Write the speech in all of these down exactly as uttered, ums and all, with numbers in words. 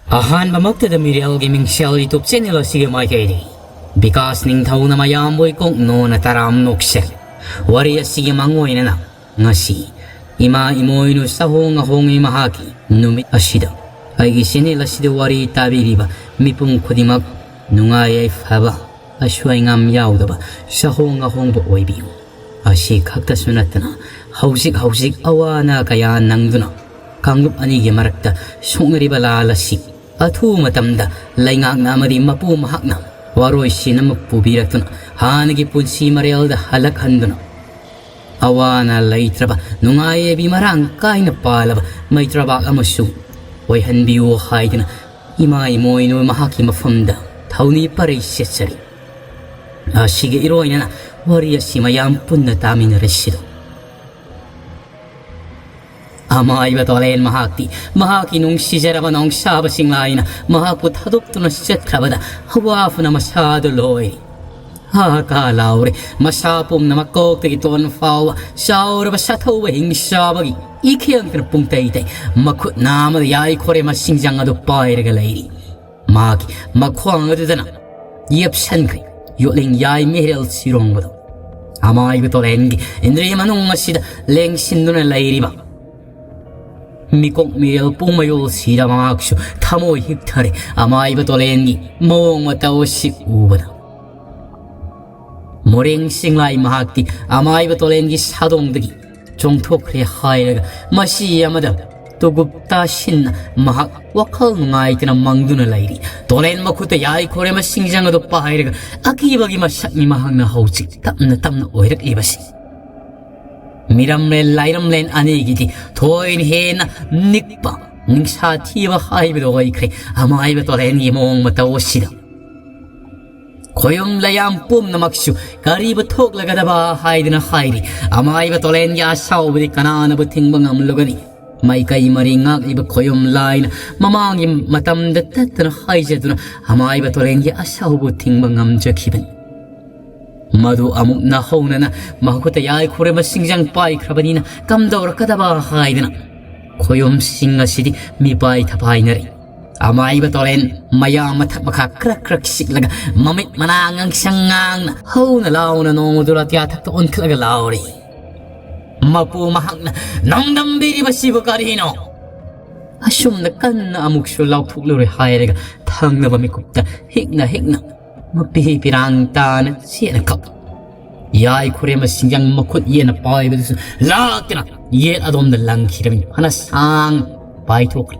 ꯑꯍꯥꯟꯕꯃꯛꯇꯗ ꯃꯤꯔꯦꯜꯒꯤ ꯃꯤꯡꯁꯦꯜ YouTube channel ꯑꯁꯤꯒꯤ ꯃꯥꯏꯀꯩꯗꯒꯤ ꯕꯤꯀꯥꯁ ꯅꯤꯡꯊꯧꯅ ꯃꯌꯥꯝꯕꯨ ꯏꯀꯣꯛ ꯅꯣꯟꯅ ꯇꯔꯥꯝ ꯅꯣꯛꯆꯔꯤ꯫ ꯋꯥꯔꯤ ꯑꯁꯤꯒꯤ ꯃꯥꯡꯑꯣꯏꯅꯅ ꯉꯁꯤ ꯏꯃꯥ ꯏꯃꯣꯏꯅꯨ ꯆꯍꯣꯡ ꯑꯍꯣꯡꯉꯤ ꯃꯍꯥꯛꯀꯤ ꯅꯨꯃꯤꯠ ꯑꯁꯤꯗ ꯑꯩꯒꯤ channel ꯑꯁꯤꯗ ꯋꯥꯔꯤ ꯇꯥꯕꯤꯔꯤꯕ ꯃꯤꯄꯨꯝ ꯈꯨꯗꯤꯡꯃꯛ ꯅꯨꯡꯉꯥꯏ ꯌꯥꯏꯐꯕ ꯑꯁꯣꯏ ꯑꯉꯥꯝ ꯌꯥꯎꯗꯕ ꯆꯍꯣꯡ ꯑꯍꯣꯡꯕ ꯑꯣꯏꯕꯤꯌꯨ꯫ ꯑꯁꯤ ꯈꯛꯇꯁꯨ ꯅꯠꯇꯅ ꯍꯧꯖꯤꯛ ꯍꯧꯖꯤꯛ ꯑꯋꯥ ꯑꯅꯥ ꯀꯌꯥ ꯅꯪꯗꯨꯅ ꯀꯥꯡꯂꯨꯞ ꯑꯅꯤꯒꯤ ꯃꯔꯛꯇ ꯁꯣꯛꯅꯔꯤꯕ ꯂꯥꯜ ꯑꯁꯤ ꯑꯊꯨꯕ ꯃꯇꯝꯗ ꯂꯩꯉꯥꯛꯅ ꯑꯃꯗꯤ ꯃꯄꯨ ꯃꯍꯥꯛꯅ ꯋꯥꯔꯣꯏꯁꯤꯟ ꯑꯃ ꯄꯨꯕꯤꯔꯛꯇꯨꯅ ꯍꯥꯟꯅꯒꯤ ꯄꯨꯟꯁꯤ ꯃꯔꯦꯜꯗ ꯍꯜꯂꯛꯍꯟꯗꯨꯅ ꯑꯋꯥ ꯑꯅꯥ ꯂꯩꯇ꯭ꯔꯕ ꯅꯨꯡꯉꯥꯏ ꯌꯥꯏꯕꯤ ꯃꯔꯥꯡ ꯀꯥꯏꯅ ꯄꯥꯜꯂꯕ ꯃꯩꯇ꯭ꯔꯕꯥꯛ ꯑꯃꯁꯨ ꯑꯣꯏꯍꯟꯕꯤꯌꯨ ꯍꯥꯏꯗꯨꯅ ꯏꯃꯥ ꯏꯃꯣꯏꯅꯨ ꯃꯍꯥꯛꯀꯤ ꯃꯐꯝꯗ ꯊꯧꯅꯤ ꯄꯔꯩ ꯁꯦꯠꯆꯔꯤ꯫ ꯑꯁꯤꯒ ꯏꯔꯣꯏꯅꯅ ꯋꯥꯔꯤ ꯑꯁꯤ ꯃꯌꯥꯝ ꯄꯨꯟꯅ ꯇꯥꯃꯤꯟꯅꯔꯁꯤꯗꯣ꯫ ꯑꯃꯥꯏꯕ ꯇꯣꯂꯦꯟ ꯃꯍꯥꯛꯇꯤ ꯃꯍꯥꯛꯀꯤ ꯅꯨꯡꯁꯤꯖꯔꯕ ꯅꯣꯡꯁꯥꯕꯁꯤꯡ ꯂꯥꯏꯅ ꯃꯍꯥꯛꯄꯨ ꯊꯥꯗꯣꯛꯇꯨꯅ ꯆꯠꯈ꯭ꯔꯕꯗ ꯑꯋꯥꯐꯅ ꯃꯁꯥꯗꯨ ꯂꯣꯏꯔꯦ꯫ ꯍꯥ ꯀꯥ ꯂꯥꯎꯔꯦ꯫ ꯃꯁꯥ ꯄꯨꯝꯅꯃꯛ ꯀꯣꯛꯇꯒꯤ ꯇꯣꯟ ꯐꯥꯎꯕ ꯆꯥꯎꯔꯕ ꯁꯥꯊꯧꯕ ꯍꯤꯡꯆꯥꯕꯒꯤ ꯏꯈꯦꯡꯇꯅ ꯄꯨꯡꯇꯩ ꯇꯩ꯫ ꯃꯈꯨꯠ ꯅꯥꯃꯗ ꯌꯥꯏꯈꯣꯔꯦ ꯃꯁꯤꯡꯖꯪ ꯑꯗꯨ ꯄꯥꯏꯔꯒ ꯂꯩꯔꯤ꯫ ꯃꯥꯒꯤ ꯃꯈ꯭ꯋꯥꯡ ꯑꯗꯨꯗꯅ ꯌꯦꯞꯁꯟꯈ꯭ꯔꯦ ꯌꯣꯠꯂꯤꯡ ꯌꯥꯏ ꯃꯦꯔꯦꯜ ꯁꯤꯔꯣꯡꯕꯗꯣ꯫ ꯑꯃꯥꯏꯕ ꯇꯣꯂꯦꯟꯒꯤ ꯏꯟꯗ꯭ꯔꯤ ꯃꯅꯨꯡ ꯑꯁꯤꯗ ꯂꯦꯡꯁꯤꯟꯗꯨꯅ ꯂꯩꯔꯤꯕ ꯃꯤꯀꯣꯛ ꯃꯤꯔꯦꯜ ꯄꯨꯡ ꯃꯌꯣꯜꯁꯤꯗ ꯃꯍꯥꯛꯁꯨ ꯊꯃꯣꯏ ꯍꯤꯛꯊꯔꯦ꯫ ꯑꯃꯥꯏꯕ ꯇꯣꯂꯦꯟꯒꯤ ꯃꯑꯣꯡ ꯃꯇꯧ ꯑꯁꯤ ꯎꯕꯗ ꯃꯣꯔꯦꯡ ꯁꯤꯡꯂꯥꯏ ꯃꯍꯥꯛꯇꯤ ꯑꯃꯥꯏꯕ ꯇꯣꯂꯦꯟꯒꯤ ꯁꯥꯗꯣꯡꯗꯒꯤ ꯆꯣꯡꯊꯣꯛꯈ꯭ꯔꯦ ꯍꯥꯏꯔꯒ ꯃꯁꯤ ꯑꯃꯗ ꯇꯨꯒꯨꯞ ꯇꯥꯁꯤꯟꯅ ꯃꯍꯥꯛ ꯋꯥꯈꯜ ꯅꯨꯡꯉꯥꯏꯇꯅ ꯃꯪꯗꯨꯅ ꯂꯩꯔꯤ꯫ ꯇꯣꯂꯦꯟ ꯃꯈꯨꯠꯇ ꯌꯥꯏꯈꯣꯔꯦ ꯃꯁꯤꯡꯖꯪ ꯑꯗꯨ ꯄꯥꯏꯔꯒ ꯑꯀꯤꯕꯒꯤ ꯃꯁꯛꯅꯤ ꯃꯍꯥꯛꯅ ꯍꯧꯖꯤꯛ ꯇꯞꯅ ꯇꯞꯅ ꯑꯣꯏꯔꯛꯂꯤꯕꯁꯤ꯫ ꯃꯤꯔꯝꯂꯦꯟ ꯂꯥꯏꯔꯝꯂꯦꯟ ꯑꯅꯤꯒꯤꯗꯤ ꯊꯣꯏꯅ ꯍꯦꯟꯅ ꯅꯤꯛꯄ ꯅꯤꯡꯁꯥ ꯊꯤꯕ ꯍꯥꯏꯕꯗꯨ ꯑꯣꯏꯈ꯭ꯔꯦ꯫ ꯑꯃꯥꯏꯕ ꯇꯣꯂꯦꯟꯒꯤ ꯃꯑꯣꯡ ꯃꯇꯧ ꯑꯁꯤꯗ ꯈꯣꯌꯨꯝ ꯂꯌꯥꯝ ꯄꯨꯝꯅꯃꯛꯁꯨ ꯀꯔꯤꯕꯨ ꯊꯣꯛꯂꯒꯗꯕ ꯍꯥꯏꯗꯨꯅ ꯍꯥꯏꯔꯤ꯫ ꯑꯃꯥꯏꯕ ꯇꯣꯂꯦꯟꯒꯤ ꯑꯁꯥꯎꯕꯗꯤ ꯀꯅꯥꯅꯕꯨ ꯊꯤꯡꯕ ꯉꯝꯂꯨꯒꯅꯤ? ꯃꯥꯏꯀꯩ ꯃꯔꯤ ꯉꯥꯛꯂꯤꯕ ꯈꯣꯌꯨꯝ ꯂꯥꯏꯅ ꯃꯃꯥꯡꯒꯤ ꯃꯇꯝꯗ ꯇꯠꯇꯅ ꯍꯥꯏꯖꯗꯨꯅ ꯑꯃꯥꯏꯕ ꯇꯣꯂꯦꯟꯒꯤ ꯑꯁꯥꯎꯕ ꯊꯤꯡꯕ ꯉꯝꯖꯈꯤꯕꯅꯤ꯫ ꯃꯗꯨ ꯑꯃꯨꯛ ꯅꯥꯍꯧꯅꯅ ꯃꯈꯨꯠꯇ ꯌꯥꯏꯈꯨꯔꯦꯝꯕ ꯁꯤꯡꯖꯪ ꯄꯥꯏꯈ꯭ꯔꯕꯅꯤꯅ ꯀꯝꯗꯧꯔꯛꯀꯗꯕ ꯍꯥꯏꯗꯅ ꯈꯣꯌꯨꯝꯁꯤꯡ ꯑꯁꯤꯗꯤ ꯃꯤꯄꯥꯏ ꯊꯄꯥꯏꯅꯔꯦ꯫ ꯑꯃꯥꯏꯕ ꯇꯣꯂꯦꯟ ꯃꯌꯥ ꯃꯊꯛ ꯃꯈꯥ ꯀ꯭ꯔꯛ ꯀ꯭ꯔꯛ ꯁꯤꯛꯂꯒ ꯃꯃꯤꯠ ꯃꯅꯥ ꯉꯥꯡꯁꯪ ꯉꯥꯡꯅ ꯍꯧꯅ ꯂꯥꯎꯅ ꯅꯣꯡꯃꯗꯨ ꯑꯇꯤꯌꯥ ꯊꯛꯇ ꯑꯣꯟꯈꯠꯂꯒ ꯂꯥꯎꯔꯤ꯫ ꯃꯄꯨ ꯃꯍꯥꯛꯅ ꯅꯣꯡꯗꯝꯕꯤꯔꯤꯕꯁꯤꯕꯨ ꯀꯔꯤꯅꯣ? ꯑꯁꯨꯝꯅ ꯀꯟꯅ ꯑꯃꯨꯛꯁꯨ ꯂꯥꯎꯊꯣꯛꯂꯨꯔꯦ ꯍꯥꯏꯔꯒ ꯊꯪꯅꯕ ꯃꯤꯀꯨꯞꯇ ꯍꯤꯛꯅ ꯍꯤꯛꯅ ꯃꯄꯤ ꯄꯤꯔꯥꯡ ꯇꯥꯅ ꯆꯦꯠꯅ ꯀꯞ ꯌꯥꯏ ꯈꯨꯔꯦꯝꯕ ꯁꯤꯡꯖꯪ ꯃꯈꯨꯠ ꯌꯦꯠꯅ ꯄꯥꯏꯕꯗꯨꯁꯨ ꯂꯥꯛꯇꯅ ꯌꯦꯠ ꯑꯗꯣꯝꯗ ꯂꯪꯈꯤꯔꯕꯅꯤ꯫ ꯐꯅ ꯁꯥꯡ ꯄꯥꯏꯊꯣꯛꯈ꯭ꯔꯦ꯫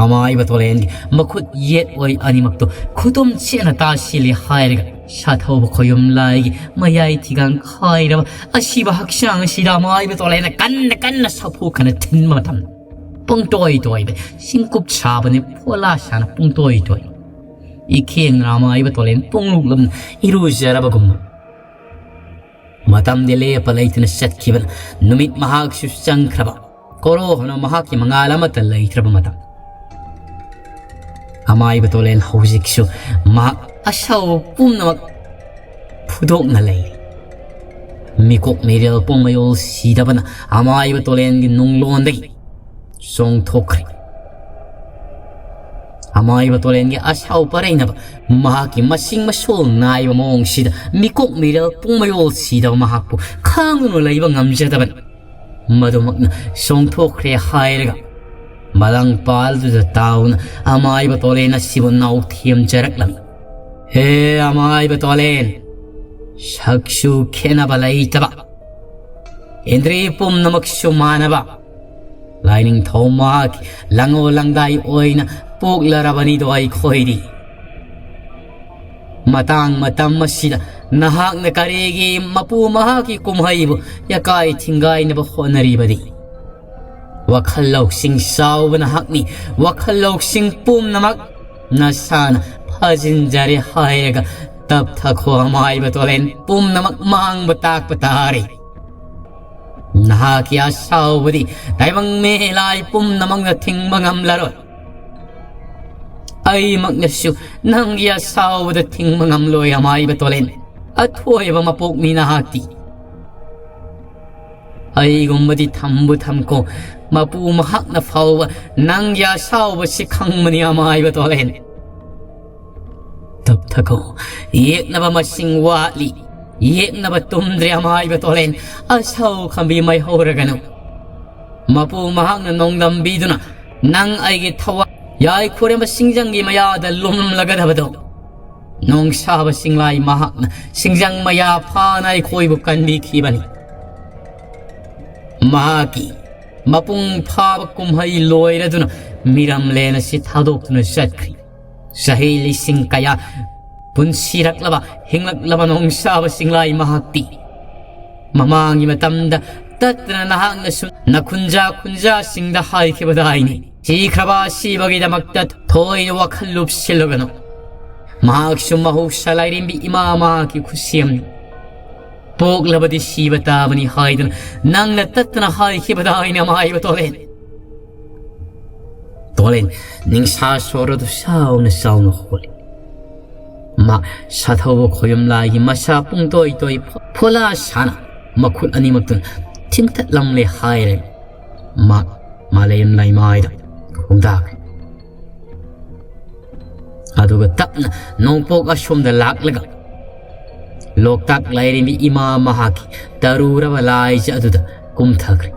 ꯑꯃꯥꯏꯕ ꯇꯣꯂꯦꯟꯒꯤ ꯃꯈꯨꯠ ꯌꯦꯠ ꯑꯣꯏ ꯑꯅꯤꯃꯛꯇꯣ ꯈꯨꯇꯨꯝ ꯆꯦꯠꯅ ꯇꯥꯁꯤꯜꯂꯤ ꯍꯥꯏꯔꯒ ꯁꯥꯊꯧꯕ ꯈꯣꯌꯨꯝ ꯂꯥꯏꯒꯤ ꯃꯌꯥꯏ ꯊꯤꯒꯥꯡ ꯈꯥꯏꯔꯕ ꯑꯁꯤꯕ ꯍꯛꯆꯥꯡ ꯑꯁꯤꯗ ꯑꯃꯥꯏꯕ ꯇꯣꯂꯦꯟꯅ ꯀꯟꯅ ꯀꯟꯅ ꯁꯥꯐꯨ ꯀꯟꯅ ꯊꯤꯟꯕ ꯃꯇꯝꯗ ꯄꯨꯡꯇꯣꯏ ꯇꯣꯏꯕ ꯁꯤꯡꯀꯨꯞ ꯁꯥꯕꯅꯤ ꯐꯣꯂꯥ ꯁꯥꯅ ꯄꯨꯡꯇꯣꯏ ꯇꯣꯏ ꯏꯈꯦꯡ ꯔꯥꯃꯥꯏꯕ ꯇꯣꯂꯦꯟ ꯄꯨꯡꯂꯨꯞ ꯂꯨꯝꯅ ꯏꯔꯨꯖꯔꯕꯒꯨꯝꯅ꯫ ꯃꯇꯝꯗꯤ ꯂꯦꯞꯄ ꯂꯩꯇꯅ ꯆꯠꯈꯤꯕꯅ ꯅꯨꯃꯤꯠ ꯃꯍꯥꯛꯁꯨ ꯆꯪꯈ꯭ꯔꯕ꯫ ꯀꯣꯔꯣ ꯍꯣꯅ ꯃꯍꯥꯛꯀꯤ ꯃꯉꯥꯜ ꯑꯃꯠꯇ ꯂꯩꯇ꯭ꯔꯕ ꯃꯇꯝ꯫ ꯑꯃꯥꯏꯕ ꯇꯣꯂꯦꯟ ꯍꯧꯖꯤꯛꯁꯨ ꯃꯍꯥꯛ ꯑꯁꯥꯎꯕ ꯄꯨꯝꯅꯃꯛ ꯐꯨꯗꯣꯛꯅ ꯂꯩꯔꯤ꯫ ꯃꯤꯀꯣꯛ ꯃꯤꯔꯦꯜ ꯄꯨꯡꯃꯌꯣꯜ ꯁꯤꯗꯕꯅ ꯑꯃꯥꯏꯕ ꯇꯣꯂꯦꯟꯒꯤ ꯅꯨꯡꯂꯣꯟꯗꯒꯤ ꯆꯣꯡꯊꯣꯛꯈ꯭ꯔꯦ꯫ ꯑꯃꯥꯏꯕ ꯇꯣꯂꯦꯟꯒꯤ ꯑꯁꯥꯎ ꯄꯔꯩꯅꯕ ꯃꯍꯥꯛꯀꯤ ꯃꯁꯤꯡ ꯃꯁꯣꯜ ꯅꯥꯏꯕ ꯃꯑꯣꯡꯁꯤꯗ ꯃꯤꯀꯣꯛ ꯃꯤꯔꯦꯜ ꯄꯨꯡꯃꯌꯣꯜ ꯁꯤꯗꯕ ꯃꯍꯥꯛꯄꯨ ꯈꯥꯡꯗꯨꯅ ꯂꯩꯕ ꯉꯝꯖꯗꯕꯅꯤ꯫ ꯃꯗꯨꯃꯛꯅ ꯆꯣꯡꯊꯣꯛꯈ꯭ꯔꯦ ꯍꯥꯏꯔꯒ ꯃꯂꯥꯡ ꯄꯥꯜꯗꯨꯗ ꯇꯥꯎꯅ ꯑꯃꯥꯏꯕ ꯇꯣꯂꯦꯟ ꯑꯁꯤꯕꯨ ꯅꯥꯎꯊꯦꯝꯖꯔꯛꯂꯝꯃꯤ꯫ ꯍꯦ ꯑꯃꯥꯏꯕ ꯇꯣꯂꯦꯟ, ꯁꯛꯁꯨ ꯈꯦꯠꯅꯕ ꯂꯩꯇꯕ, ꯏꯟꯗ꯭ꯔꯤ ꯄꯨꯝꯅꯃꯛꯁꯨ ꯃꯥꯟꯅꯕ, ꯂꯥꯏꯅꯤꯡꯊꯧ ꯃꯍꯥꯛꯀꯤ ꯂꯪꯉꯣ ꯂꯪꯗꯥꯏ ꯑꯣꯏꯅ ꯄꯣꯛꯂꯔꯕꯅꯤꯗꯣ ꯑꯩꯈꯣꯏꯗꯤ꯫ ꯃꯇꯥꯡ ꯃꯇꯝ ꯑꯁꯤꯗ ꯅꯍꯥꯛꯅ ꯀꯔꯤꯒꯤ ꯃꯄꯨ ꯃꯍꯥꯛꯀꯤ ꯀꯨꯝꯍꯩꯕꯨ ꯌꯥꯀꯥꯏ ꯊꯤꯡꯒꯥꯏꯅꯕ ꯍꯣꯠꯅꯔꯤꯕꯗꯤ? ꯋꯥꯈꯜ ꯂꯧꯁꯤꯡ ꯆꯥꯎꯕ ꯅꯍꯥꯛꯅꯤ꯫ ꯋꯥꯈꯜ ꯂꯧꯁꯤꯡ ꯄꯨꯝꯅꯃꯛ ꯅꯁꯥꯅ ꯐꯥꯖꯤꯟꯖꯔꯦ ꯍꯥꯏꯔꯒ ꯇꯞꯊꯈꯣ ꯑꯃꯥꯏꯕ ꯇꯣꯂꯦꯟ ꯄꯨꯝꯅꯃꯛ ꯃꯥꯡꯕ ꯇꯥꯛꯄ ꯇꯥꯔꯦ꯫ ꯅꯍꯥꯛꯀꯤ ꯑꯁꯥꯎꯕꯗꯤ ꯇꯥꯏꯕꯪ ꯃꯤꯂꯥꯏ ꯄꯨꯝꯅꯃꯛꯅ ꯊꯤꯡꯕ ꯉꯝꯂꯔꯣꯏ꯫ ꯑꯩꯃꯛꯅꯁꯨ ꯅꯪꯒꯤ ꯑꯁꯥꯎꯕꯗ ꯊꯤꯡꯕ ꯉꯝꯂꯣꯏ ꯑꯃꯥꯏꯕ ꯇꯣꯂꯦꯟ꯫ ꯑꯊꯣꯏꯕ ꯃꯄꯣꯛꯅꯤ ꯅꯍꯥꯛꯇꯤ꯫ ꯑꯩꯒꯨꯝꯕꯗꯤ ꯊꯝꯕꯨ ꯊꯝꯈꯣ, ꯃꯄꯨ ꯃꯍꯥꯛꯅ ꯐꯥꯎꯕ ꯅꯪꯒꯤ ꯑꯁꯥꯎꯕꯁꯤ ꯈꯪꯕꯅꯤ ꯑꯃꯥꯏꯕ ꯇꯣꯂꯦꯟ꯫ ꯇꯞꯊꯈꯣ, ꯌꯦꯛꯅꯕ ꯃꯁꯤꯡ ꯋꯥꯠꯂꯤ, ꯌꯦꯛꯅꯕ ꯇꯨꯝꯗ꯭ꯔꯦ ꯑꯃꯥꯏꯕ ꯇꯣꯂꯦꯟ꯫ ꯑꯁꯥꯎ ꯈꯝꯕꯤ ꯃꯩ ꯍꯧꯔꯒꯅꯨ꯫ ꯃꯄꯨ ꯃꯍꯥꯛꯅ ꯅꯣꯡꯗꯝꯕꯤꯗꯨꯅ ꯅꯪ ꯑꯩꯒꯤ ꯊꯋꯥꯏ ꯌꯥꯏꯈꯨꯔꯦꯝꯕ ꯁꯤꯡꯖꯪꯒꯤ ꯃꯌꯥꯗ ꯂꯨꯝꯂꯒꯗꯕꯗꯣ꯫ ꯅꯣꯡꯁꯥꯕ ꯁꯤꯡꯂꯥꯏ ꯃꯍꯥꯛꯅ ꯁꯤꯡꯖꯪ ꯃꯌꯥ ꯐꯥꯅ ꯑꯩꯈꯣꯏꯕꯨ ꯀꯟꯕꯤꯈꯤꯕꯅꯤ꯫ ꯃꯍꯥꯛꯀꯤ ꯃꯄꯨꯡ ꯐꯥꯕ ꯀꯨꯝꯍꯩ ꯂꯣꯏꯔꯗꯨꯅ ꯃꯤꯔꯝꯂꯦꯟ ꯑꯁꯤ ꯊꯥꯗꯣꯛꯇꯨꯅ ꯆꯠꯈ꯭ꯔꯤ꯫ ꯆꯍꯤ ꯂꯤꯁꯤꯡ ꯀꯌꯥ ꯄꯨꯟꯁꯤꯔꯛꯂꯕ ꯍꯤꯡꯂꯛꯂꯕ ꯅꯣꯡꯁꯥꯕ ꯁꯤꯡꯂꯥꯏ ꯃꯍꯥꯛꯇꯤ ꯃꯃꯥꯡꯒꯤ ꯃꯇꯝꯗ ꯇꯠꯇꯅ ꯅꯍꯥꯛꯅꯁꯨ ꯅꯈꯨꯟꯖꯥ ꯈꯨꯟꯖꯥꯁꯤꯡꯗ ꯍꯥꯏꯈꯤꯕꯗꯥꯏꯅꯤ꯫ ꯁꯤꯈ꯭ꯔꯕ ꯑꯁꯤꯕꯒꯤꯗꯃꯛꯇ ꯊꯣꯏꯅ ꯋꯥꯈꯜ ꯂꯨꯞꯁꯤꯜꯂꯒꯅꯨ꯫ ꯃꯍꯥꯛꯁꯨ ꯃꯍꯧꯁꯥ ꯂꯥꯏꯔꯦꯝꯕꯤ ꯏꯃꯥ ꯃꯍꯥꯛꯀꯤ ꯈꯨꯠꯁꯦꯝꯅꯤ꯫ ꯄꯣꯛꯂꯕꯗꯤ ꯁꯤꯕ ꯇꯥꯕꯅꯤ ꯍꯥꯏꯗꯨꯅ ꯅꯪꯅ ꯇꯠꯇꯅ ꯍꯥꯏꯈꯤꯕꯗꯥꯏꯅꯤ ꯑꯃꯥꯏꯕ ꯇꯣꯂꯦꯟ꯫ ꯇꯣꯂꯦꯟ ꯅꯤꯡꯁꯥ ꯁꯣꯔ ꯑꯗꯨ ꯁꯥꯎꯅ ꯁꯥꯎꯅ ꯍꯣꯜꯂꯤ꯫ ꯃꯥ ꯁꯥꯊꯧꯕ ꯈꯣꯌꯨꯝ ꯂꯥꯏꯒꯤ ꯃꯁꯥ ꯄꯨꯡꯇꯣꯏ ꯇꯣꯏ ꯐꯣꯂꯥ ꯁꯥꯅ ꯃꯈꯨꯠ ꯑꯅꯤꯃꯛꯇꯨꯅ ꯊꯤꯡꯊꯠꯂꯝꯂꯦ ꯍꯥꯏꯔꯦ꯫ ꯃꯥ ꯃꯥꯂꯦꯝ ꯂꯩꯃꯥꯏꯗ ꯈꯣꯡꯗꯥꯈ꯭ꯔꯦ꯫ ꯑꯗꯨꯒ ꯇꯞꯅ ꯅꯣꯡꯄꯣꯛ ꯑꯁꯣꯝꯗ ꯂꯥꯛꯂꯒ ꯂꯣꯛꯇꯥꯛ ꯂꯥꯏꯔꯦꯝꯕꯤ ꯏꯃꯥ ꯃꯍꯥꯛꯀꯤ ꯇꯔꯨꯔꯕ ꯂꯥꯏꯁꯦ ꯑꯗꯨꯗ ꯀꯨꯝꯊꯈ꯭ꯔꯦ꯫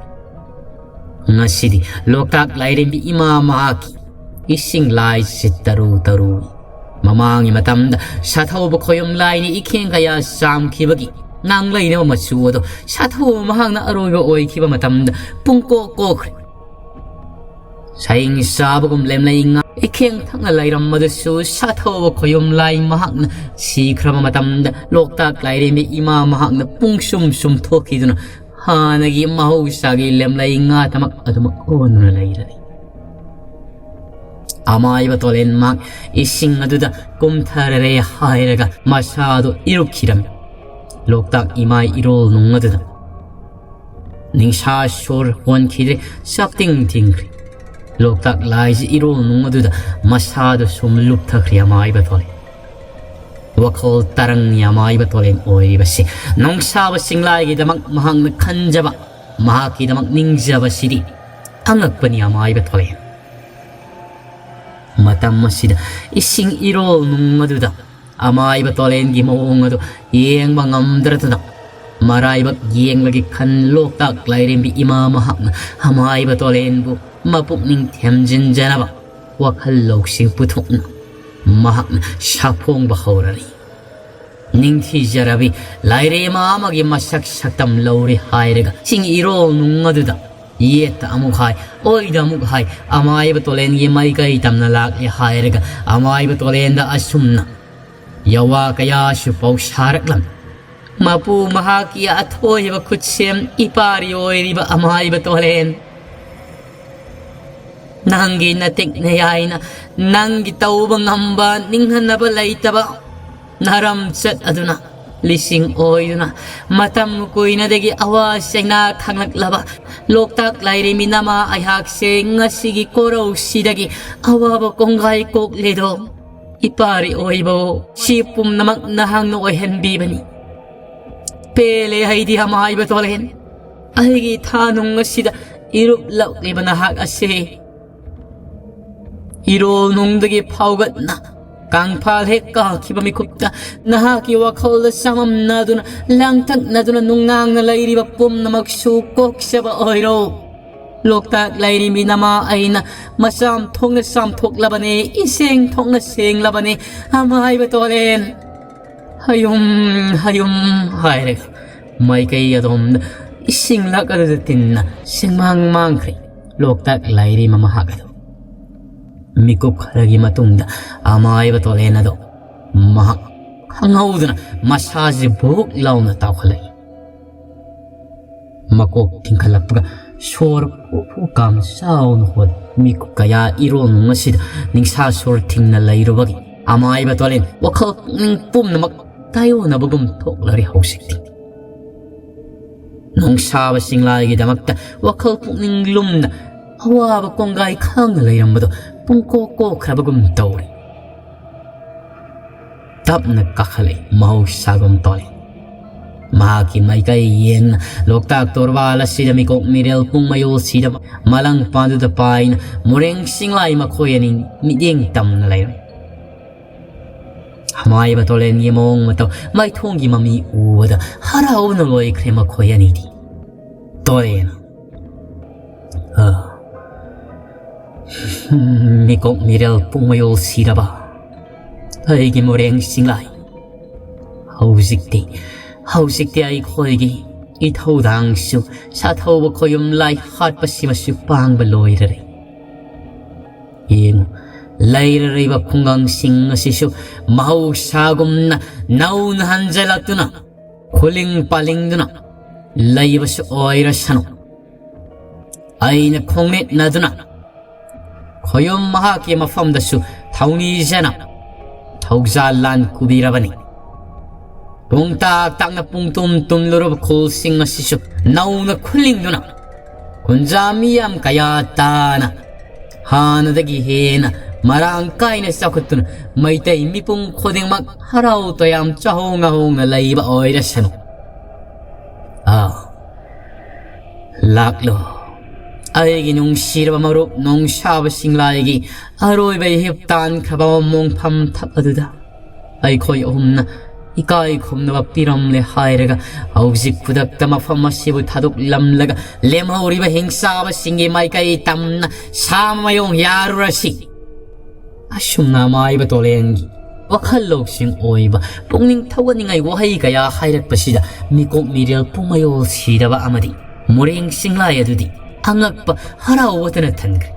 ꯉꯁꯤꯗꯤ ꯂꯣꯛꯇꯥꯛ ꯂꯥꯏꯔꯦꯝꯕꯤ ꯏꯃꯥ ꯃꯍꯥꯛꯀꯤ ꯏꯁꯤꯡ ꯂꯥꯏꯁꯦ ꯇꯔꯨ ꯇꯔꯨ ꯃꯃꯥꯡꯒꯤ ꯃꯇꯝꯗ ꯁꯥꯊꯧꯕ ꯈꯣꯌꯨꯝ ꯂꯥꯏꯅ ꯏꯈꯦꯡ ꯀꯌꯥ ꯆꯥꯝꯈꯤꯕꯒꯤ ꯉꯥꯡꯂꯩꯅꯕ ꯃꯆꯨ ꯑꯗꯣ ꯁꯥꯊꯧꯕ ꯃꯍꯥꯛꯅ ꯑꯔꯣꯏꯕ ꯑꯣꯏꯈꯤꯕ ꯃꯇꯝꯗ ꯄꯨꯡꯀꯣꯛ ꯀꯣꯛꯈ꯭ꯔꯦ꯫ ꯁꯌꯦꯡ ꯆꯥꯕꯒꯨꯝ ꯂꯦꯝꯂꯩ ꯉꯥ ꯏꯈꯦꯡ ꯊꯛꯅ ꯂꯩꯔꯝꯕꯗꯨꯁꯨ ꯁꯥꯊꯧꯕ ꯈꯣꯌꯨꯝ ꯂꯥꯏ ꯃꯍꯥꯛꯅ ꯁꯤꯈ꯭ꯔꯕ ꯃꯇꯝꯗ ꯂꯣꯛꯇꯥꯛ ꯂꯥꯏꯔꯦꯝꯕꯤ ꯏꯃꯥ ꯃꯍꯥꯛꯅ ꯄꯨꯡꯁꯨꯝ ꯁꯨꯝ ꯊꯣꯛꯈꯤꯗꯨꯅ ꯍꯥꯟꯅꯒꯤ ꯃꯍꯧꯁꯥꯒꯤ ꯂꯦꯝꯂꯩ ꯉꯥ ꯇꯃꯛ ꯑꯗꯨꯃꯛ ꯑꯣꯟꯗꯨꯅ ꯂꯩꯔꯦ꯫ ꯑꯃꯥꯏꯕ ꯇꯣꯂꯦꯟ ꯃꯍꯥꯛ ꯏꯁꯤꯡ ꯑꯗꯨꯗ ꯀꯨꯝꯊꯔꯔꯦ ꯍꯥꯏꯔꯒ ꯃꯁꯥꯗꯨ ꯏꯔꯨꯞꯈꯤꯔꯝꯃꯤ꯫ ꯂꯣꯛꯇꯥꯛ ꯏꯃꯥꯏ ꯏꯔꯣꯜ ꯅꯨꯡ ꯑꯗꯨꯗ ꯅꯤꯡꯁꯥ ꯁꯣꯔ ꯍꯣꯟꯈꯤꯗ꯭ꯔꯦ, ꯆꯥꯛꯇꯤꯡ ꯊꯤꯡꯈ꯭ꯔꯦ꯫ ꯂꯣꯛꯇꯥꯛ ꯂꯥꯏꯁꯤ ꯏꯔꯣꯜ ꯅꯨꯡ ꯑꯗꯨꯗ ꯃꯁꯥꯗꯨ ꯁꯨꯝ ꯂꯨꯞꯊꯈ꯭ꯔꯦ ꯑꯃꯥꯏꯕ ꯇꯣꯂꯦꯟ꯫ ꯋꯥꯈꯜ ꯇꯔꯪ ꯌꯥꯃꯥꯏꯕ ꯇꯣꯂꯦꯟ ꯑꯣꯏꯔꯤꯕꯁꯤ ꯅꯣꯡꯁꯥꯕ ꯁꯤꯡꯂꯥꯏꯒꯤꯗꯃꯛ ꯃꯍꯥꯛꯅ ꯈꯟꯖꯕ ꯃꯍꯥꯛꯀꯤꯗꯃꯛ ꯅꯤꯡꯖꯕꯁꯤꯗꯤ ꯑꯉꯛꯄꯅꯤ ꯑꯃꯥꯏꯕ ꯇꯣꯂꯦꯟ꯫ ꯃꯇꯝ ꯑꯁꯤꯗ ꯏꯁꯤꯡ ꯏꯔꯣꯜ ꯅꯨꯡ ꯑꯗꯨꯗ ꯑꯃꯥꯏꯕ ꯇꯣꯂꯦꯟꯒꯤ ꯃꯑꯣꯡ ꯑꯗꯨ ꯌꯦꯡꯕ ꯉꯝꯗ꯭ꯔꯗꯨꯅ ꯃꯔꯥꯏꯕꯛ ꯌꯦꯡꯂꯒꯦ ꯈꯟ ꯂꯣꯛꯇꯥꯛ ꯂꯥꯏꯔꯦꯝꯕꯤ ꯏꯃꯥ ꯃꯍꯥꯛꯅ ꯑꯃꯥꯏꯕ ꯇꯣꯂꯦꯟꯕꯨ ꯃꯄꯨꯛꯅꯤꯡ ꯊꯦꯝꯖꯤꯟꯖꯅꯕ ꯋꯥꯈꯜ ꯂꯧꯁꯤꯡ ꯄꯨꯊꯣꯛꯅ ꯃꯍꯥꯛꯅ ꯁꯥꯐꯣꯡꯕ ꯍꯧꯔꯔꯤ꯫ ꯅꯤꯡꯊꯤꯖꯔꯕꯤ ꯂꯥꯏꯔꯦꯝꯃ ꯑꯃꯒꯤ ꯃꯁꯛ ꯁꯛꯇꯝ ꯂꯧꯔꯦ ꯍꯥꯏꯔꯒ ꯆꯤꯡ ꯏꯔꯣꯜ ꯅꯨꯡ ꯑꯗꯨꯗ ꯌꯦꯠꯇ ꯑꯃꯨꯛ ꯍꯥꯏ, ꯑꯣꯏꯗ ꯑꯃꯨꯛ ꯍꯥꯏ, ꯑꯃꯥꯏꯕ ꯇꯣꯂꯦꯟꯒꯤ ꯃꯥꯏꯀꯩ ꯇꯝꯅ ꯂꯥꯛꯂꯦ ꯍꯥꯏꯔꯒ ꯑꯃꯥꯏꯕ ꯇꯣꯂꯦꯟꯗ ꯑꯁꯨꯝꯅ ꯌꯋꯥ ꯀꯌꯥꯁꯨ ꯄꯥꯎꯁꯥꯔꯛꯂꯝꯃꯤ꯫ ꯃꯄꯨ ꯃꯍꯥꯛꯀꯤ ꯑꯊꯣꯏꯕ ꯈꯨꯠꯁꯦꯝ ꯏꯄꯥꯔꯤ ꯑꯣꯏꯔꯤꯕ ꯑꯃꯥꯏꯕ ꯇꯣꯂꯦꯟ, ꯅꯪꯒꯤ ꯅꯇꯤꯛ ꯅꯌꯥꯏꯅ, ꯅꯪꯒꯤ ꯇꯧꯕ ꯉꯝꯕ ꯅꯤꯡꯍꯟꯅꯕ ꯂꯩꯇꯕ ꯅꯔꯝꯆꯠ ꯑꯗꯨꯅ ꯂꯤꯁꯤꯡ ꯑꯣꯏꯗꯨꯅ ꯃꯇꯝ ꯀꯨꯏꯅꯗꯒꯤ ꯑꯋꯥ ꯆꯩꯅꯥ ꯈꯪꯂꯛꯂꯕ ꯂꯣꯛꯇꯥꯛ ꯂꯥꯏꯔꯦꯝꯕꯤ ꯅꯃꯥ ꯑꯩꯍꯥꯛꯁꯦ ꯉꯁꯤꯒꯤ ꯀꯣꯔꯧꯁꯤꯗꯒꯤ ꯑꯋꯥꯕ ꯀꯣꯡꯒꯥꯏ ꯀꯣꯛꯂꯦꯗꯣ꯫ ꯏꯄꯥꯔꯤ ꯑꯣꯏꯕ ꯁꯤ ꯄꯨꯝꯅꯃꯛ ꯅꯍꯥꯛꯅ ꯑꯣꯏꯍꯟꯕꯤꯕꯅꯤ꯫ ꯄꯦꯜꯂꯦ ꯑꯩꯗꯤ ꯑꯃꯥꯏꯕ ꯇꯣꯂꯦꯟ꯫ ꯑꯩꯒꯤ ꯊꯥꯅꯨꯡ ꯑꯁꯤꯗ ꯏꯔꯨꯞ ꯂꯧꯂꯤꯕ ꯅꯍꯥꯛ ꯑꯁꯤ ꯏꯔꯣꯜ ꯅꯨꯡꯗꯒꯤ ꯐꯥꯎꯒꯠꯅ ꯀꯪꯐꯥꯜ ꯍꯦꯛ ꯀꯥꯈꯤꯕ ꯃꯤꯀꯨꯞꯇ ꯅꯍꯥꯛꯀꯤ ꯋꯥꯈꯜꯗ ꯆꯃꯝꯅꯗꯨꯅ ꯂꯥꯡꯇꯛꯅꯗꯨꯅ ꯅꯨꯡꯅꯥꯡꯅ ꯂꯩꯔꯤꯕ ꯄꯨꯝꯅꯃꯛꯁꯨ ꯀꯣꯛꯆꯕ ꯑꯣꯏꯔꯣ꯫ ꯂꯣꯛꯇꯥꯛ ꯂꯥꯏꯔꯦꯝꯕꯤ ꯅꯃꯥ ꯑꯩꯅ ꯃꯆꯥꯝ ꯊꯣꯛꯅ ꯆꯥꯝꯊꯣꯛꯂꯕꯅꯦ, ꯏꯁꯦꯡ ꯊꯣꯛꯅ ꯁꯦꯡꯂꯕꯅꯦ꯫ ꯑꯃꯥꯏꯕ ꯇꯣꯂꯦꯟ, ꯍꯌꯨꯝ ꯍꯌꯨꯝ ꯍꯥꯏꯔꯒ ꯃꯥꯏꯀꯩ ꯑꯗꯣꯝꯗ ꯏꯁꯤꯡ ꯂꯥꯛ ꯑꯗꯨꯗ ꯇꯤꯟꯅ ꯁꯦꯡꯃꯥꯡ ꯃꯥꯡꯈ꯭ꯔꯦ ꯂꯣꯛꯇꯥꯛ ꯂꯥꯏꯔꯦꯝꯕꯤ ꯃꯍꯥꯛ ꯑꯗꯨ꯫ ꯃꯤꯀꯨꯞ ꯈꯔꯒꯤ ꯃꯇꯨꯡꯗ ꯑꯃꯥꯏꯕ ꯇꯣꯂꯦꯟ ꯑꯗꯣ ꯃꯍꯥꯛ ꯈꯪꯍꯧꯗꯅ ꯃꯁꯥꯁꯦ ꯕꯨꯛ ꯂꯥꯎꯅ ꯇꯥꯎꯈꯠꯂꯛꯏ꯫ ꯃꯀꯣꯛ ꯊꯤꯡꯈꯠꯂꯛꯄꯒ ꯁꯣꯔ ꯐꯨ ꯐꯨ ꯀꯥꯝ ꯆꯥꯎꯅ ꯍꯣꯜꯂꯤ꯫ ꯃꯤꯀꯨꯞ ꯀꯌꯥ ꯏꯔꯣꯟ ꯑꯁꯤꯗ ꯅꯤꯡꯁꯥ ꯁꯣꯔ ꯊꯤꯡꯅ ꯂꯩꯔꯨꯕꯒꯤ ꯑꯃꯥꯏꯕ ꯇꯣꯂꯦꯟ ꯋꯥꯈꯜ ꯄꯨꯛꯅꯤꯡ ꯄꯨꯝꯅꯃꯛ ꯇꯥꯏꯑꯣꯟꯅꯕꯒꯨꯝ ꯊꯣꯛꯂꯔꯦ ꯍꯧꯖꯤꯛꯇꯤ꯫ ꯅꯨꯡꯁꯥꯕ ꯆꯤꯡꯂꯥꯏꯒꯤꯗꯃꯛꯇ ꯋꯥꯈꯜ ꯄꯨꯛꯅꯤꯡ ꯂꯨꯝꯅ ꯑꯋꯥꯕ ꯀꯣꯡꯒꯥꯏ ꯈꯥꯡꯅ ꯂꯩꯔꯝꯕꯗꯣ ꯄꯨꯡꯀꯣꯛ ꯀꯣꯛꯈ꯭ꯔꯕꯒꯨꯝ ꯇꯧꯔꯦ꯫ ꯇꯞꯅ ꯀꯥꯈꯠꯂꯛꯏ ꯃꯍꯧꯁꯥꯒꯨꯝ ꯇꯣꯂꯦꯟ꯫ ꯃꯍꯥꯛꯀꯤ ꯃꯥꯏꯀꯩ ꯌꯦꯡꯅ ꯂꯣꯛꯇꯥꯛ ꯇꯣꯔꯕꯥꯜ ꯑꯁꯤꯗ ꯃꯤꯀꯣꯛ ꯃꯤꯔꯦꯜ ꯄꯨꯡ ꯃꯌꯣꯜ ꯁꯤꯗꯕ ꯃꯂꯪ ꯄꯥꯟꯗꯨꯗ ꯄꯥꯏꯅ ꯃꯣꯔꯦꯡ ꯆꯤꯡꯂꯥꯏ ꯃꯈꯣꯏ ꯑꯅꯤ ꯃꯤꯠꯌꯦꯡ ꯇꯝꯅ ꯂꯩꯔꯝꯃꯤ꯫ ꯑꯃꯥꯏꯕ ꯇꯣꯂꯦꯟꯒꯤ ꯃꯑꯣꯡ ꯃꯇꯧ, ꯃꯥꯏꯊꯣꯡꯒꯤ ꯃꯃꯤ ꯎꯕꯗ ꯍꯔꯥꯎꯅ ꯂꯣꯏꯈ꯭ꯔꯦ ꯃꯈꯣꯏ ꯑꯅꯤꯗꯤ꯫ ꯇꯣꯔꯦꯅ, "ꯑ, ꯃꯤꯀꯣꯛ ꯃꯤꯔꯦꯜ ꯄꯨꯡ ꯃꯌꯣꯜ ꯁꯤꯔꯕ ꯑꯩꯒꯤ ꯃꯣꯔꯦꯡ ꯆꯤꯡꯂꯥꯏ, ꯍꯧꯖꯤꯛꯇꯤ, ꯍꯧꯖꯤꯛꯇꯤ ꯑꯩꯈꯣꯏꯒꯤ ꯏꯊꯧꯗꯥꯡꯁꯨ ꯁꯥꯊꯧꯕ ꯈꯣꯌꯨꯝ ꯂꯥꯏ ꯍꯥꯠꯄꯁꯤꯃꯁꯨ ꯄꯥꯡꯕ ꯂꯣꯏꯔꯔꯦ꯫ ꯌꯦꯡꯉꯨ, ꯂꯩꯔꯔꯤꯕ ꯈꯨꯡꯒꯪꯁꯤꯡ ꯑꯁꯤꯁꯨ ꯃꯍꯧꯁꯥꯒꯨꯝꯅ ꯅꯧꯅ ꯍꯟꯖꯤꯜꯂꯛꯇꯨꯅ ꯈꯨꯂꯤꯡ ꯄꯥꯂꯤꯡꯗꯨꯅ ꯂꯩꯕꯁꯨ ꯑꯣꯏꯔꯁꯅꯨ꯫ ꯑꯩꯅ ꯈꯣꯡꯅꯤꯠꯅꯗꯨꯅ ꯈꯣꯌꯨꯝ ꯃꯍꯥꯛꯀꯤ ꯃꯐꯝꯗꯁꯨ ꯊꯧꯅꯤꯖꯅ ꯊꯧꯖꯥꯜ ꯂꯥꯟ ꯀꯨꯕꯤꯔꯕꯅꯤ꯫ ꯄꯨꯡ ꯇꯥꯛ ꯇꯥꯛꯅ ꯄꯨꯡ ꯇꯨꯝ ꯇꯨꯝꯂꯨꯔꯕ ꯈꯨꯜꯁꯤꯡ ꯑꯁꯤꯁꯨ ꯅꯧꯅ ꯈꯨꯂꯤꯡꯗꯨꯅ ꯈꯨꯟꯖꯥ ꯃꯤꯌꯥꯝ ꯀꯌꯥ ꯇꯥꯅ ꯍꯥꯟꯅꯗꯒꯤ ꯍꯦꯟꯅ ꯃꯔꯥꯡ ꯀꯥꯏꯅ ꯆꯥꯎꯈꯠꯇꯨꯅ ꯃꯩꯇꯩ ꯃꯤꯄꯨꯝ ꯈꯨꯗꯤꯡꯃꯛ ꯍꯔꯥꯎ ꯇꯌꯥꯝ ꯆꯥꯍꯣꯡ ꯉꯥꯍꯣꯡꯅ ꯂꯩꯕ ꯑꯣꯏꯔꯁꯅꯨ꯫ ꯑꯥ, ꯂꯥꯛꯂꯣ, ꯑꯩꯒꯤ ꯅꯨꯡꯁꯤꯔꯕ ꯃꯔꯨꯞ ꯅꯣꯡꯁꯥꯕ ꯁꯤꯡꯂꯥꯏꯒꯤ ꯑꯔꯣꯏꯕ ꯏꯍꯤꯞ ꯇꯥꯟꯈ꯭ꯔꯕ ꯃꯣꯡꯐꯝ ꯊꯛ ꯑꯗꯨꯗ ꯑꯩꯈꯣꯏ ꯑꯍꯨꯝꯅ ꯏꯀꯥꯏ ꯈꯨꯝꯅꯕ ꯄꯤꯔꯝꯂꯦ ꯍꯥꯏꯔꯒ ꯍꯧꯖꯤꯛ ꯈꯨꯗꯛꯇ ꯃꯐꯝ ꯑꯁꯤꯕꯨ ꯊꯥꯗꯣꯛꯂꯝꯂꯒ ꯂꯦꯝꯍꯧꯔꯤꯕ ꯍꯤꯡꯆꯥꯕꯁꯤꯡꯒꯤ ꯃꯥꯏꯀꯩ ꯇꯝꯅ ꯁꯥ ꯃꯌꯣꯡ ꯌꯥꯔꯨꯔꯁꯤ꯫ ꯑꯁꯨꯝꯅ ꯑꯃꯥꯏꯕ ꯇꯣꯂꯦꯟꯒꯤ ꯋꯥꯈꯜ ꯂꯧꯁꯤꯡ ꯑꯣꯏꯕ ꯄꯨꯛꯅꯤꯡ ꯊꯧꯒꯠꯅꯤꯡꯉꯥꯏ ꯋꯥꯍꯩ ꯀꯌꯥ ꯍꯥꯏꯔꯛꯄꯁꯤꯗ ꯃꯤꯀꯣꯛ ꯃꯤꯔꯦꯜ ꯄꯨꯡꯃꯌꯣꯜ ꯁꯤꯗꯕ ꯑꯃꯗꯤ ꯃꯣꯔꯦꯡ ꯆꯤꯡꯂꯥꯏ ꯑꯗꯨꯗꯤ ꯑꯉꯛꯄ ꯍꯔꯥꯎꯕꯇꯅ ꯊꯟꯈ꯭ꯔꯦ꯫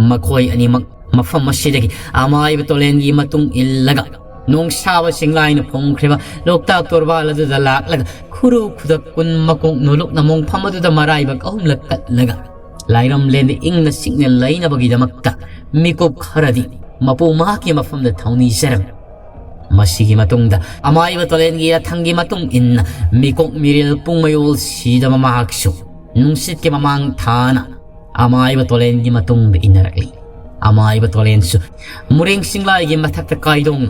ꯃꯈꯣꯏ ꯑꯅꯤꯃꯛ ꯃꯐꯝ ꯑꯁꯤꯗꯒꯤ ꯑꯃꯥꯏꯕ ꯇꯣꯂꯦꯟꯒꯤ ꯃꯇꯨꯡ ꯏꯜꯂꯒ ꯅꯣꯡꯁꯥꯕ ꯆꯤꯡꯂꯥꯏꯅ ꯐꯣꯡꯈ꯭ꯔꯤꯕ ꯂꯣꯛꯇꯥꯛ ꯇꯣꯔꯕꯥꯜ ꯑꯗꯨꯗ ꯂꯥꯛꯂꯒ ꯈꯨꯔꯨ ꯈꯨꯗꯛ ꯀꯨꯟ ꯃꯀꯣꯛ ꯅꯣꯂꯨꯛꯅ ꯃꯣꯡꯐꯝ ꯑꯗꯨꯗ ꯃꯔꯥꯏꯕꯛ ꯑꯍꯨꯝꯂꯛ ꯀꯠꯂꯒ ꯂꯥꯏꯔꯝꯂꯦꯟꯗ ꯏꯪꯅ ꯆꯤꯛꯅ ꯂꯩꯅꯕꯒꯤꯗꯃꯛꯇ ꯃꯤꯀꯨꯞ ꯈꯔꯗꯤ ꯃꯄꯨ ꯃꯍꯥꯛꯀꯤ ꯃꯐꯝꯗ ꯊꯧꯅꯤꯖꯔꯝꯃꯤ꯫ ꯃꯁꯤꯒꯤ ꯃꯇꯨꯡꯗ ꯑꯃꯥꯏꯕ ꯇꯣꯂꯦꯟꯒꯤ ꯌꯥꯊꯪꯒꯤ ꯃꯇꯨꯡ ꯏꯟꯅ ꯃꯤꯀꯣꯛ ꯃꯤꯔꯦꯜ ꯄꯨꯡ ꯃꯌꯣꯜ ꯁꯤꯗꯕ ꯃꯍꯥꯛꯁꯨ ꯅꯨꯡꯁꯤꯠꯀꯤ ꯃꯃꯥꯡ ꯊꯥꯅ ꯑꯃꯥꯏꯕ ꯇꯣꯂꯦꯟꯒꯤ ꯃꯇꯨꯡꯗ ꯏꯟꯅꯔꯛꯂꯤ꯫ ꯑꯃꯥꯏꯕ ꯇꯣꯂꯦꯟꯁꯨ ꯃꯨꯔꯦꯡ ꯆꯤꯡꯂꯥꯏꯒꯤ ꯃꯊꯛꯇ ꯀꯥꯏꯗꯣꯡ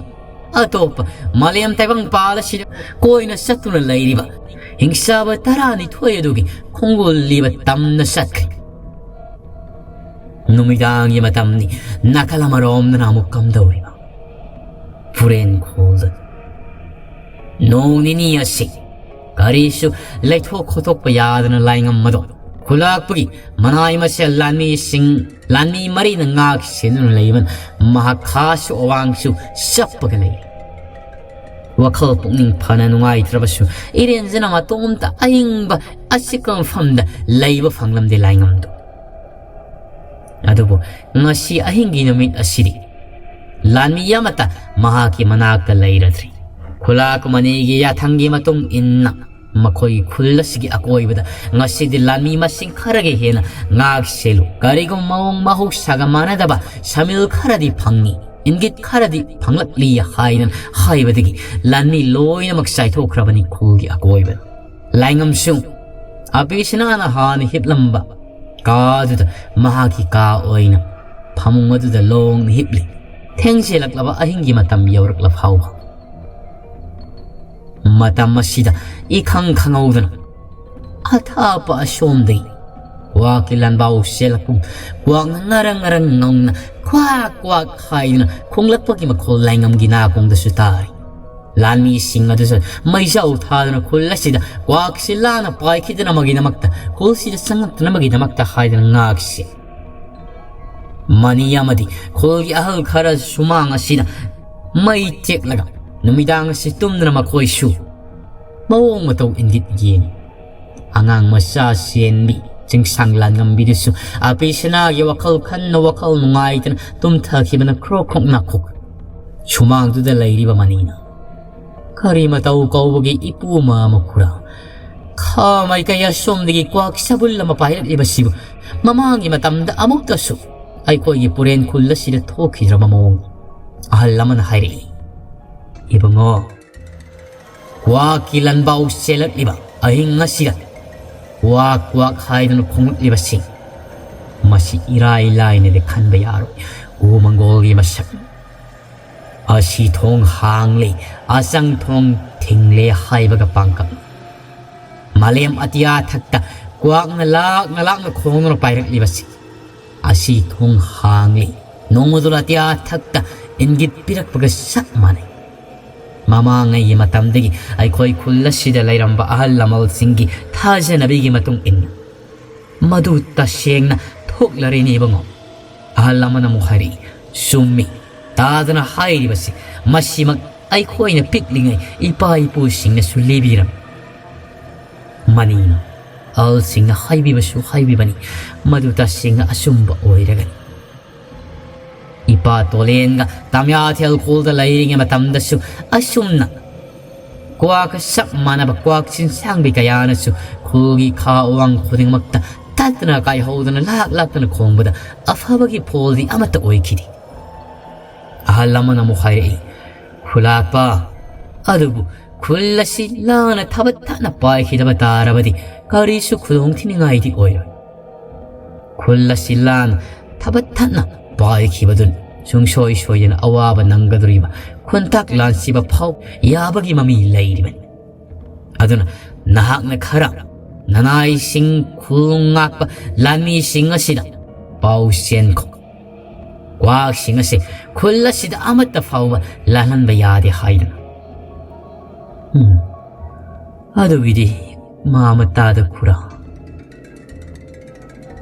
ꯑꯇꯣꯞꯄ ꯃꯥꯂꯦꯝ ꯇꯥꯏꯕꯪꯄꯥꯜ ꯑꯁꯤꯗ ꯀꯣꯏꯅ ꯆꯠꯇꯨꯅ ꯂꯩꯔꯤꯕ ꯍꯤꯡꯆꯥꯕ ꯇꯔꯥꯅꯤꯊꯣꯏ ꯑꯗꯨꯒꯤ ꯈꯣꯡꯒꯨꯜ ꯂꯤꯕ ꯇꯝꯅ ꯆꯠꯈ꯭ꯔꯦ꯫ ꯅꯨꯃꯤꯗꯥꯡꯒꯤ ꯃꯇꯝꯅꯤ꯫ ꯅꯥꯀꯜ ꯑꯃꯔꯣꯝꯗꯅ ꯑꯃꯨꯛ ꯀꯝꯗꯧꯔꯤꯕ? ꯐꯨꯔꯦꯟ ꯈꯣꯜꯗ ꯅꯣꯡ ꯅꯤꯅꯤ ꯑꯁꯤ ꯀꯔꯤꯁꯨ ꯂꯩꯊꯣꯛ ꯈꯣꯠꯇꯣꯛꯄ ꯌꯥꯗꯅ ꯂꯥꯏꯉꯝ ꯑꯗꯣ ꯈꯨꯂꯥꯛꯄꯒꯤ ꯃꯅꯥꯏ ꯃꯁꯦꯜ ꯂꯥꯟꯃꯤꯁꯤꯡ, ꯂꯥꯟꯃꯤ ꯃꯔꯤꯅ ꯉꯥꯛ ꯁꯦꯟꯗꯨꯅ ꯂꯩꯕꯅ ꯃꯍꯥꯛ ꯈꯥꯁꯨ ꯑꯋꯥꯡꯁꯨ ꯆꯞꯄꯒ ꯂꯩꯔꯤ꯫ ꯋꯥꯈꯜ ꯄꯨꯛꯅꯤꯡ ꯐꯅ ꯅꯨꯡꯉꯥꯏꯇ꯭ꯔꯕꯁꯨ ꯏꯔꯦꯟꯖꯅ ꯃꯇꯣꯝꯇ ꯑꯏꯪꯕ ꯑꯆꯤꯛꯄ ꯃꯐꯝꯗ ꯂꯩꯕ ꯐꯪꯂꯝꯗꯦ ꯂꯥꯏꯉꯝꯗꯣ꯫ ꯑꯗꯨꯕꯨ ꯉꯁꯤ ꯑꯍꯤꯡꯒꯤ ꯅꯨꯃꯤꯠ ꯑꯁꯤꯗꯤ ꯂꯥꯟꯃꯤ ꯑꯃꯠꯇ ꯃꯍꯥꯛꯀꯤ ꯃꯅꯥꯛꯇ ꯂꯩꯔꯗ꯭ꯔꯤ꯫ ꯈꯨꯂꯥꯛ ꯃꯅꯤꯒꯤ ꯌꯥꯊꯪꯒꯤ ꯃꯇꯨꯡ ꯏꯟꯅ ꯃꯈꯣꯏꯒꯤ ꯈꯨꯜ ꯑꯁꯤꯒꯤ ꯑꯀꯣꯏꯕꯗ ꯉꯁꯤꯗꯤ ꯂꯥꯟꯃꯤ ꯃꯁꯤꯡ ꯈꯔꯒꯤ ꯍꯦꯟꯅ ꯉꯥꯛ ꯁꯦꯜꯂꯨ꯫ ꯀꯔꯤꯒꯨꯝꯕ ꯃꯑꯣꯡ ꯃꯍꯧꯁꯥꯒ ꯃꯥꯟꯅꯗꯕ ꯁꯃꯤꯜ ꯈꯔꯗꯤ ꯐꯪꯏ, ꯏꯪꯒꯤꯠ ꯈꯔꯗꯤ ꯐꯪꯂꯛꯂꯤ ꯍꯥꯏꯗꯅ ꯍꯥꯏꯕꯗꯒꯤ ꯂꯥꯟꯃꯤ ꯂꯣꯏꯅꯃꯛ ꯆꯥꯏꯊꯣꯛꯈ꯭ꯔꯕꯅꯤ ꯈꯨꯜꯒꯤ ꯑꯀꯣꯏꯕꯗ꯫ ꯂꯥꯏꯉꯝꯁꯨ ꯑꯕꯤꯁꯅꯥꯅ ꯍꯥꯟꯅ ꯍꯤꯞꯂꯝꯕ ꯀꯥꯗꯨꯗ ꯃꯍꯥꯛꯀꯤ ꯀꯥ ꯑꯣꯏꯅ ꯐꯃꯨꯡ ꯑꯗꯨꯗ ꯂꯣꯡꯅ ꯍꯤꯞꯂꯤ꯫ ꯊꯦꯡꯖꯤꯜꯂꯛꯂꯕ ꯑꯍꯤꯡꯒꯤ ꯃꯇꯝ ꯌꯧꯔꯛꯂ ꯐꯥꯎꯕ꯫ ꯃꯇꯝ ꯑꯁꯤꯗ ꯏꯈꯪ ꯈꯪꯍꯧꯗꯅ ꯑꯊꯥꯞꯄ ꯑꯁꯣꯝꯗꯒꯤ ꯀ꯭ꯋꯥꯛꯀꯤ ꯂꯥꯟꯕꯥꯎ ꯆꯦꯜꯂꯛꯄ, ꯀ꯭ꯋꯥꯛꯅ ꯉꯔꯪ ꯉꯔꯪ ꯉꯪꯅ ꯀ꯭ꯋꯥꯛ ꯀ꯭ꯋꯥꯛ ꯍꯥꯏꯗꯨꯅ ꯈꯣꯡꯂꯛꯄꯒꯤ ꯃꯈꯣꯜ ꯂꯥꯏꯉꯝꯒꯤ ꯅꯥꯀꯣꯡꯗꯁꯨ ꯇꯥꯔꯤ꯫ ꯂꯥꯟꯃꯤꯁꯤꯡ ꯑꯗꯨꯁꯨ ꯃꯩꯖꯥꯎ ꯊꯥꯗꯨꯅ ꯈꯨꯜ ꯑꯁꯤꯗ ꯀ꯭ꯋꯥꯛꯁꯤ ꯂꯥꯟꯅ ꯄꯥꯏꯈꯤꯗꯅꯕꯒꯤꯗꯃꯛꯇ, ꯈꯨꯜꯁꯤꯗ ꯆꯪꯉꯛꯇꯅꯕꯒꯤꯗꯃꯛꯇ ꯍꯥꯏꯗꯅ ꯉꯥꯛꯁꯤ꯫ ꯃꯅꯤ ꯑꯃꯗꯤ ꯈꯨꯜꯒꯤ ꯑꯍꯜ ꯈꯔ ꯁꯨꯃꯥꯡ ꯑꯁꯤꯗ ꯃꯩ ꯇꯦꯛꯂꯒ ꯅꯨꯃꯤꯗꯥꯡ ꯑꯁꯤ ꯇꯨꯝꯗꯅ ꯃꯈꯣꯏꯁꯨ ꯃꯑꯣꯡ ꯃꯇꯧ ꯏꯪꯒꯤꯠ ꯌꯦꯡꯉꯤ꯫ ꯑꯉꯥꯡ ꯃꯆꯥ ꯆꯦꯟꯕꯤ ꯆꯤꯡꯁꯥꯡ ꯂꯥꯟꯉꯝꯕꯤꯗꯨꯁꯨ ꯑꯄꯤꯁꯅꯥꯒꯤ ꯋꯥꯈꯜ ꯈꯟꯅ ꯋꯥꯈꯜ ꯅꯨꯡꯉꯥꯏꯇꯅ ꯇꯨꯝꯊꯈꯤꯕꯅ ꯈ꯭ꯔꯣꯛ ꯈ꯭ꯔꯣꯛ ꯅꯥꯈꯣꯛ꯫ ꯁꯨꯃꯥꯡꯗꯨꯗ ꯂꯩꯔꯤꯕ ꯃꯅꯤꯅ, "ꯀꯔꯤ ꯃꯇꯧ ꯀꯧꯕꯒꯤ ꯏꯄꯨ ꯃꯃ ꯈꯨꯔꯥ? ꯈꯥ ꯃꯥꯏꯀꯩ ꯑꯁꯣꯝꯗꯒꯤ ꯀ꯭ꯋꯥꯛ ꯁꯕꯨꯜ ꯑꯃ ꯄꯥꯏꯔꯛꯂꯤꯕꯁꯤꯕꯨ ꯃꯃꯥꯡꯒꯤ ꯃꯇꯝꯗ ꯑꯃꯨꯛꯇꯁꯨ ꯑꯩꯈꯣꯏꯒꯤ ꯄꯨꯔꯦꯟ ꯈꯨꯜ ꯑꯁꯤꯗ ꯊꯣꯛꯈꯤꯗ꯭ꯔꯕ ꯃꯑꯣꯡ?" ꯑꯍꯜ ꯑꯃꯅ ꯍꯥꯏꯔꯛꯏ, "ꯏꯕꯨꯡꯉꯣ, ꯀ꯭ꯋꯥꯛꯀꯤ ꯂꯥꯟꯕꯥꯎ ꯆꯦꯜꯂꯛꯂꯤꯕ ꯑꯍꯤꯡ ꯑꯁꯤꯗ ꯀ꯭ꯋꯥꯛ ꯀ꯭ꯋꯥꯛ ꯍꯥꯏꯗꯨꯅ ꯈꯣꯡꯂꯛꯂꯤꯕꯁꯤꯡ, ꯃꯁꯤ ꯏꯔꯥꯏ ꯂꯥꯏꯅꯗꯤ ꯈꯟꯕ ꯌꯥꯔꯣꯏ꯫ ꯎ ꯃꯪꯒꯣꯜꯒꯤ ꯃꯁꯛ ꯑꯁꯤ ꯊꯣꯡ ꯍꯥꯡꯂꯦ, ꯑꯆꯪ ꯊꯣꯡ ꯊꯤꯡꯂꯦ ꯍꯥꯏꯕꯒ ꯄꯥꯡꯀꯛ꯫ ꯃꯥꯂꯦꯝ ꯑꯇꯤꯌꯥ ꯊꯛꯇ ꯀ꯭ꯋꯥꯛꯅ ꯂꯥꯛꯅ ꯂꯥꯛꯅ ꯈꯣꯡꯗꯨꯅ ꯄꯥꯏꯔꯛꯂꯤꯕꯁꯤ꯫ ꯑꯁꯤ ꯊꯣꯡ ꯍꯥꯡꯂꯤ꯫ ꯅꯣꯡꯃꯗꯨ ꯑꯇꯤꯌꯥ ꯊꯛꯇ ꯏꯪꯒꯤꯠ ꯄꯤꯔꯛꯄꯒ ꯆꯞ ꯃꯥꯟꯅꯩ꯫ ꯃꯃꯥꯡꯉꯩꯒꯤ ꯃꯇꯝꯗꯒꯤ ꯑꯩꯈꯣꯏ ꯈꯨꯜ ꯑꯁꯤꯗ ꯂꯩꯔꯝꯕ ꯑꯍꯜ ꯂꯃꯟꯁꯤꯡꯒꯤ ꯊꯥꯖꯅꯕꯤꯒꯤ ꯃꯇꯨꯡ ꯏꯟꯅ ꯃꯗꯨ ꯇꯁꯦꯡꯅ ꯊꯣꯛꯂꯔꯦꯅꯦ ꯏꯕꯨꯡꯉꯣ꯫ ꯑꯍꯜ ꯑꯃꯅ ꯑꯃꯨꯛ ꯍꯥꯏꯔꯛꯏ, "ꯆꯨꯝꯃꯤ, ꯇꯥꯗꯅ ꯍꯥꯏꯔꯤꯕꯁꯤ꯫ ꯃꯁꯤꯃꯛ ꯑꯩꯈꯣꯏꯅ ꯄꯤꯛꯂꯤꯉꯩ ꯏꯄꯥ ꯏꯄꯨꯁꯤꯡꯅꯁꯨ ꯂꯤꯕꯤꯔꯝꯃꯤ꯫" ꯃꯅꯤꯅ ꯑꯍꯜꯁꯤꯡꯅ ꯍꯥꯏꯕꯤꯕꯁꯨ ꯍꯥꯏꯕꯤꯕꯅꯤ, ꯃꯗꯨ ꯇꯁꯦꯡꯅ ꯑꯆꯨꯝꯕ ꯑꯣꯏꯔꯒꯅꯤ꯫ ꯏꯄꯥ ꯇꯣꯂꯦꯟꯒ ꯇꯥꯃꯤꯌꯥꯊꯦꯜ ꯈꯨꯜꯗ ꯂꯩꯔꯤꯉꯩ ꯃꯇꯝꯗꯁꯨ ꯑꯁꯨꯝꯅ ꯀ꯭ꯋꯥꯛꯀ ꯆꯞ ꯃꯥꯟꯅꯕ ꯀ꯭ꯋꯥꯛ ꯆꯤꯟꯁꯥꯡꯕꯤ ꯀꯌꯥꯅꯁꯨ ꯈꯨꯜꯒꯤ ꯈꯥ ꯑꯋꯥꯡ ꯈꯨꯗꯤꯡꯃꯛꯇ ꯇꯠꯇꯅ ꯀꯥꯏꯍꯧꯗꯅ ꯂꯥꯛ ꯂꯥꯛꯇꯅ ꯈꯣꯡꯕꯗ ꯑꯐꯕꯒꯤ ꯐꯣꯜꯗꯤ ꯑꯃꯠꯇ ꯑꯣꯏꯈꯤꯗꯦ꯫ ꯑꯍꯜ ꯑꯃꯅ ꯑꯃꯨꯛ ꯍꯥꯏꯔꯛꯏ, "ꯈꯨꯂꯥꯛꯄ, ꯑꯗꯨꯕꯨ ꯈꯨꯜ ꯑꯁꯤ ꯂꯥꯟꯅ ꯊꯕꯠ ꯊꯠꯅ ꯄꯥꯏꯈꯤꯗꯕ ꯇꯥꯔꯕꯗꯤ ꯀꯔꯤꯁꯨ ꯈꯨꯗꯣꯡ ꯊꯤꯅꯤꯡꯉꯥꯏꯗꯤ ꯑꯣꯏꯔꯣꯏ꯫ ꯈꯨꯜ ꯑꯁꯤ ꯂꯥꯟ ꯊꯕꯠ ꯊꯠꯅ ꯄꯥꯏꯈꯤꯕꯗꯨꯅ ꯁꯨꯡꯁꯣꯏ ꯁꯣꯏꯗꯅ ꯑꯋꯥꯕ ꯅꯪꯒꯗꯧꯔꯤꯕ ꯈꯨꯟꯇꯥꯛ ꯂꯥꯟꯁꯤꯕ ꯐꯥꯎ ꯌꯥꯕꯒꯤ ꯃꯃꯤ ꯂꯩꯔꯤꯕꯅꯤ꯫ ꯑꯗꯨꯅ ꯅꯍꯥꯛꯅ ꯈꯔ ꯅꯅꯥꯏꯁꯤꯡ ꯈꯨꯜ ꯉꯥꯛꯄ ꯂꯥꯟꯃꯤꯁꯤꯡ ꯑꯁꯤꯗ ꯄꯥꯎ ꯆꯦꯟꯈꯣ꯫ ꯀ꯭ꯋꯥꯛꯁꯤꯡ ꯑꯁꯤ ꯈꯨꯜ ꯑꯁꯤꯗ ꯑꯃꯠꯇ ꯐꯥꯎꯕ ꯂꯥꯜꯍꯟꯕ ꯌꯥꯗꯦ" ꯍꯥꯏꯗꯅ꯫ ꯎꯝ, ꯑꯗꯨꯒꯤꯗꯤ ꯃꯥ ꯃꯇꯥꯗ ꯈꯨꯔꯥ꯫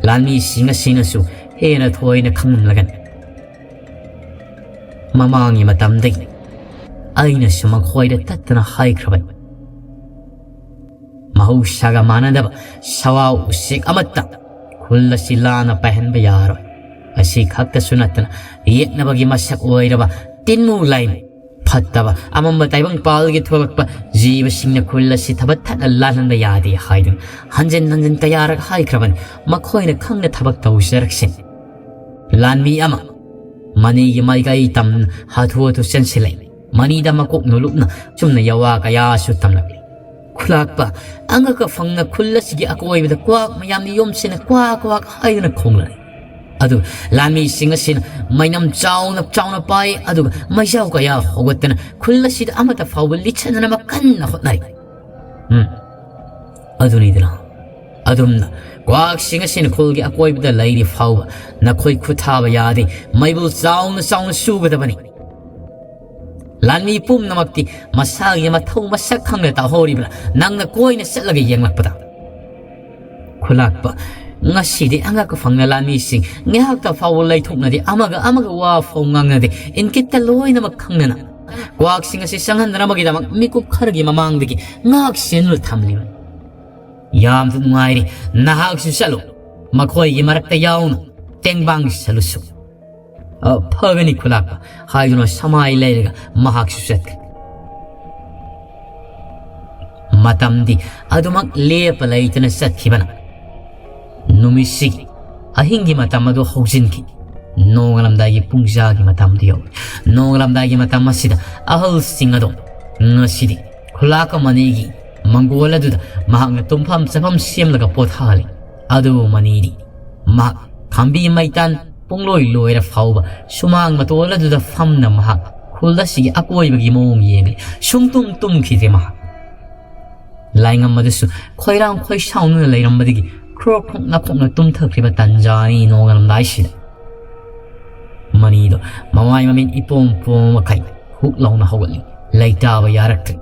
ꯂꯥꯟꯃꯤꯁꯤꯡ ꯑꯁꯤꯅꯁꯨ ꯍꯦꯟꯅ ꯊꯣꯏꯅ ꯈꯪꯂꯝꯂꯒꯅꯤ꯫ ꯃꯃꯥꯡꯒꯤ ꯃꯇꯝꯗꯒꯤ ꯑꯩꯅꯁꯨ ꯃꯈꯣꯏꯗ ꯇꯠꯇꯅ ꯍꯥꯏꯈ꯭ꯔꯕꯅꯤ꯫ ꯃꯍꯧꯁꯥꯒ ꯃꯥꯟꯅꯗꯕ ꯁꯋꯥ ꯎꯆꯦꯛ ꯑꯃꯠꯇ ꯈꯨꯜ ꯑꯁꯤ ꯂꯥꯟꯅ ꯄꯥꯏꯍꯟꯕ ꯌꯥꯔꯣꯏ꯫ ꯑꯁꯤ ꯈꯛꯇꯁꯨ ꯅꯠꯇꯅ ꯌꯦꯛꯅꯕꯒꯤ ꯃꯁꯛ ꯑꯣꯏꯔꯕ ꯇꯤꯟꯃꯨ ꯂꯥꯏꯃꯨ ꯐꯠꯇꯕ ꯑꯃꯝꯕ ꯇꯥꯏꯕꯪꯄꯥꯜꯒꯤ ꯊꯣꯛꯂꯛꯄ ꯖꯤꯕꯁꯤꯡꯅ ꯈꯨꯜ ꯑꯁꯤ ꯊꯕꯛ ꯊꯠꯅ ꯂꯥꯜꯍꯟꯕ ꯌꯥꯗꯦ ꯍꯥꯏꯗꯨꯅ ꯍꯟꯖꯤꯟ ꯍꯟꯖꯤꯟ ꯀꯌꯥꯔꯛ ꯍꯥꯏꯈ꯭ꯔꯕꯅꯤ꯫ ꯃꯈꯣꯏꯅ ꯈꯪꯅ ꯊꯕꯛ ꯇꯧꯖꯔꯛꯁꯤꯅꯤ꯫ ꯂꯥꯟꯃꯤ ꯑꯃ ꯃꯅꯤꯒꯤ ꯃꯥꯏꯀꯩ ꯇꯝꯅ ꯍꯥꯊꯨ ꯍꯥꯊꯨ ꯆꯦꯟꯁꯤꯜꯂꯛꯏ꯫ ꯃꯅꯤꯗ ꯃꯀꯣꯛ ꯅꯣꯂꯨꯛꯅ ꯆꯨꯝꯅ ꯌꯥꯋꯥ ꯀꯌꯥꯁꯨ ꯇꯝꯂꯛꯂꯤ꯫ "ꯈꯨꯂꯥꯛꯄ, ꯑꯉꯛ ꯑꯐꯪꯅ ꯈꯨꯜ ꯑꯁꯤꯒꯤ ꯑꯀꯣꯏꯕꯗ ꯀ꯭ꯋꯥꯛ ꯃꯌꯥꯝꯅ ꯌꯣꯝꯁꯤꯟꯅ ꯀ꯭ꯋꯥꯛ ꯀ꯭ꯋꯥꯛ ꯍꯥꯏꯗꯨꯅ ꯈꯣꯡꯂꯛꯏ꯫ ꯑꯗꯨ ꯂꯥꯟꯃꯤꯁꯤꯡ ꯑꯁꯤꯅ ꯃꯩꯅꯝ ꯆꯥꯎꯅ ꯆꯥꯎꯅ ꯄꯥꯏ, ꯑꯗꯨꯒ ꯃꯩꯖꯥꯎ ꯀꯌꯥ ꯍꯧꯒꯠꯇꯅ ꯈꯨꯜ ꯑꯁꯤꯗ ꯑꯃꯠꯇ ꯐꯥꯎꯕ ꯂꯤꯠꯁꯤꯟꯗꯅꯕ ꯀꯟꯅ ꯍꯣꯠꯅꯔꯤ꯫ ꯎꯝ꯫ ꯑꯗꯨꯅꯤꯗꯅ꯫ ꯑꯗꯨꯝꯅ ꯀ꯭ꯋꯥꯛꯁꯤꯡ ꯑꯁꯤꯅ ꯈꯨꯜꯒꯤ ꯑꯀꯣꯏꯕꯗ ꯂꯩꯔꯤ ꯐꯥꯎꯕ ꯅꯈꯣꯏ ꯈꯨꯠ ꯊꯥꯕ ꯌꯥꯗꯦ꯫ ꯃꯩꯕꯨꯜ ꯆꯥꯎꯅ ꯆꯥꯎꯅ ꯁꯨꯒꯗꯕꯅꯤ꯫ ꯂꯥꯟꯃꯤ ꯄꯨꯝꯅꯃꯛꯇꯤ ꯃꯁꯥꯒꯤ ꯃꯊꯧ ꯃꯁꯛ ꯈꯪꯅ ꯇꯧꯍꯧꯔꯤꯕ꯭ꯔꯥ, ꯅꯪꯅ ꯀꯣꯏꯅ ꯆꯠꯂꯒ ꯌꯦꯡꯂꯛꯄꯗ? ꯈꯨꯂꯥꯛꯄ, ꯉꯁꯤꯗꯤ ꯑꯉꯛꯄ ꯐꯪꯅ ꯂꯥꯟꯃꯤꯁꯤꯡ ꯉꯥꯏꯍꯥꯛꯇ ꯐꯥꯎꯕ ꯂꯩꯊꯣꯛꯅꯗꯦ, ꯑꯃꯒ ꯑꯃꯒ ꯋꯥ ꯐꯥꯎ ꯉꯥꯡꯅꯗꯦ, ꯏꯪꯀꯤꯠꯇ ꯂꯣꯏꯅꯃꯛ ꯈꯪꯅꯅ ꯀ꯭ꯋꯥꯛꯁꯤꯡ ꯑꯁꯤ ꯆꯪꯍꯟꯗꯅꯕꯒꯤꯗꯃꯛ ꯃꯤꯀꯨꯞ ꯈꯔꯒꯤ ꯃꯃꯥꯡꯗꯒꯤ ꯉꯥꯛ ꯁꯦꯟꯗꯨꯅ ꯊꯝꯂꯤꯕꯅꯤ꯫ "ꯌꯥꯝꯅ ꯅꯨꯡꯉꯥꯏꯔꯤ, ꯅꯍꯥꯛꯁꯨ ꯆꯠꯂꯨ, ꯃꯈꯣꯏꯒꯤ ꯃꯔꯛꯇ ꯌꯥꯎꯅ ꯇꯦꯡꯕꯥꯡ ꯁꯠꯂꯨꯁꯨ꯫" "ꯑ, ꯐꯒꯅꯤ ꯈꯨꯂꯥꯛꯄ," ꯍꯥꯏꯗꯨꯅ ꯁꯃꯥꯏ ꯂꯩꯔꯒ ꯃꯍꯥꯛꯁꯨ ꯆꯠꯈ꯭ꯔꯦ꯫ ꯃꯇꯝꯗꯤ ꯑꯗꯨꯃꯛ ꯂꯦꯞꯄ ꯂꯩꯇꯅ ꯆꯠꯈꯤꯕꯅ ꯅꯨꯃꯤꯠꯁꯤꯒꯤ ꯑꯍꯤꯡꯒꯤ ꯃꯇꯝ ꯑꯗꯨ ꯍꯧꯖꯤꯟꯈꯤ꯫ ꯅꯣꯡꯉꯥꯜꯂꯝꯗꯥꯏꯒꯤ ꯄꯨꯡꯖꯥꯒꯤ ꯃꯇꯝꯗꯨ ꯌꯧꯔꯦ꯫ ꯅꯣꯡꯉꯥꯜꯂꯝꯗꯥꯏꯒꯤ ꯃꯇꯝ ꯑꯁꯤꯗ ꯑꯍꯜꯁꯤꯡ ꯑꯗꯣ ꯉꯁꯤꯗꯤ ꯈꯨꯂꯥꯛꯄ ꯃꯅꯤꯒꯤ ꯃꯪꯒꯣꯜ ꯑꯗꯨꯗ ꯃꯍꯥꯛꯅ ꯇꯨꯝꯐꯝ ꯆꯥꯐꯝ ꯁꯦꯝꯂꯒ ꯄꯣꯊꯥꯍꯜꯂꯤ꯫ ꯑꯗꯨꯕꯨ ꯃꯅꯤꯗꯤ ꯃꯍꯥꯛ ꯈꯥꯝꯕꯤ ꯃꯩꯇꯥꯟ ꯄꯨꯡꯂꯣꯏ ꯂꯣꯏꯔ ꯐꯥꯎꯕ ꯁꯨꯃꯥꯡ ꯃꯇꯣꯜ ꯑꯗꯨꯗ ꯐꯝꯅ ꯃꯍꯥꯛ ꯈꯨꯜ ꯑꯁꯤꯒꯤ ꯑꯀꯣꯏꯕꯒꯤ ꯃꯑꯣꯡ ꯌꯦꯡꯂꯤ꯫ ꯁꯨꯡꯇꯨꯝ ꯇꯨꯝꯈꯤꯗ꯭ꯔꯦ ꯃꯍꯥꯛ꯫ ꯂꯥꯏꯉꯝ ꯑꯗꯨꯁꯨ ꯈꯣꯏꯔꯥꯡ ꯈꯣꯏꯁꯥꯎꯅꯅ ꯂꯩꯔꯝꯕꯗꯒꯤ ꯈ꯭ꯔꯣꯛ ꯈ꯭ꯔꯣꯛ ꯅꯥꯈꯣꯛꯅ ꯇꯨꯝꯊꯈ꯭ꯔꯤꯕ ꯇꯟꯖꯥꯅꯤ ꯅꯣꯡꯉꯥꯜꯂꯝꯗꯥꯏꯁꯤꯗ꯫ ꯃꯅꯤꯗꯣ ꯃꯃꯥꯏ ꯃꯃꯤꯠ ꯏꯄꯣꯝ ꯄꯣꯝ ꯃꯈꯩ ꯍꯨꯛ ꯂꯥꯎꯅ ꯍꯧꯒꯠꯂꯤ꯫ ꯂꯩꯇꯥꯕ ꯌꯥꯔꯛꯇ꯭ꯔꯦ꯫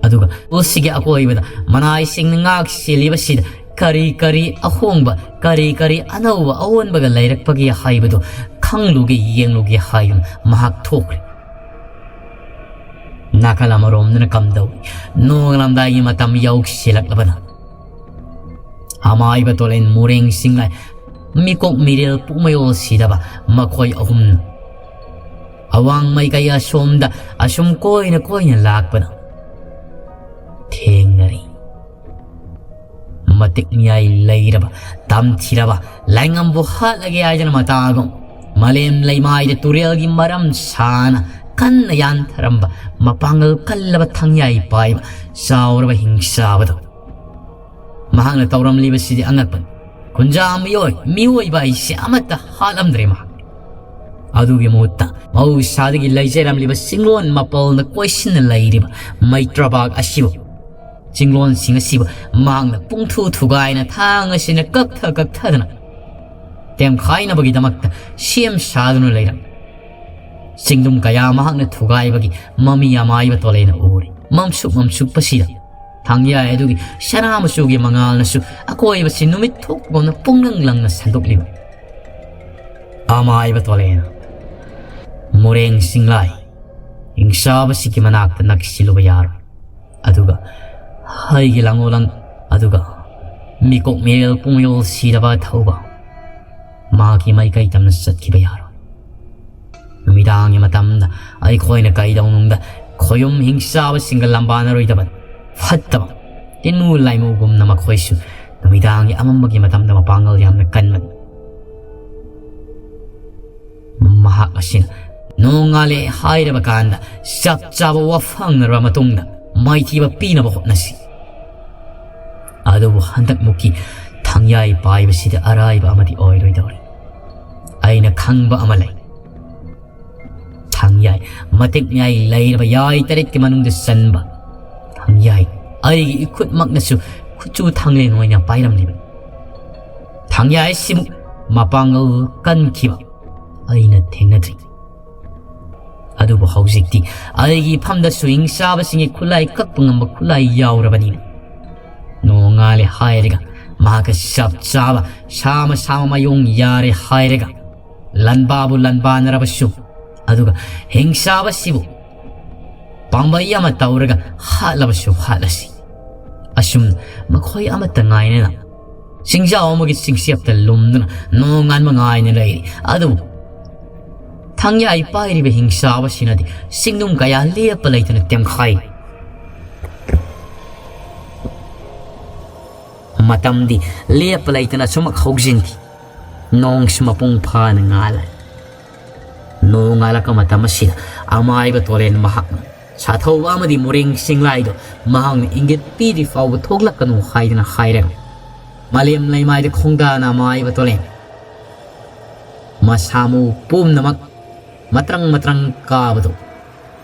ꯑꯗꯨꯒ ꯈꯨꯜꯁꯤꯒꯤ ꯑꯀꯣꯏꯕꯗ ꯃꯅꯥꯏꯁꯤꯡꯅ ꯉꯥꯛ ꯁꯦꯜꯂꯤꯕꯁꯤꯗ ꯀꯔꯤ ꯀꯔꯤ ꯑꯍꯣꯡꯕ, ꯀꯔꯤ ꯀꯔꯤ ꯑꯅꯧꯕ ꯑꯑꯣꯟꯕꯒ ꯂꯩꯔꯛꯄꯒꯦ ꯍꯥꯏꯕꯗꯨ ꯈꯪꯂꯨꯒꯦ, ꯌꯦꯡꯂꯨꯒꯦ ꯍꯥꯏꯗꯨꯅ ꯃꯍꯥꯛ ꯊꯣꯛꯈ꯭ꯔꯦ꯫ ꯅꯥꯀꯜ ꯑꯃꯔꯣꯝꯗꯅ ꯀꯝꯗꯧꯏ? ꯅꯣꯡꯉꯥꯜꯂꯝꯗꯥꯏꯒꯤ ꯃꯇꯝ ꯌꯧꯁꯤꯜꯂꯛꯂꯕꯅ ꯑꯃꯥꯏꯕ ꯇꯣꯂꯦꯟ ꯃꯨꯔꯦꯡꯁꯤꯡꯅ ꯃꯤꯀꯣꯛ ꯃꯤꯔꯦꯜ ꯄꯨꯝꯃꯌꯣꯜ ꯁꯤꯗꯕ ꯃꯈꯣꯏ ꯑꯍꯨꯝꯅ ꯑꯋꯥꯡ ꯃꯥꯏꯀꯩ ꯑꯁꯣꯝꯗ ꯑꯁꯨꯝ ꯀꯣꯏꯅ ꯀꯣꯏꯅ ꯂꯥꯛꯄꯗ ꯊꯦꯡꯅꯔꯤ꯫ ꯃꯇꯤꯛ ꯃꯌꯥꯏ ꯂꯩꯔꯕ, ꯇꯝꯊꯤꯔꯕ, ꯂꯥꯏꯉꯝꯕꯨ ꯍꯥꯠꯂꯒꯦ ꯍꯥꯏꯗꯅ ꯃꯇꯥꯒꯨꯝ ꯃꯥꯂꯦꯝ ꯂꯩꯃꯥꯏꯗ ꯇꯨꯔꯦꯜꯒꯤ ꯃꯔꯝ ꯁꯥꯅ ꯀꯟꯅ ꯌꯥꯟꯊꯔꯝꯕ ꯃꯄꯥꯡꯒꯜ ꯀꯜꯂꯕ ꯊꯪꯌꯥꯏ ꯄꯥꯏꯕ ꯆꯥꯎꯔꯕ ꯍꯤꯡꯆꯥꯕꯗꯣ꯫ ꯃꯍꯥꯛꯅ ꯇꯧꯔꯝꯂꯤꯕꯁꯤꯗꯤ ꯑꯉꯛꯄꯅꯤ꯫ ꯈꯨꯟꯖꯥ ꯃꯤꯑꯣꯏ ꯃꯤꯑꯣꯏꯕ ꯑꯩꯁꯦ ꯑꯃꯠꯇ ꯍꯥꯠꯂꯝꯗ꯭ꯔꯦ ꯃꯍꯥꯛ꯫ ꯑꯗꯨꯒꯤ ꯃꯍꯨꯠꯇ ꯃꯍꯧꯁꯥꯗꯒꯤ ꯂꯩꯖꯔꯝꯂꯤꯕ ꯆꯤꯡꯂꯣꯟ ꯃꯥꯄꯜꯅ ꯀꯣꯏꯁꯤꯟꯅ ꯂꯩꯔꯤꯕ ꯃꯩꯇ꯭ꯔꯕꯥꯛ ꯑꯁꯤꯕꯨ, ꯆꯤꯡꯂꯣꯟꯁꯤꯡ ꯑꯁꯤꯕꯨ ꯃꯍꯥꯛꯅ ꯄꯨꯡꯊꯨ ꯊꯨꯒꯥꯏꯅ ꯊꯥꯡ ꯑꯁꯤꯅ ꯀꯛꯊ ꯀꯛꯊꯗꯅ ꯇꯦꯝꯈꯥꯏꯅꯕꯒꯤꯗꯃꯛꯇ ꯁꯦꯝ ꯁꯥꯗꯨꯅ ꯂꯩꯔꯝꯃꯤ꯫ ꯆꯤꯡꯗꯨꯝ ꯀꯌꯥ ꯃꯍꯥꯛꯅ ꯊꯨꯒꯥꯏꯕꯒꯤ ꯃꯃꯤ ꯑꯃꯥꯏꯕ ꯇꯣꯂꯦꯅ ꯎꯔꯤ꯫ ꯃꯝꯁꯨꯛ ꯃꯝꯁꯨꯛꯄꯁꯤꯗ ꯊꯥꯡꯌꯥꯏ ꯑꯗꯨꯒꯤ ꯁꯅꯥ ꯃꯆꯨꯒꯤ ꯃꯉꯥꯜꯅꯁꯨ ꯑꯀꯣꯏꯕꯁꯤ ꯅꯨꯃꯤꯠ ꯊꯣꯛꯄꯒꯨꯝꯅ ꯄꯨꯡꯂꯪ ꯂꯪꯅ ꯁꯟꯗꯣꯛꯂꯤꯕ꯫ ꯑꯃꯥꯏꯕ ꯇꯣꯂꯦꯅ ꯃꯣꯔꯦꯡ ꯆꯤꯡꯂꯥꯏ ꯍꯤꯡꯆꯥꯕꯁꯤꯒꯤ ꯃꯅꯥꯛꯇ ꯅꯛꯁꯤꯜꯂꯨꯕ ꯌꯥꯔꯣꯏ꯫ ꯑꯗꯨꯒ ꯍꯩꯒꯤ ꯂꯥꯡꯉꯣꯂꯪ, ꯑꯗꯨꯒ ꯃꯤꯀꯣꯛ ꯃꯤꯔꯦꯜ ꯄꯨꯡꯌꯣꯜ ꯁꯤꯔꯕ ꯊꯧꯕ ꯃꯍꯥꯛꯀꯤ ꯃꯥꯏꯀꯩ ꯇꯝꯅ ꯆꯠꯈꯤꯕ ꯌꯥꯔꯣꯏ꯫ ꯅꯨꯃꯤꯗꯥꯡꯒꯤ ꯃꯇꯝꯗ ꯑꯩꯈꯣꯏꯅ ꯀꯩꯗꯧꯅꯨꯡꯗ ꯈꯣꯌꯨꯝ ꯍꯤꯡꯆꯥꯕꯁꯤꯡꯒ ꯂꯝꯕꯥꯅꯔꯣꯏꯗꯕ ꯐꯠꯇꯕ ꯇꯤꯟꯃꯨ ꯂꯥꯏꯃꯨꯒꯨꯝꯅ ꯃꯈꯣꯏꯁꯨ ꯅꯨꯃꯤꯗꯥꯡꯒꯤ ꯑꯃꯝꯕꯒꯤ ꯃꯇꯝꯗ ꯃꯄꯥꯡꯒꯜ ꯌꯥꯝꯅ ꯀꯟꯕꯅꯤ꯫ ꯃꯍꯥꯛ ꯑꯁꯤꯅ ꯅꯣꯡꯉꯥꯜꯂꯦ ꯍꯥꯏꯔꯕ ꯀꯥꯟꯗ ꯆꯞ ꯆꯥꯕ ꯋꯥꯐꯪꯅꯔꯕ ꯃꯇꯨꯡꯗ ꯃꯥꯏꯊꯤꯕ ꯄꯤꯅꯕ ꯍꯣꯠꯅꯁꯤ꯫ ꯑꯗꯨꯕꯨ ꯍꯟꯗꯛꯃꯨꯛꯀꯤ ꯊꯥꯡꯌꯥꯏ ꯄꯥꯏꯕꯁꯤꯗ ꯑꯔꯥꯏꯕ ꯑꯃꯗꯤ ꯑꯣꯏꯔꯣꯏꯗꯧꯔꯤ꯫ ꯑꯩꯅ ꯈꯪꯕ ꯑꯃ ꯂꯩ꯫ ꯊꯥꯡꯌꯥꯏ ꯃꯇꯤꯛ ꯃꯌꯥꯏ ꯂꯩꯔꯕ ꯌꯥꯏ ꯇꯔꯦꯠꯀꯤ ꯃꯅꯨꯡꯗ ꯆꯟꯕ ꯊꯥꯡꯌꯥꯏ ꯑꯩꯒꯤ ꯏꯈꯨꯠꯃꯛꯅꯁꯨ ꯈꯨꯠꯆꯨ ꯊꯥꯡꯂꯦꯟ ꯑꯣꯏꯅ ꯄꯥꯏꯔꯝꯂꯤꯕꯅꯤ꯫ ꯊꯥꯡꯌꯥꯏ ꯑꯁꯤꯃꯨꯛ ꯃꯄꯥꯡꯒꯜ ꯀꯟꯈꯤꯕ ꯑꯩꯅ ꯊꯦꯡꯅꯗ꯭ꯔꯤ꯫ ꯑꯗꯨꯕꯨ ꯍꯧꯖꯤꯛꯇꯤ ꯑꯩꯒꯤ ꯏꯐꯝꯗꯁꯨ ꯍꯤꯡꯆꯥꯕꯁꯤꯡꯒꯤ ꯈꯨꯠꯂꯥꯏ ꯀꯛꯄ ꯉꯝꯕ ꯈꯨꯠꯂꯥꯏ ꯌꯥꯎꯔꯕꯅꯤꯅ, ꯅꯣꯡꯉꯥꯜꯂꯦ ꯍꯥꯏꯔꯒ ꯃꯍꯥꯛꯀ ꯆꯞ ꯆꯥꯕ ꯁꯥꯃ ꯁꯥꯃ ꯃꯥꯌꯣꯡ ꯌꯥꯔꯦ ꯍꯥꯏꯔꯒ ꯂꯥꯟꯕꯥꯕꯨ ꯂꯥꯟꯕꯥꯅꯔꯕꯁꯨ, ꯑꯗꯨꯒ ꯍꯤꯡꯆꯥꯕꯁꯤꯕꯨ ꯄꯥꯝꯕꯩ ꯑꯃ ꯇꯧꯔꯒ ꯍꯥꯠꯂꯕꯁꯨ ꯍꯥꯠꯂꯁꯤ꯫ ꯑꯁꯨꯝ ꯃꯈꯣꯏ ꯑꯃꯠꯇ ꯉꯥꯏꯅꯅ ꯆꯤꯡꯖꯥꯎ ꯑꯃꯒꯤ ꯆꯤꯡꯆꯦꯞꯇ ꯂꯨꯝꯗꯨꯅ ꯅꯣꯡꯉꯥꯟꯕ ꯉꯥꯏꯅ ꯂꯩꯔꯤ꯫ ꯑꯗꯨꯕꯨ ꯊꯥꯡꯌꯥꯏ ꯄꯥꯏꯔꯤꯕ ꯍꯤꯡꯆꯥꯕꯁꯤꯅꯗꯤ ꯆꯤꯡꯅꯨꯡ ꯀꯌꯥ ꯂꯦꯞꯄ ꯂꯩꯇꯅ ꯇꯦꯝꯈꯥꯏ꯫ ꯃꯇꯝꯗꯤ ꯂꯦꯞꯄ ꯂꯩꯇꯅ ꯁꯨꯝ ꯍꯧꯖꯤꯟꯈꯤ꯫ ꯅꯣꯡꯁꯨ ꯃꯄꯨꯡ ꯐꯥꯅ ꯉꯥꯜꯂꯦ꯫ ꯅꯣꯡꯉꯥꯜꯂꯛꯄ ꯃꯇꯝ ꯑꯁꯤꯗ ꯑꯃꯥꯏꯕ ꯇꯣꯔꯦꯟ ꯃꯍꯥꯛꯅ ꯁꯥꯊꯧꯕ ꯑꯃꯗꯤ ꯃꯣꯔꯦꯡ ꯆꯤꯡꯂꯥꯏꯗꯣ ꯃꯍꯥꯛꯅ ꯏꯪꯒꯤꯠ ꯄꯤꯗ꯭ꯔꯤ ꯐꯥꯎꯕ ꯊꯣꯛꯂꯛꯀꯅꯨ ꯍꯥꯏꯗꯨꯅ ꯍꯥꯏꯔꯒ ꯃꯥꯂꯦꯝ ꯂꯩꯃꯥꯏꯗ ꯈꯣꯡꯗꯥꯅ ꯑꯃꯥꯏꯕ ꯇꯣꯂꯦꯟ꯫ ꯃꯁꯥ ꯃꯎ ꯄꯨꯝꯅꯃꯛ ꯃꯇ꯭ꯔꯪ ꯃꯇ꯭ꯔꯪ ꯀꯥꯕꯗꯨ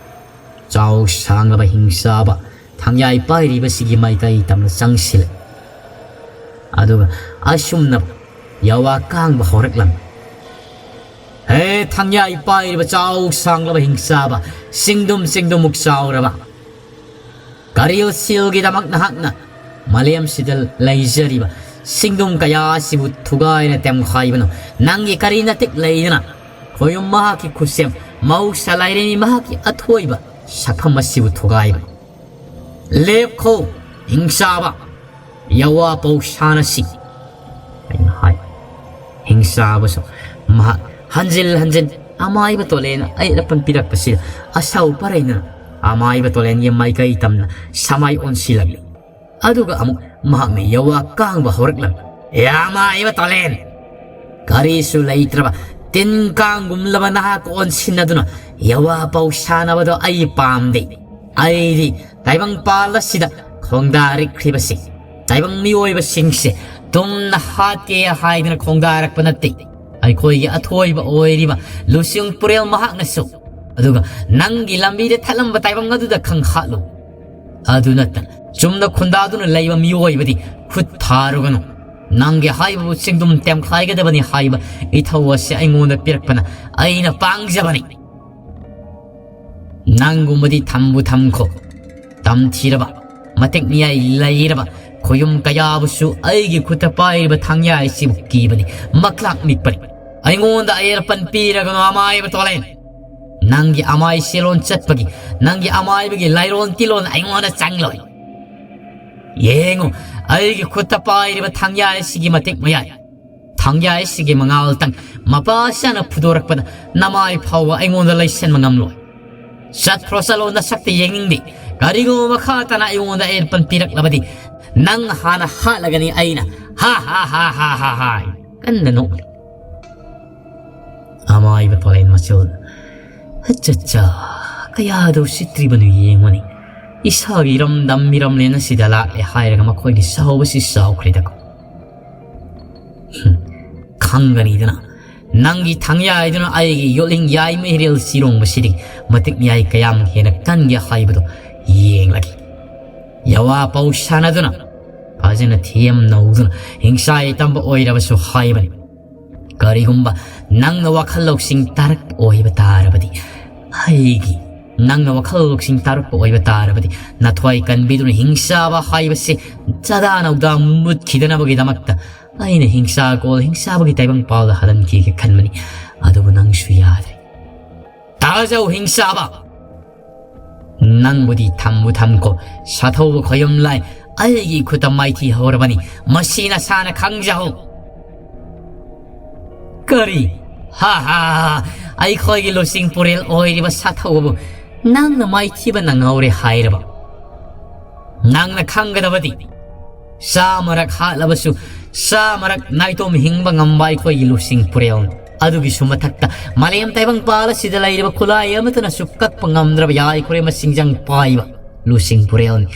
ꯆꯥꯎ ꯁꯥꯡꯂꯕ ꯍꯤꯡꯆꯥꯕ ꯊꯥꯡꯌꯥꯏ ꯄꯥꯏꯔꯤꯕꯁꯤꯒꯤ ꯃꯥꯏꯀꯩ ꯇꯝꯅ ꯆꯪꯁꯤꯜꯂꯦ꯫ ꯑꯗꯨꯒ ꯑꯁꯨꯝꯅ ꯌꯥꯋꯥ ꯀꯥꯡꯕ ꯍꯧꯔꯛꯂꯝꯃꯤ꯫ "ꯍꯦ ꯊꯥꯡꯌꯥꯏ ꯄꯥꯏꯔꯤꯕ ꯆꯥꯎ ꯁꯥꯡꯂꯕ ꯍꯤꯡꯆꯥꯕ, ꯆꯤꯡꯗꯨꯝ ꯆꯤꯡꯗꯨꯝꯃꯨꯛ ꯆꯥꯎꯔꯕ, ꯀꯔꯤꯜ ꯁꯤꯜꯒꯤꯗꯃꯛ ꯅꯍꯥꯛꯅ ꯃꯥꯂꯦꯝꯁꯤꯗ ꯂꯩꯖꯔꯤꯕ ꯆꯤꯡꯗꯨꯝ ꯀꯌꯥ ꯑꯁꯤꯕꯨ ꯊꯨꯒꯥꯏꯅ ꯇꯦꯝꯈꯥꯏꯕꯅꯣ? ꯅꯪꯒꯤ ꯀꯔꯤ ꯅꯇꯤꯛ ꯂꯩꯗꯅ ꯈꯣꯌꯨꯝ ꯃꯍꯥꯛꯀꯤ ꯈꯨꯠꯁꯦꯝ ꯃꯍꯧꯁꯥ ꯂꯥꯏꯔꯦꯝꯕꯤ ꯃꯍꯥꯛꯀꯤ ꯑꯊꯣꯏꯕ ꯁꯛꯐꯝ ꯑꯁꯤꯕꯨ ꯊꯨꯒꯥꯏꯕꯅꯣ? ꯂꯦꯞꯈꯣ, ꯍꯤꯡꯆꯥꯕ, ꯌꯥꯋꯥ ꯄꯧꯁꯥꯅꯁꯤ!" ꯑꯩꯅ ꯍꯥꯏ꯫ ꯍꯤꯡꯆꯥꯕꯁꯨ ꯃꯍꯥꯛ ꯍꯟꯖꯤꯜ ꯍꯟꯖꯤꯜ ꯑꯃꯥꯏꯕ ꯇꯣꯂꯦꯟ ꯑꯩꯅ ꯄꯟꯕꯤꯔꯛꯄꯁꯤꯗ ꯑꯁꯥꯎ ꯄꯔꯩꯅ ꯑꯃꯥꯏꯕ ꯇꯣꯂꯦꯟꯒꯤ ꯃꯥꯏꯀꯩ ꯇꯝꯅ ꯁꯃꯥꯏ ꯑꯣꯟꯁꯤꯜꯂꯛꯂꯤ꯫ ꯑꯗꯨꯒ ꯑꯃꯨꯛ ꯃꯍꯥꯛꯅ ꯌꯥꯋꯥ ꯀꯥꯡꯕ ꯍꯧꯔꯛꯂꯝꯃꯤ꯫ "ꯑꯦ ꯑꯃꯥꯏꯕ ꯇꯣꯂꯦꯟ! ꯀꯔꯤꯁꯨ ꯂꯩꯇ꯭ꯔꯕ ꯇꯤꯟ ꯀꯥꯡꯒꯨꯝꯂꯕ ꯅꯍꯥꯛ ꯑꯣꯟꯁꯤꯟꯅꯗꯨꯅ ꯌꯥꯋꯥ ꯄꯧꯁꯥꯅꯕꯗꯣ ꯑꯩ ꯄꯥꯝꯗꯦ꯫ ꯑꯩꯗꯤ ꯇꯥꯏꯕꯪ ꯄꯥꯜ ꯑꯁꯤꯗ ꯈꯣꯡꯗꯥꯔꯛꯈ꯭ꯔꯤꯕꯁꯤ ꯇꯥꯏꯕꯪ ꯃꯤꯑꯣꯏꯕꯁꯤꯡꯁꯦ ꯇꯨꯝꯅ ꯍꯥꯠꯀꯦ ꯍꯥꯏꯗꯅ ꯈꯣꯡꯗꯥꯔꯛꯄ ꯅꯠꯇꯦ꯫ ꯑꯩꯈꯣꯏꯒꯤ ꯑꯊꯣꯏꯕ ꯑꯣꯏꯔꯤꯕ ꯂꯨꯆꯤꯡ ꯄꯨꯔꯦꯜ ꯃꯍꯥꯛꯅꯁꯨ, ꯑꯗꯨꯒ ꯅꯪꯒꯤ ꯂꯝꯕꯤꯗ ꯊꯠꯂꯝꯕ ꯇꯥꯏꯕꯪ ꯑꯗꯨꯗ ꯈꯪꯍꯥꯠꯂꯨ꯫ ꯑꯗꯨ ꯅꯠꯇꯅ ꯆꯨꯝꯅ ꯈꯨꯟꯗꯥꯗꯨꯅ ꯂꯩꯕ ꯃꯤꯑꯣꯏꯕꯗꯤ ꯈꯨꯠ ꯊꯥꯔꯨꯒꯅꯨ꯫ ꯅꯪꯒꯤ ꯍꯥꯏꯕꯕꯨ ꯆꯤꯡꯗꯨꯝ ꯇꯦꯝꯈꯥꯏꯒꯗꯕꯅꯤ ꯍꯥꯏꯕ ꯏꯊꯧ ꯑꯁꯤ ꯑꯩꯉꯣꯟꯗ ꯄꯤꯔꯛꯄꯅ ꯑꯩꯅ ꯄꯥꯡꯖꯕꯅꯤ꯫ ꯅꯪꯒꯨꯝꯕꯗꯤ ꯊꯝꯕꯨ ꯊꯝꯈꯣ, ꯇꯝꯊꯤꯔꯕ, ꯃꯇꯤꯛ ꯃꯤꯌꯥꯏ ꯂꯩꯔꯕ ꯈꯣꯌꯨꯝ ꯀꯌꯥꯕꯨꯁꯨ ꯑꯩꯒꯤ ꯈꯨꯠꯇ ꯄꯥꯏꯔꯤꯕ ꯊꯥꯡꯌꯥꯏꯁꯤꯕꯨ ꯀꯤꯕꯅꯤ, ꯃꯀ꯭ꯂꯥꯛ ꯅꯤꯛꯄꯅꯤ꯫ ꯑꯩꯉꯣꯟꯗ ꯑꯌꯦꯔꯄꯟ ꯄꯤꯔꯒꯅꯨ ꯑꯃꯥꯏꯕ ꯇꯣꯂꯦꯟ꯫ ꯅꯪꯒꯤ ꯑꯃꯥꯏ ꯁꯦꯂꯣꯟ ꯆꯠꯄꯒꯤ, ꯅꯪꯒꯤ ꯑꯃꯥꯏꯕꯒꯤ ꯂꯥꯏꯔꯣꯟ ꯇꯤꯂꯣꯟ ꯑꯩꯉꯣꯟꯗ ꯆꯪꯂꯣꯏ꯫ ꯌꯦꯡꯉꯨ, ꯑꯩꯒꯤ ꯈꯨꯠꯇ ꯄꯥꯏꯔꯤꯕ ꯊꯥꯡꯌꯥꯏ ꯑꯁꯤꯒꯤ ꯃꯇꯤꯛ ꯃꯌꯥꯏ, ꯊꯥꯡꯌꯥꯏ ꯑꯁꯤꯒꯤ ꯃꯉꯥꯜꯇꯪ ꯃꯄꯥ ꯁꯥꯅ ꯐꯨꯗꯣꯔꯛꯄꯗ ꯅꯃꯥꯏ ꯐꯥꯎꯕ ꯑꯩꯉꯣꯟꯗ ꯂꯩꯁꯟꯕ ꯉꯝꯂꯣꯏ꯫ ꯆꯠꯈ꯭ꯔꯣ ꯆꯠꯂꯣ, ꯅꯁꯛꯇ ꯌꯦꯡꯅꯤꯡꯗꯦ꯫ ꯀꯔꯤꯒꯨꯝꯕ ꯃꯈꯥ ꯇꯥꯅ ꯑꯩꯉꯣꯟꯗ ꯑꯦꯔꯄꯟ ꯄꯤꯔꯛꯂꯕꯗꯤ ꯅꯪ ꯍꯥꯟꯅ ꯍꯥꯠꯂꯒꯅꯤ ꯑꯩꯅ꯫ ꯍꯥ ꯍꯥ ꯍꯥ ꯍꯥ ꯍꯥ ꯍꯥ꯫ ꯀꯟꯅ ꯅꯣꯛꯂꯤ꯫ ꯑꯃꯥꯏꯕ ꯇꯣꯂꯦꯟ ꯃꯆꯜ꯫ ꯑꯠꯆꯥ ꯑꯠꯆꯥ, ꯀꯌꯥꯗ ꯎꯁꯤꯠꯇ꯭ꯔꯤꯕꯅꯣ ꯌꯦꯡꯉꯨꯅꯦ꯫ ꯏꯁꯥꯒꯤ ꯏꯔꯝꯗꯝ ꯃꯤꯔꯝꯂꯦꯟ ꯑꯁꯤꯗ ꯂꯥꯛꯂꯦ ꯍꯥꯏꯔꯒ ꯃꯈꯣꯏꯒꯤ ꯁꯥꯎꯕꯁꯤ ꯆꯥꯎꯈ꯭ꯔꯦꯗꯀꯣ꯫ ꯈꯪꯒꯅꯤꯗꯅ, ꯅꯪꯒꯤ ꯊꯪꯌꯥꯏꯗꯨꯅ ꯑꯩꯒꯤ ꯌꯣꯠꯂꯤꯡ ꯌꯥꯏꯃ ꯍꯤꯔꯦꯜ ꯆꯤꯔꯣꯡꯕꯁꯤꯗꯤ ꯃꯇꯤꯛ ꯃꯌꯥꯏ ꯀꯌꯥꯝ ꯍꯦꯟꯅ ꯀꯟꯒꯦ ꯍꯥꯏꯕꯗꯨ ꯌꯦꯡꯂꯒꯦ꯫ ꯌꯋꯥ ꯄꯧ ꯁꯥꯟꯅꯗꯨꯅ, ꯐꯖꯅ ꯊꯦꯝ ꯅꯧꯗꯨꯅ ꯍꯤꯡꯁꯥ ꯌꯥꯏꯇꯝꯕ ꯑꯣꯏꯔꯕꯁꯨ ꯍꯥꯏꯕꯅꯤ꯫ ꯀꯔꯤꯒꯨꯝꯕ ꯅꯪꯅ ꯋꯥꯈꯜ ꯂꯧꯁꯤꯡ ꯇꯥꯔꯛꯄ ꯑꯣꯏꯕ ꯇꯥꯔꯕꯗꯤ, ꯑꯩꯒꯤ, ꯅꯪꯅ ꯋꯥꯈꯜ ꯂꯧꯁꯤꯡ ꯇꯥꯔꯛꯄ ꯑꯣꯏꯕ ꯇꯥꯔꯕꯗꯤ, ꯅꯊ꯭ꯋꯥꯏ ꯀꯟꯕꯤꯗꯨꯅ ꯍꯤꯡꯁꯥꯕ ꯍꯥꯏꯕꯁꯦ ꯆꯥꯗꯥ ꯅꯧꯗꯥ ꯃꯨꯠꯈꯤꯗꯅꯕꯒꯤꯗꯃꯛꯇ ꯑꯩꯅ ꯍꯤꯡꯁꯥ ꯀꯣꯜ ꯍꯤꯡꯁꯥꯕꯒꯤ ꯇꯥꯏꯕꯪ ꯄꯥꯜꯗ ꯍꯥꯜꯍꯟꯈꯤꯒꯦ ꯈꯟꯕꯅꯤ꯫ ꯑꯗꯨꯕꯨ ꯅꯪꯁꯨ ꯌꯥꯗ꯭ꯔꯦ꯫ ꯇꯥꯖꯧ ꯍꯤꯡꯁꯥꯕ! ꯅꯪꯕꯨꯗꯤ ꯊꯝꯕꯨ ꯊꯝꯈꯣ, ꯁꯥꯊꯧꯕ ꯈꯣꯌꯨꯝ ꯂꯥꯏ ꯑꯩꯒꯤ ꯈꯨꯠꯇ ꯃꯥꯏꯊꯤ ꯍꯧꯔꯕꯅꯤ꯫ ꯃꯁꯤ ꯅꯁꯥꯅ ꯈꯪꯖꯍꯧ꯫ ꯀꯔꯤ? ꯍꯥ ꯍꯥ ꯍꯥ! ꯑꯩꯈꯣꯏꯒꯤ ꯂꯨꯆꯤꯡ ꯄꯨꯔꯦꯜ ꯑꯣꯏꯔꯤꯕ ꯁꯥꯊꯧꯕꯕꯨ ꯅꯪꯅ ꯃꯥꯏꯊꯤꯕ ꯅꯪꯍꯧꯔꯦ ꯍꯥꯏꯔꯕ? ꯅꯪꯅ ꯈꯪꯒꯗꯕꯗꯤ, ꯆꯥꯃꯔꯛ ꯍꯥꯠꯂꯕꯁꯨ ꯆꯥꯃꯔꯛ ꯅꯥꯏꯇꯣꯝ ꯍꯤꯡꯕ ꯉꯝꯕ ꯑꯩꯈꯣꯏꯒꯤ ꯂꯨꯆꯤꯡ ꯄꯨꯔꯦꯜꯅꯤ꯫ ꯑꯗꯨꯒꯤꯁꯨ ꯃꯊꯛꯇ ꯃꯥꯂꯦꯝ ꯇꯥꯏꯕꯪꯄꯥꯜ ꯑꯁꯤꯗ ꯂꯩꯔꯤꯕ ꯈꯨꯠꯂꯥꯏ ꯑꯃꯠꯇꯅꯁꯨ ꯀꯛꯄ ꯉꯝꯗ꯭ꯔꯕ ꯌꯥꯏꯐꯔꯦ ꯃꯁꯤꯡꯖꯪ ꯄꯥꯏꯕ ꯂꯨꯆꯤꯡ ꯄꯨꯔꯦꯜꯅꯤ꯫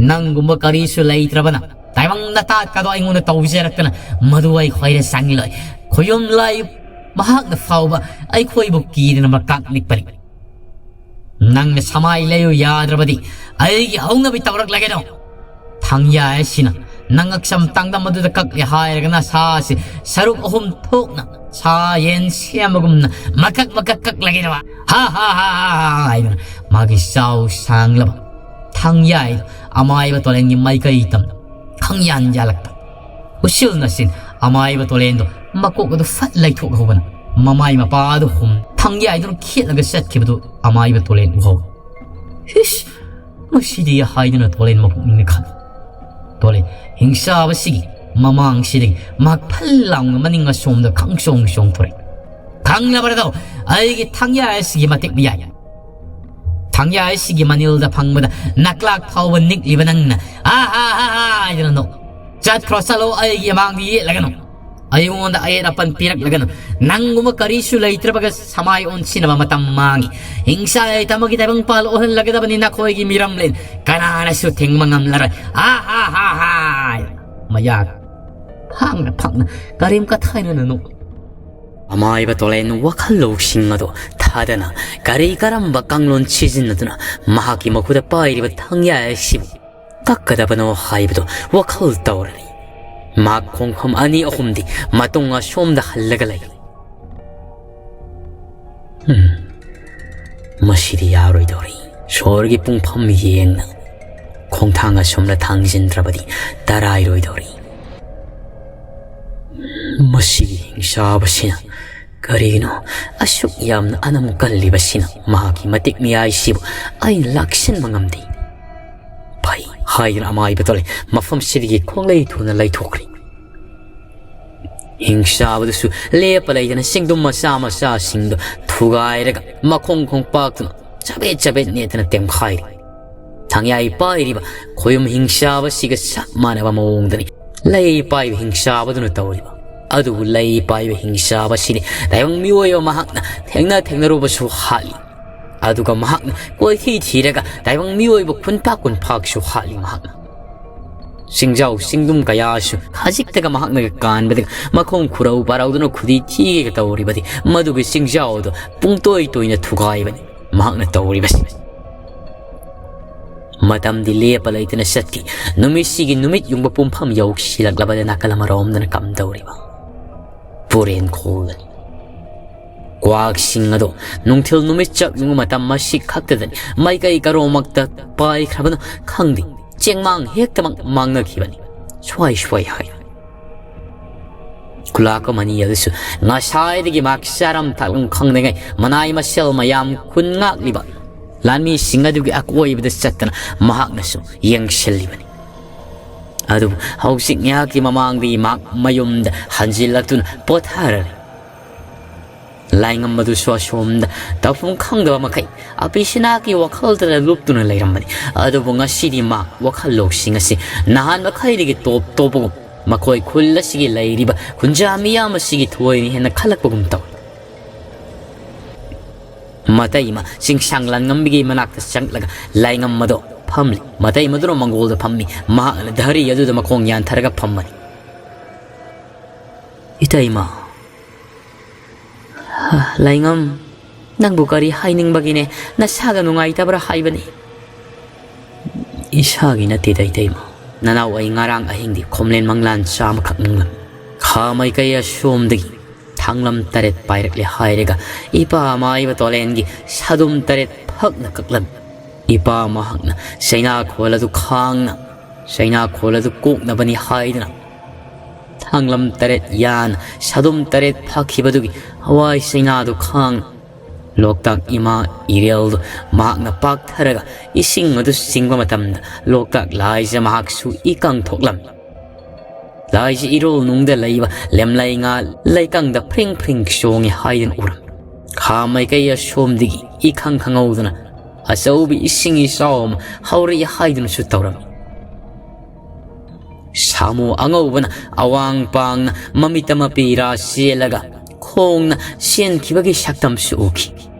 ꯅꯪꯒꯨꯝꯕ ꯀꯔꯤꯁꯨ ꯂꯩꯇ꯭ꯔꯕꯅ ꯇꯥꯏꯕꯪ ꯅꯇꯥꯠꯀꯗꯣ ꯑꯩꯉꯣꯟꯗ ꯇꯧꯖꯔꯛꯇꯅ ꯃꯗꯨ ꯑꯩ ꯈ꯭ꯋꯥꯏꯗ ꯆꯪꯂꯣꯏ꯫ ꯈꯣꯌꯨꯝ ꯂꯥꯏ ꯃꯍꯥꯛꯅ ꯐꯥꯎꯕ ꯑꯩꯈꯣꯏꯕꯨ ꯀꯤꯗꯅ ꯃꯀꯥꯛ ꯅꯤꯛꯄꯅꯤ꯫ ꯅꯪꯅ ꯁꯃꯥꯏ ꯂꯩꯌꯨ ꯌꯥꯗ꯭ꯔꯕꯗꯤ ꯑꯩꯒꯤ ꯍꯧꯅꯕꯤ ꯇꯧꯔꯛꯂꯒꯦꯗꯣ꯫ ꯊꯪꯌꯥꯏ ꯑꯁꯤꯅ ꯅꯪ ꯑꯛꯁꯝ ꯇꯥꯡꯗꯝ ꯑꯗꯨꯗ ꯀꯛꯂꯦ ꯍꯥꯏꯔꯒꯅ ꯁꯥꯁꯤ ꯁꯔꯨꯛ ꯑꯍꯨꯝ ꯊꯣꯛꯅ ꯁꯥ ꯌꯦꯟ ꯁꯦꯝꯕꯒꯨꯝꯅ ꯃꯀꯛ ꯃꯀꯛ ꯀꯛꯂꯒꯦꯗꯕ꯫ ꯍꯥ ꯍꯥ ꯍꯥ ꯍꯥ ꯍꯥ ꯍꯥꯏꯗꯨꯅ ꯃꯥꯒꯤ ꯆꯥꯎ ꯁꯥꯡꯂꯕ ꯊꯪꯌꯥꯏ ꯑꯃꯥꯏꯕ ꯇꯣꯂꯦꯟꯒꯤ ꯃꯥꯏꯀꯩ ꯇꯝ ꯈꯪꯌꯥꯟ ꯌꯥꯜꯂꯛꯄ꯫ ꯎꯁꯤꯜ ꯅꯥꯆꯤꯟ ꯑꯃꯥꯏꯕ ꯇꯣꯂꯦꯟꯗꯣ ꯃꯀꯣꯛ ꯑꯗꯨ ꯐꯠ ꯂꯩꯊꯣꯛꯍꯧꯕꯅ ꯃꯃꯥꯏ ꯃꯄꯥ ꯑꯗꯨ ꯍꯨꯝ ꯊꯪꯌꯥꯏꯗꯨꯅ ꯈꯦꯠꯂꯒ ꯆꯠꯈꯤꯕꯗꯨ ꯑꯃꯥꯏꯕ ꯇꯣꯂꯦꯟ ꯎꯍꯧ꯫ ꯏꯁ! ꯃꯁꯤꯗꯤ ꯍꯥꯏꯗꯨꯅ ꯇꯣꯂꯦꯟ ꯃꯄꯨꯛꯅꯤꯡꯗ ꯈꯜꯂꯤ꯫ ꯇꯣꯂꯦꯟ ꯍꯤꯡꯆꯥꯕꯁꯤꯒꯤ ꯃꯃꯥꯡꯁꯤꯗꯒꯤ ꯃꯍꯥꯛ ꯐꯜ ꯂꯥꯎꯅ ꯃꯅꯤꯡ ꯑꯁꯣꯝꯗ ꯈꯪꯆꯣꯡ ꯆꯣꯡꯊꯣꯔꯛꯏ꯫ ꯈꯪꯂꯕ꯭ꯔꯗꯣ? ꯑꯩꯒꯤ ꯊꯪꯌꯥꯏ ꯑꯁꯤꯒꯤ ꯃꯇꯤꯛ ꯃꯌꯥꯏ꯫ ꯊꯪꯌꯥꯏ ꯑꯁꯤꯒꯤ ꯃꯅꯤꯜꯗ ꯐꯪꯕꯗ ꯅꯀ꯭ꯂꯥꯛ ꯐꯥꯎꯕ ꯅꯤꯛꯂꯤꯕ ꯅꯪꯅ ꯑꯥ ꯍꯥ ꯍꯥ ꯍꯥ ꯍꯥꯏꯗꯅ ꯅꯣꯛ꯫ ꯆꯠꯈ꯭ꯔꯣ, ꯆꯠꯂꯣ, ꯑꯩꯒꯤ ꯃꯥꯡꯗ ꯌꯦꯠꯂꯒꯅꯨ꯫ ꯑꯩꯉꯣꯟꯗ ꯑꯌꯦꯠ ꯑꯄꯟ ꯄꯤꯔꯛꯂꯒꯅꯨ꯫ ꯅꯪꯒꯨꯝꯕ ꯀꯔꯤꯁꯨ ꯂꯩꯇ꯭ꯔꯕꯒ ꯁꯃꯥꯏ ꯑꯣꯟꯁꯤꯟꯅꯕ ꯃꯇꯝ ꯃꯥꯡꯉꯤ꯫ ꯍꯤꯡꯁꯥ ꯌꯥꯏꯇꯝꯕꯒꯤ ꯇꯥꯏꯕꯪꯄꯥꯜ ꯑꯣꯜꯍꯜꯂꯒꯗꯕꯅꯤ ꯅꯈꯣꯏꯒꯤ ꯃꯤꯔꯝꯂꯦꯟ꯫ ꯀꯅꯥꯅꯁꯨ ꯊꯤꯡꯕ ꯉꯝꯂꯔꯣꯏ꯫ ꯑꯥ ꯍꯥ ꯍꯥ ꯍꯥ! ꯃꯌꯥ ꯐꯥꯡꯅ ꯐꯥꯡꯅ ꯀꯔꯤꯝ ꯀꯊꯥꯏꯅꯅ ꯅꯣꯛ꯫ ꯑꯃꯥꯏꯕ ꯇꯣꯂꯦꯟ ꯋꯥꯈꯜ ꯂꯧꯁꯤꯡ ꯑꯗꯨ ꯊꯥꯗꯅ ꯀꯔꯤ ꯀꯔꯝꯕ ꯀꯥꯡꯂꯣꯟ ꯁꯤꯖꯤꯟꯅꯗꯨꯅ ꯃꯍꯥꯛꯀꯤ ꯃꯈꯨꯠꯇ ꯄꯥꯏꯔꯤꯕ ꯊꯥꯡꯌꯥꯏ ꯑꯁꯤꯕꯨ ꯀꯛꯀꯗꯕꯅꯣ ꯍꯥꯏꯕꯗꯨ ꯋꯥꯈꯜ ꯇꯧꯔꯅꯤ꯫ ꯃꯍꯥꯛ ꯈꯣꯡꯐꯝ ꯑꯅꯤ ꯑꯍꯨꯝꯗꯤ ꯃꯇꯨꯡ ꯑꯁꯣꯝꯗ ꯍꯜꯂꯒ ꯂꯩ꯫ ꯎꯝ, ꯃꯁꯤꯗꯤ ꯌꯥꯔꯣꯏꯗꯧꯔꯤ꯫ ꯁꯣꯔꯒꯤ ꯄꯨꯡꯐꯝ ꯌꯦꯡꯅ ꯈꯣꯡꯊꯥꯡ ꯑꯁꯣꯝꯗ ꯊꯥꯡꯖꯤꯟꯗ꯭ꯔꯕꯗꯤ ꯇꯔꯥꯏꯔꯣꯏꯗꯧꯔꯤ꯫ ꯃꯁꯤꯒꯤ ꯍꯤꯡꯆꯥꯕꯁꯤꯅ ꯀꯔꯤꯒꯤꯅꯣ ꯑꯁꯨꯛ ꯌꯥꯝꯅ ꯑꯅꯝ ꯀꯜꯂꯤꯕꯁꯤꯅ? ꯃꯍꯥꯛꯀꯤ ꯃꯇꯤꯛ ꯃꯤꯌꯥꯏꯁꯤꯕꯨ ꯑꯩꯅ ꯂꯥꯛꯁꯤꯟꯕ ꯉꯝꯗꯦ꯫ ꯐꯩ ꯍꯥꯏꯗꯨꯅ ꯑꯃꯥꯏꯕ ꯇꯣꯂꯦꯟ ꯃꯐꯝꯁꯤꯗꯒꯤ ꯈꯣꯡꯂꯩ ꯊꯨꯅ ꯂꯩꯊꯣꯛꯈ꯭ꯔꯦ꯫ ꯍꯤꯡꯆꯥꯕꯗꯨꯁꯨ ꯂꯦꯞꯄ ꯂꯩꯇꯅ ꯆꯤꯡꯗꯨꯝ ꯃꯆꯥ ꯃꯆꯥꯁꯤꯡꯗꯨ ꯊꯨꯒꯥꯏꯔꯒ ꯃꯈꯣꯡ ꯈꯣꯡꯄꯥꯛꯇꯨꯅ ꯆꯕꯦꯠ ꯆꯕꯦꯠ ꯅꯦꯠꯇꯅ ꯇꯦꯝꯈꯥꯏꯔꯤ꯫ ꯊꯥꯡꯌꯥꯏ ꯄꯥꯏꯔꯤꯕ ꯈꯣꯌꯨꯝ ꯍꯤꯡꯆꯥꯕꯁꯤꯒ ꯆꯞ ꯃꯥꯟꯅꯕ ꯃꯑꯣꯡꯗꯅꯤ ꯂꯩ ꯄꯥꯏꯕ ꯍꯤꯡꯆꯥꯕꯗꯨꯅ ꯇꯧꯔꯤꯕ꯫ ꯑꯗꯨꯕꯨ ꯂꯩ ꯄꯥꯏꯕ ꯍꯤꯡꯆꯥꯕꯁꯤꯗꯤ ꯇꯥꯏꯕꯪ ꯃꯤꯑꯣꯏꯕ ꯃꯍꯥꯛꯅ ꯊꯦꯡꯅ ꯊꯦꯡꯅꯔꯨꯕꯁꯨ ꯍꯥꯠꯂꯤ꯫ ꯑꯗꯨꯒ ꯃꯍꯥꯛꯅ ꯀꯣꯏꯊꯤ ꯊꯤꯔꯒ ꯇꯥꯏꯕꯪ ꯃꯤꯑꯣꯏꯕ ꯈꯨꯟꯄꯥꯛ ꯈꯨꯟꯄꯥꯛꯁꯨ ꯍꯥꯠꯂꯤ ꯃꯍꯥꯛꯅ꯫ ꯆꯤꯡꯖꯥꯎ ꯆꯤꯡꯗꯨꯝ ꯀꯌꯥꯁꯨ ꯈꯖꯤꯛꯇꯒ ꯃꯍꯥꯛꯅꯒ ꯀꯥꯟꯕꯗꯒ ꯃꯈꯣꯡ ꯈꯨꯔꯧ ꯄꯥꯔꯧꯗꯨꯅ ꯈꯨꯗꯤ ꯊꯤꯒꯦꯒ ꯇꯧꯔꯤꯕꯗꯤ ꯃꯗꯨꯒꯤ ꯆꯤꯡꯖꯥꯎ ꯑꯗꯨ ꯄꯨꯡꯇꯣꯏ ꯇꯣꯏꯅ ꯊꯨꯒꯥꯏꯕꯅꯤ ꯃꯍꯥꯛꯅ ꯇꯧꯔꯤꯕꯁꯤ꯫ ꯃꯇꯝꯗꯤ ꯂꯦꯞꯄ ꯂꯩꯇꯅ ꯆꯠꯈꯤ꯫ ꯅꯨꯃꯤꯠꯁꯤꯒꯤ ꯅꯨꯃꯤꯠ ꯌꯨꯡꯕ ꯄꯨꯡꯐꯝ ꯌꯧꯁꯤꯜꯂꯛꯂꯕꯗ ꯅꯥꯀꯜ ꯑꯃꯔꯣꯝꯗꯅ ꯀꯝꯗꯧꯔꯤꯕ? ꯄꯨꯔꯦꯟ ꯈꯣꯜꯂꯅꯤ꯫ ꯀ꯭ꯋꯥꯛꯁꯤꯡ ꯑꯗꯣ ꯅꯨꯡꯊꯤꯜ ꯅꯨꯃꯤꯠ ꯆꯥꯛ ꯌꯨꯡꯕ ꯃꯇꯝ ꯑꯁꯤ ꯈꯛꯇꯗꯅꯤ ꯃꯥꯏꯀꯩ ꯀꯔꯣꯃꯛꯇ ꯄꯥꯏꯈ꯭ꯔꯕꯅꯣ ꯈꯪꯗꯦ, ꯆꯦꯡꯃꯥꯡ ꯍꯦꯛꯇꯃꯛ ꯃꯥꯡꯅꯈꯤꯕꯅꯤ꯫ ꯁ꯭ꯋꯥꯏ ꯁ꯭ꯋꯥꯏ ꯍꯥꯏ꯫ ꯈꯨꯂꯥꯛꯄ ꯃꯅꯤ ꯑꯗꯨꯁꯨ ꯉꯁꯥꯏꯗꯒꯤ ꯃꯍꯥꯛ ꯆꯥꯔꯝ ꯊꯛꯂꯝ ꯈꯪꯗꯉꯩ ꯃꯅꯥꯏ ꯃꯁꯦꯜ ꯃꯌꯥꯝ ꯈꯨꯟ ꯉꯥꯛꯂꯤꯕ ꯂꯥꯟꯃꯤꯁꯤꯡ ꯑꯗꯨꯒꯤ ꯑꯀꯣꯏꯕꯗ ꯆꯠꯇꯅ ꯃꯍꯥꯛꯅꯁꯨ ꯌꯦꯡꯁꯤꯜꯂꯤꯕꯅꯤ꯫ ꯑꯗꯨꯕꯨ ꯍꯧꯖꯤꯛ ꯉꯥꯏꯍꯥꯛꯀꯤ ꯃꯃꯥꯡꯗꯒꯤ ꯃꯍꯥꯛ ꯃꯌꯨꯝꯗ ꯍꯟꯖꯤꯜꯂꯛꯇꯨꯅ ꯄꯣꯊꯥꯔꯔꯦ꯫ ꯂꯥꯏꯉꯝꯕꯗꯨꯁꯨ ꯑꯁꯣꯝꯗ ꯇꯧꯐꯝ ꯈꯪꯗꯕ ꯃꯈꯩ ꯑꯄꯤꯁꯤꯅꯥꯒꯤ ꯋꯥꯈꯜꯗ ꯂꯨꯞꯇꯨꯅ ꯂꯩꯔꯝꯕꯅꯤ꯫ ꯑꯗꯨꯕꯨ ꯉꯁꯤꯗꯤ ꯃꯥ ꯋꯥꯈꯜ ꯂꯧꯁꯤꯡ ꯑꯁꯤ ꯅꯍꯥꯟ ꯃꯈꯩꯗꯒꯤ ꯇꯣꯞ ꯇꯣꯞꯄꯒꯨꯝ ꯃꯈꯣꯏ ꯈꯨꯜ ꯑꯁꯤꯒꯤ ꯂꯩꯔꯤꯕ ꯈꯨꯟꯖꯥ ꯃꯤꯌꯥꯝ ꯑꯁꯤꯒꯤ ꯊꯣꯏꯅ ꯍꯦꯟꯅ ꯈꯜꯂꯛꯄꯒꯨꯝ ꯇꯧꯏ꯫ ꯃꯇꯩꯃ ꯆꯤꯡꯁꯥꯡ ꯂꯥꯟꯉꯝꯕꯤꯒꯤ ꯃꯅꯥꯛꯇ ꯆꯪꯂꯒ ꯂꯥꯏꯉꯝꯕꯗꯣ ꯐꯝꯂꯤ꯫ ꯃꯇꯩꯃꯗꯨꯅ ꯃꯪꯒꯣꯜꯗ ꯐꯝꯃꯤ꯫ ꯃꯍꯥꯛꯅ ꯙꯔꯤ ꯑꯗꯨꯗ ꯃꯈꯣꯡ ꯌꯥꯟꯊꯔꯒ ꯐꯝꯃꯅꯤ꯫ "ꯏꯇꯩꯃ!" "ꯍ, ꯂꯥꯏꯉꯝ, ꯅꯪꯕꯨ ꯀꯔꯤ ꯍꯥꯏꯅꯤꯡꯕꯒꯤꯅꯦ? ꯅꯁꯥꯒ ꯅꯨꯡꯉꯥꯏꯇꯕ꯭ꯔꯥ ꯍꯥꯏꯕꯅꯤ?" "ꯏꯁꯥꯒꯤ ꯅꯠꯇꯦꯗ, ꯏꯇꯩꯃ꯫ ꯅꯅꯥꯎ ꯑꯩ ꯉꯔꯥꯡ ꯑꯍꯤꯡꯗꯤ ꯈꯣꯝꯂꯦꯟ ꯃꯪꯂꯥꯟ ꯆꯥ ꯑꯃꯈꯛ ꯅꯤꯡꯂꯝꯃꯤ꯫ ꯈꯥ ꯃꯥꯏꯀꯩ ꯑꯁꯣꯝꯗꯒꯤ ꯊꯥꯡꯂꯝ ꯇꯔꯦꯠ ꯄꯥꯏꯔꯛꯂꯦ ꯍꯥꯏꯔꯒ ꯏꯄꯥ ꯃꯥꯏꯕ ꯇꯣꯂꯦꯟꯒꯤ ꯁꯥꯗꯨꯝ ꯇꯔꯦꯠ ꯐꯛꯅ ꯀꯛꯂꯝꯃꯤ꯫ ꯏꯄꯥ ꯃꯍꯥꯛꯅ ꯆꯩꯅꯥꯈꯣꯜ ꯑꯗꯨ ꯈꯥꯡꯅ, ꯆꯩꯅꯥꯈꯣꯜ ꯑꯗꯨ ꯀꯣꯛꯅꯕꯅꯤ ꯍꯥꯏꯗꯨꯅ ꯊꯥꯡꯂꯝ ꯇꯔꯦꯠ ꯌꯥꯅ ꯁꯥꯗꯨꯝ ꯇꯔꯦꯠ ꯐꯛꯈꯤꯕꯗꯨꯒꯤ ꯍꯋꯥꯏ ꯆꯩꯅꯥꯗꯨ ꯈꯥꯡꯅ ꯂꯣꯛꯇꯥꯛ ꯏꯃꯥ ꯏꯔꯦꯜꯗꯨ ꯃꯍꯥꯛꯅ ꯄꯥꯛꯊꯔꯒ ꯏꯁꯤꯡ ꯑꯗꯨ ꯆꯤꯡꯕ ꯃꯇꯝꯗ ꯂꯣꯛꯇꯥꯛ ꯂꯥꯏꯖ ꯃꯍꯥꯛꯁꯨ ꯏꯀꯪ ꯊꯣꯛꯂꯝꯃꯤ꯫ ꯂꯥꯏꯖ ꯏꯔꯣꯜ ꯅꯨꯡꯗ ꯂꯩꯕ ꯂꯦꯝꯂꯩ ꯉꯥ ꯂꯩꯀꯪꯗ ꯐ꯭ꯔꯤꯡ ꯐ꯭ꯔꯤꯡ ꯆꯣꯡꯉꯤ ꯍꯥꯏꯗꯨꯅ ꯎꯔꯝꯃꯤ꯫ ꯈꯥ ꯃꯥꯏꯀꯩ ꯑꯁꯣꯝꯗꯒꯤ ꯏꯈꯪ ꯈꯪꯍꯧꯗꯅ ꯑꯆꯧꯕ ꯏꯁꯤꯡ ꯏꯆꯥꯎ ꯑꯃ ꯍꯧꯔꯛꯏ ꯍꯥꯏꯗꯨꯅꯁꯨ ꯇꯧꯔꯝꯃꯤ꯫ ꯁꯥꯃꯨ ꯑꯉꯧꯕꯅ ꯑꯋꯥꯡ ꯄꯥꯡꯅ ꯃꯃꯤꯠꯇ ꯃꯄꯤꯔꯥ ꯆꯦꯜꯂꯒ ꯈꯣꯡꯅ ꯆꯦꯟꯈꯤꯕꯒꯤ ꯁꯛꯇꯝꯁꯨ ꯎꯈꯤ꯫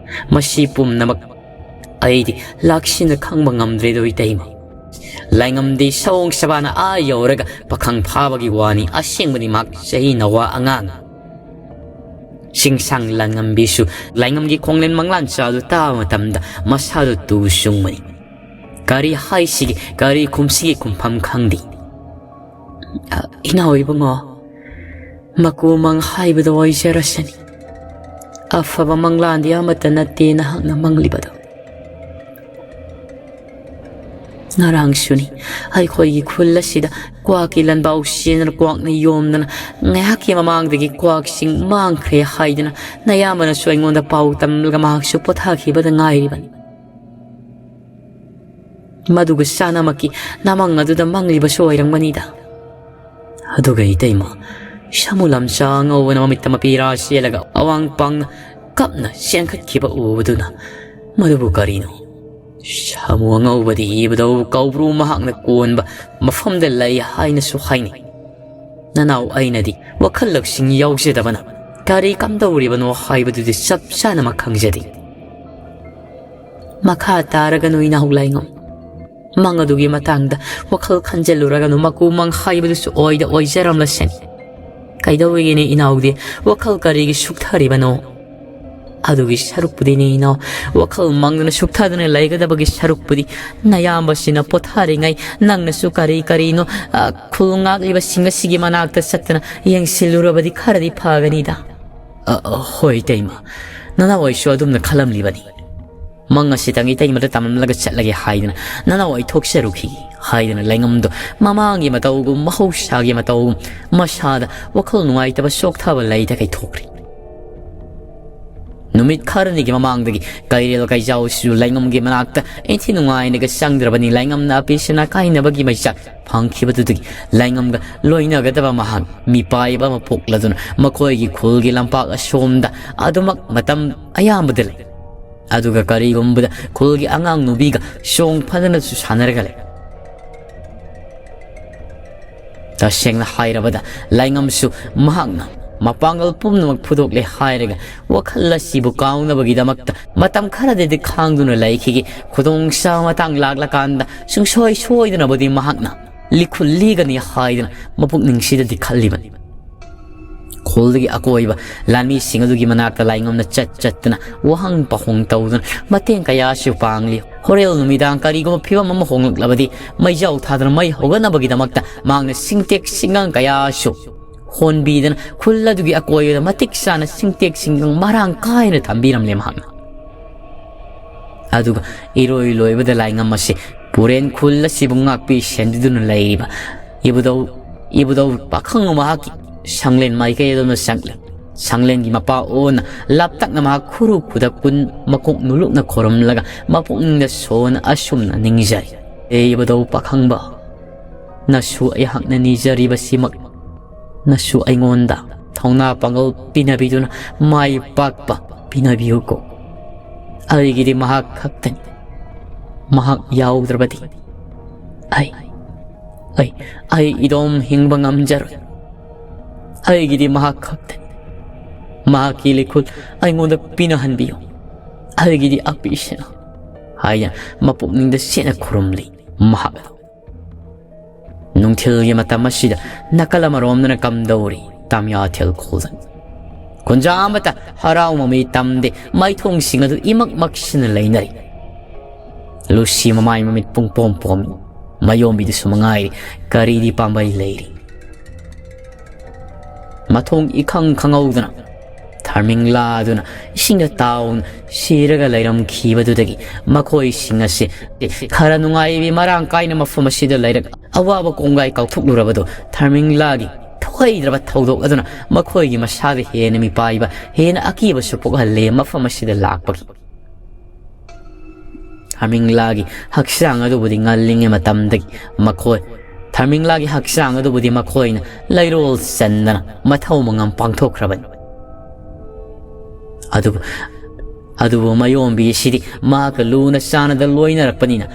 ꯃꯁꯤ ꯄꯨꯝꯅꯃꯛ ꯑꯩꯗꯤ ꯂꯥꯛꯁꯤꯟꯅ ꯈꯪꯕ ꯉꯝꯗ꯭ꯔꯦꯗꯣ, ꯏꯇꯩꯃ꯫ ꯂꯥꯏꯉꯝꯗꯤ ꯁꯑꯣꯡ ꯁꯕꯥꯅ ꯑꯥ ꯌꯧꯔꯒ ꯄꯥꯈꯪ ꯐꯥꯕꯒꯤ ꯋꯥꯅꯤ, ꯑꯁꯦꯡꯕꯗꯤ ꯃꯍꯥꯛ ꯆꯍꯤ ꯅꯋꯥ ꯑꯉꯥꯡ꯫ ꯆꯤꯡꯁꯥꯡ ꯂꯥꯟꯉꯝꯕꯤꯁꯨ ꯂꯥꯏꯉꯝꯒꯤ ꯈꯣꯡꯂꯦꯟ ꯃꯪꯂꯥꯟ ꯆꯥꯗꯨ ꯇꯥꯕ ꯃꯇꯝꯗ ꯃꯁꯥꯗꯨ ꯇꯨ ꯆꯨꯡꯕꯅꯤ꯫ ꯀꯔꯤ ꯍꯥꯏꯁꯤꯒꯦ, ꯀꯔꯤ ꯈꯨꯝꯁꯤꯒꯦ ꯈꯨꯝꯐꯝ ꯈꯪꯗꯦ꯫ "ꯑ, ꯏꯅꯥꯎ ꯏꯕꯨꯡꯉꯣ, ꯃꯀꯨ ꯃꯪ ꯍꯥꯏꯕꯗꯣ ꯑꯣꯏꯖꯔꯁꯅꯤ꯫ ꯑꯐꯕ ꯃꯪꯂꯥꯟꯗꯤ ꯑꯃꯠꯇ ꯅꯠꯇꯦ ꯅꯍꯥꯛꯅ ꯃꯪꯂꯤꯕꯗꯣ꯫ ꯉꯔꯥꯡꯁꯨꯅꯤ, ꯑꯩꯈꯣꯏꯒꯤ ꯈꯨꯜ ꯑꯁꯤꯗ ꯀ꯭ꯋꯥꯛꯀꯤ ꯂꯟꯕꯥꯎ ꯆꯦꯟꯗꯅ, ꯀ꯭ꯋꯥꯛꯅ ꯌꯣꯝꯗꯅ, ꯉꯥꯏꯍꯥꯛꯀꯤ ꯃꯃꯥꯡꯗꯒꯤ ꯀ꯭ꯋꯥꯛꯁꯤꯡ ꯃꯥꯡꯈ꯭ꯔꯦ ꯍꯥꯏꯗꯨꯅ ꯅꯌꯥꯝꯕꯅꯁꯨ ꯑꯩꯉꯣꯟꯗ ꯄꯥꯎ ꯇꯝꯂꯒ ꯃꯍꯥꯛꯁꯨ ꯄꯣꯊꯥꯈꯤꯕꯗ ꯉꯥꯏꯔꯤꯕꯅꯤ꯫ ꯃꯗꯨꯒ ꯆꯥꯅꯃꯛꯀꯤ ꯅꯃꯪ ꯑꯗꯨꯗ ꯃꯪꯂꯤꯕꯁꯨ ꯑꯣꯏꯔꯝꯒꯅꯤꯗ꯫" ꯑꯗꯨꯒ ꯏꯇꯩꯃ, ꯁꯥꯃꯨ ꯂꯝꯆꯥ ꯑꯉꯧꯕꯅ ꯃꯃꯤꯠꯇ ꯃꯄꯤꯔꯥ ꯆꯦꯜꯂꯒ ꯑꯋꯥꯡ ꯄꯥꯡꯅ ꯀꯞꯅ ꯆꯦꯟꯈꯠꯈꯤꯕ ꯎꯕꯗꯨꯅ, "ꯃꯗꯨꯕꯨ ꯀꯔꯤꯅꯣ?" "ꯁꯥꯃꯨ ꯑꯉꯧꯕꯗꯤ ꯏꯕꯗꯧ ꯀꯧꯕ꯭ꯔꯨ ꯃꯍꯥꯛꯅ ꯀꯣꯟꯕ ꯃꯐꯝꯗ ꯂꯩ ꯍꯥꯏꯅꯁꯨ ꯍꯥꯏꯅꯩ꯫ ꯅꯅꯥꯎ ꯑꯩꯅꯗꯤ ꯋꯥꯈꯜ ꯂꯧꯁꯤꯡ ꯌꯥꯎꯖꯗꯕꯅ ꯀꯔꯤ ꯀꯝꯗꯧꯔꯤꯕꯅꯣ ꯍꯥꯏꯕꯗꯨꯗꯤ ꯆꯞ ꯆꯥꯅꯃꯛ ꯈꯪꯖꯗꯦ꯫ ꯃꯈꯥ ꯇꯥꯔꯒꯅꯨ, ꯏꯅꯥꯎ ꯂꯥꯏꯉꯝ꯫ ꯃꯪ ꯑꯗꯨꯒꯤ ꯃꯇꯥꯡꯗ ꯋꯥꯈꯜ ꯈꯟꯖꯜꯂꯨꯔꯒꯅꯨ, ꯃꯀꯨ ꯃꯪ ꯍꯥꯏꯕꯗꯨꯁꯨ ꯑꯣꯏꯗ ꯑꯣꯏꯖꯔꯝꯂꯁꯅꯤ꯫ "ꯀꯩꯗꯧꯔꯤꯒꯦꯅꯦ ꯏꯅꯥꯎꯗꯤ? ꯋꯥꯈꯜ ꯀꯔꯤꯒꯤ ꯁꯨꯛꯊꯔꯤꯕꯅꯣ?" "ꯑꯗꯨꯒꯤ ꯁꯔꯨꯛꯄꯨꯗꯤꯅꯦ ꯏꯅꯥꯎ, ꯋꯥꯈꯜ ꯃꯪꯗꯅ ꯁꯨꯛꯊꯗꯅ ꯂꯩꯒꯗꯕꯒꯤ ꯁꯔꯨꯛꯄꯨꯗꯤ ꯅꯌꯥꯝꯕꯁꯤꯅ ꯄꯣꯊꯥꯔꯤꯉꯩ ꯅꯪꯅꯁꯨ ꯀꯔꯤ ꯀꯔꯤꯅꯣ, ꯑ, ꯈꯨꯜ ꯉꯥꯛꯂꯤꯕꯁꯤꯡ ꯑꯁꯤꯒꯤ ꯃꯅꯥꯛꯇ ꯆꯠꯇꯅ ꯌꯦꯡꯁꯤꯜꯂꯨꯔꯕꯗꯤ ꯈꯔꯗꯤ ꯐꯒꯅꯤꯗ꯫" "ꯑ, ꯑ, ꯍꯣꯏ ꯏꯇꯩꯃ, ꯅꯅꯥꯎ ꯑꯩꯁꯨ ꯑꯗꯨꯝꯅ ꯈꯜꯂꯝꯂꯤꯕꯅꯤ꯫ ꯃꯪ ꯑꯁꯤꯇꯪ ꯏꯇꯩꯃꯗ ꯇꯝꯂꯝꯂꯒ ꯆꯠꯂꯒꯦ ꯍꯥꯏꯗꯅ ꯅꯅꯥꯎ ꯑꯩ ꯊꯣꯛꯆꯔꯨꯈꯤꯒꯦ" ꯍꯥꯏꯗꯅ ꯂꯩꯉꯝꯗꯣ ꯃꯃꯥꯡꯒꯤ ꯃꯇꯧꯒꯨꯝ, ꯃꯍꯧꯁꯥꯒꯤ ꯃꯇꯧꯒꯨꯝ, ꯃꯁꯥꯗ ꯋꯥꯈꯜ ꯅꯨꯡꯉꯥꯏꯇꯕ, ꯆꯣꯛꯊꯕ ꯂꯩꯇꯈꯩ ꯊꯣꯛꯈ꯭ꯔꯦ꯫ ꯅꯨꯃꯤꯠ ꯈꯔꯅꯤꯒꯤ ꯃꯃꯥꯡꯗꯒꯤ ꯀꯩꯔꯦꯜ ꯀꯩꯖꯥꯎꯁꯤꯁꯨ ꯂꯩꯉꯝꯒꯤ ꯃꯅꯥꯛꯇ ꯏꯟꯊꯤ ꯅꯨꯡꯉꯥꯏꯅꯒ ꯆꯪꯗ꯭ꯔꯕꯅꯤ꯫ ꯂꯩꯉꯝꯅ ꯑꯄꯤꯁꯅꯥ ꯀꯥꯏꯅꯕꯒꯤ ꯃꯩꯆꯥꯛ ꯐꯪꯈꯤꯕꯗꯨꯗꯒꯤ ꯂꯩꯉꯝꯒ ꯂꯣꯏꯅꯒꯗꯕ ꯃꯍꯥꯛ ꯃꯤꯄꯥꯏꯕ ꯑꯃ ꯄꯣꯛꯂꯗꯨꯅ ꯃꯈꯣꯏꯒꯤ ꯈꯨꯜꯒꯤ ꯂꯝꯄꯥꯛ ꯑꯁꯣꯝꯗ ꯑꯗꯨꯃꯛ ꯃꯇꯝ ꯑꯌꯥꯝꯕꯗ ꯂꯩ꯫ ꯑꯗꯨꯒ ꯀꯔꯤꯒꯨꯝꯕꯗ ꯈꯨꯜꯒꯤ ꯑꯉꯥꯡ ꯅꯨꯕꯤꯒ ꯆꯣꯡ ꯐꯗꯅꯁꯨ ꯁꯥꯟꯅꯔꯒ ꯂꯩ꯫ ꯇꯁꯦꯡꯅ ꯍꯥꯏꯔꯕꯗ ꯂꯩꯉꯝꯁꯨ ꯃꯍꯥꯛꯅ ꯃꯄꯥꯡꯒꯜ ꯄꯨꯝꯅꯃꯛ ꯐꯨꯗꯣꯛꯂꯦ ꯍꯥꯏꯔꯒ ꯋꯥꯈꯜ ꯑꯁꯤꯕꯨ ꯀꯥꯎꯅꯕꯒꯤꯗꯃꯛꯇ ꯃꯇꯝ ꯈꯔꯗꯗꯤ ꯈꯥꯡꯗꯨꯅ ꯂꯩꯈꯤꯒꯦ꯫ ꯈꯨꯗꯣꯡꯆꯥꯕ ꯃꯇꯥꯡ ꯂꯥꯛꯂꯀꯥꯟꯗ ꯁꯨꯡꯁꯣꯏ ꯁꯣꯏꯗꯅꯕꯨꯗꯤ ꯃꯍꯥꯛꯅ ꯂꯤꯈꯨꯜ ꯂꯤꯒꯅꯤ ꯍꯥꯏꯗꯅ ꯃꯄꯨꯛꯅꯤꯡꯁꯤꯗꯗꯤ ꯈꯜꯂꯤꯕꯅꯤ꯫ ꯈꯨꯜꯗꯒꯤ ꯑꯀꯣꯏꯕ ꯂꯥꯟꯃꯤꯁꯤꯡ ꯑꯗꯨꯒꯤ ꯃꯅꯥꯛꯇ ꯂꯥꯏꯉꯝꯅ ꯆꯠ ꯆꯠꯇꯅ ꯋꯥꯍꯪ ꯄꯥꯎꯍꯪ ꯇꯧꯗꯨꯅ ꯃꯇꯦꯡ ꯀꯌꯥꯁꯨ ꯄꯥꯡꯂꯤ꯫ ꯍꯣꯔꯦꯟ ꯅꯨꯃꯤꯗꯥꯡ ꯀꯔꯤꯒꯨꯝꯕ ꯐꯤꯕꯝ ꯑꯃ ꯍꯣꯡꯂꯛꯂꯕꯗꯤ ꯃꯩꯖꯥꯎ ꯊꯥꯗꯨꯅ ꯃꯩ ꯍꯧꯒꯠꯅꯕꯒꯤꯗꯃꯛꯇ ꯃꯍꯥꯛꯅ ꯁꯤꯡꯇꯦꯛ ꯁꯤꯡꯒꯪ ꯀꯌꯥꯁꯨ ꯍꯣꯟꯕꯤꯗꯅ ꯈꯨꯜ ꯑꯗꯨꯒꯤ ꯑꯀꯣꯏꯕꯗ ꯃꯇꯤꯛ ꯆꯥꯅ ꯁꯤꯡꯇꯦꯛ ꯁꯤꯡꯒꯪ ꯃꯔꯥꯡ ꯀꯥꯏꯅ ꯊꯝꯕꯤꯔꯝꯂꯦ ꯃꯍꯥꯛꯅ꯫ ꯑꯗꯨꯒ ꯏꯔꯣꯏ ꯂꯣꯏꯕꯗ ꯂꯥꯏꯉꯝ ꯑꯁꯤ ꯄꯨꯔꯦꯟ ꯈꯨꯜ ꯑꯁꯤꯕꯨ ꯉꯥꯛꯄꯤ ꯁꯦꯟꯕꯤꯗꯨꯅ ꯂꯩꯔꯤꯕ ꯏꯕꯨꯙꯧ, ꯏꯕꯨꯙꯧ ꯄꯥꯈꯪ ꯃꯍꯥꯛꯀꯤ ꯁꯪꯂꯦꯟ ꯃꯥꯏꯀꯩ ꯑꯗꯣꯝꯗ ꯆꯪꯂꯦ꯫ ꯁꯪꯂꯦꯟꯒꯤ ꯃꯄꯥ ꯑꯣꯟꯅ ꯂꯥꯞꯇꯛꯅ ꯃꯍꯥꯛ ꯈꯨꯔꯨ ꯈꯨꯗ ꯀꯨꯟ ꯃꯀꯣꯛ ꯅꯨꯂꯨꯛꯅ ꯈꯨꯔꯨꯝꯂꯒ ꯃꯄꯨꯛꯅꯤꯡꯗ ꯁꯣꯟꯅ ꯑꯁꯨꯝꯅ ꯅꯤꯡꯖꯔꯤ꯫ "ꯑꯦ ꯏꯕꯨꯙꯧ ꯄꯥꯈꯪꯕ, ꯅꯁꯨ ꯑꯩꯍꯥꯛꯅ ꯅꯤꯖꯔꯤꯕꯁꯤꯃꯛ ꯅꯁꯨ ꯑꯩꯉꯣꯟꯗ ꯊꯧꯅꯥ ꯄꯥꯡꯒꯜ ꯄꯤꯅꯕꯤꯗꯨꯅ ꯃꯥꯏ ꯄꯥꯛꯄ ꯄꯤꯅꯕꯤꯌꯨꯀꯣ꯫ ꯑꯩꯒꯤꯗꯤ ꯃꯍꯥꯛ ꯈꯛꯇꯅꯤ꯫ ꯃꯍꯥꯛ ꯌꯥꯎꯗ꯭ꯔꯕꯗꯤ ꯑꯩ, ꯑꯩ, ꯑꯩ ꯏꯗꯣꯝ ꯍꯤꯡꯕ ꯉꯝꯖꯔꯣꯏ꯫ ꯑꯩꯒꯤꯗꯤ ꯃꯍꯥꯛ ꯈꯛꯇꯅꯤ꯫ ꯃꯍꯥꯛꯀꯤ ꯂꯤꯈꯨꯜ ꯑꯩꯉꯣꯟꯗ ꯄꯤꯅꯍꯟꯕꯤꯌꯨ" ꯑꯩꯒꯤꯗꯤ ꯑꯄꯤꯁꯤꯅ ꯍꯥꯏꯅ ꯃꯄꯨꯛꯅꯤꯡꯗ ꯁꯦꯠꯅ ꯈꯨꯔꯨꯝꯂꯤ ꯃꯍꯥꯛ ꯑꯗꯨ꯫ ꯅꯨꯡꯊꯤꯜꯒꯤ ꯃꯇꯝ ꯑꯁꯤꯗ ꯅꯥꯀꯜ ꯑꯃꯔꯣꯝꯗꯅ ꯀꯝꯗꯧꯔꯤ? ꯌꯥꯝ ꯌꯥꯊꯦꯜ ꯈꯣꯜꯂꯤ꯫ ꯀꯨꯟꯖꯥ ꯑꯃꯇ ꯍꯔꯥꯎ ꯃꯃꯤ ꯇꯝꯗꯦ, ꯃꯥꯏꯊꯣꯡꯁꯤꯡ ꯑꯗꯨ ꯏꯃꯛ ꯃꯛꯁꯤꯟꯅ ꯂꯩꯅꯔꯤ꯫ ꯂꯨꯁꯤ ꯃꯃꯥꯏ ꯃꯃꯤꯠ ꯄꯨꯡ ꯄꯣꯝ ꯄꯣꯝꯃꯤ꯫ ꯃꯌꯣꯝꯕꯤꯗꯨꯁꯨ ꯃꯉꯥꯏꯔꯤ, ꯀꯔꯤꯗꯤ ꯄꯥꯝꯕꯩ ꯂꯩꯔꯤ꯫ ꯃꯊꯣꯡ ꯏꯈꯪ ꯈꯪꯍꯧꯗꯅ ꯊꯔꯃꯤꯡꯂꯥ ꯑꯗꯨꯅ ꯏꯁꯤꯡꯗ ꯇꯥꯎꯅ ꯁꯤꯔꯒ ꯂꯩꯔꯝꯈꯤꯕꯗꯨꯗꯒꯤ ꯃꯈꯣꯏꯁꯤꯡ ꯑꯁꯤ ꯈꯔ ꯅꯨꯡꯉꯥꯏꯕꯤ ꯃꯔꯥꯡ ꯀꯥꯏꯅ ꯃꯐꯝ ꯑꯁꯤꯗ ꯂꯩꯔꯒ ꯑꯋꯥꯕ ꯀꯣꯡꯒꯥꯏ ꯀꯥꯎꯊꯣꯛꯂꯨꯔꯕꯗꯨ ꯊꯔꯃꯤꯡꯂꯥꯒꯤ ꯊꯣꯛꯍꯩꯗ꯭ꯔꯕ ꯊꯧꯗꯣꯛ ꯑꯗꯨꯅ ꯃꯈꯣꯏꯒꯤ ꯃꯁꯥꯗ ꯍꯦꯟꯅ ꯃꯤꯄꯥꯏꯕ, ꯍꯦꯟꯅ ꯑꯀꯤꯕꯁꯨ ꯄꯣꯛꯍꯜꯂꯦ꯫ ꯃꯐꯝ ꯑꯁꯤꯗ ꯂꯥꯛꯄꯒꯤ ꯊꯔꯃꯤꯡꯂꯥꯒꯤ ꯍꯛꯆꯥꯡ ꯑꯗꯨꯕꯨꯗꯤ ꯉꯜꯂꯤꯉꯩ ꯃꯇꯝꯗꯒꯤ ꯃꯈꯣꯏ, ꯊꯔꯃꯤꯡꯂꯥꯒꯤ ꯍꯛꯆꯥꯡ ꯑꯗꯨꯕꯨꯗꯤ ꯃꯈꯣꯏꯅ ꯂꯩꯔꯣꯜ ꯆꯟꯗꯅ ꯃꯊꯧ ꯃꯉꯝ ꯄꯥꯡꯊꯣꯛꯈ꯭ꯔꯕꯅꯤ꯫ ꯑꯗꯨꯕꯨ, ꯑꯗꯨꯕꯨ ꯃꯌꯣꯝꯕꯤ ꯑꯁꯤꯗꯤ ꯃꯍꯥꯛꯀ ꯂꯨꯅ ꯆꯥꯟꯅꯗ ꯂꯣꯏꯅꯔꯛꯄꯅꯤꯅ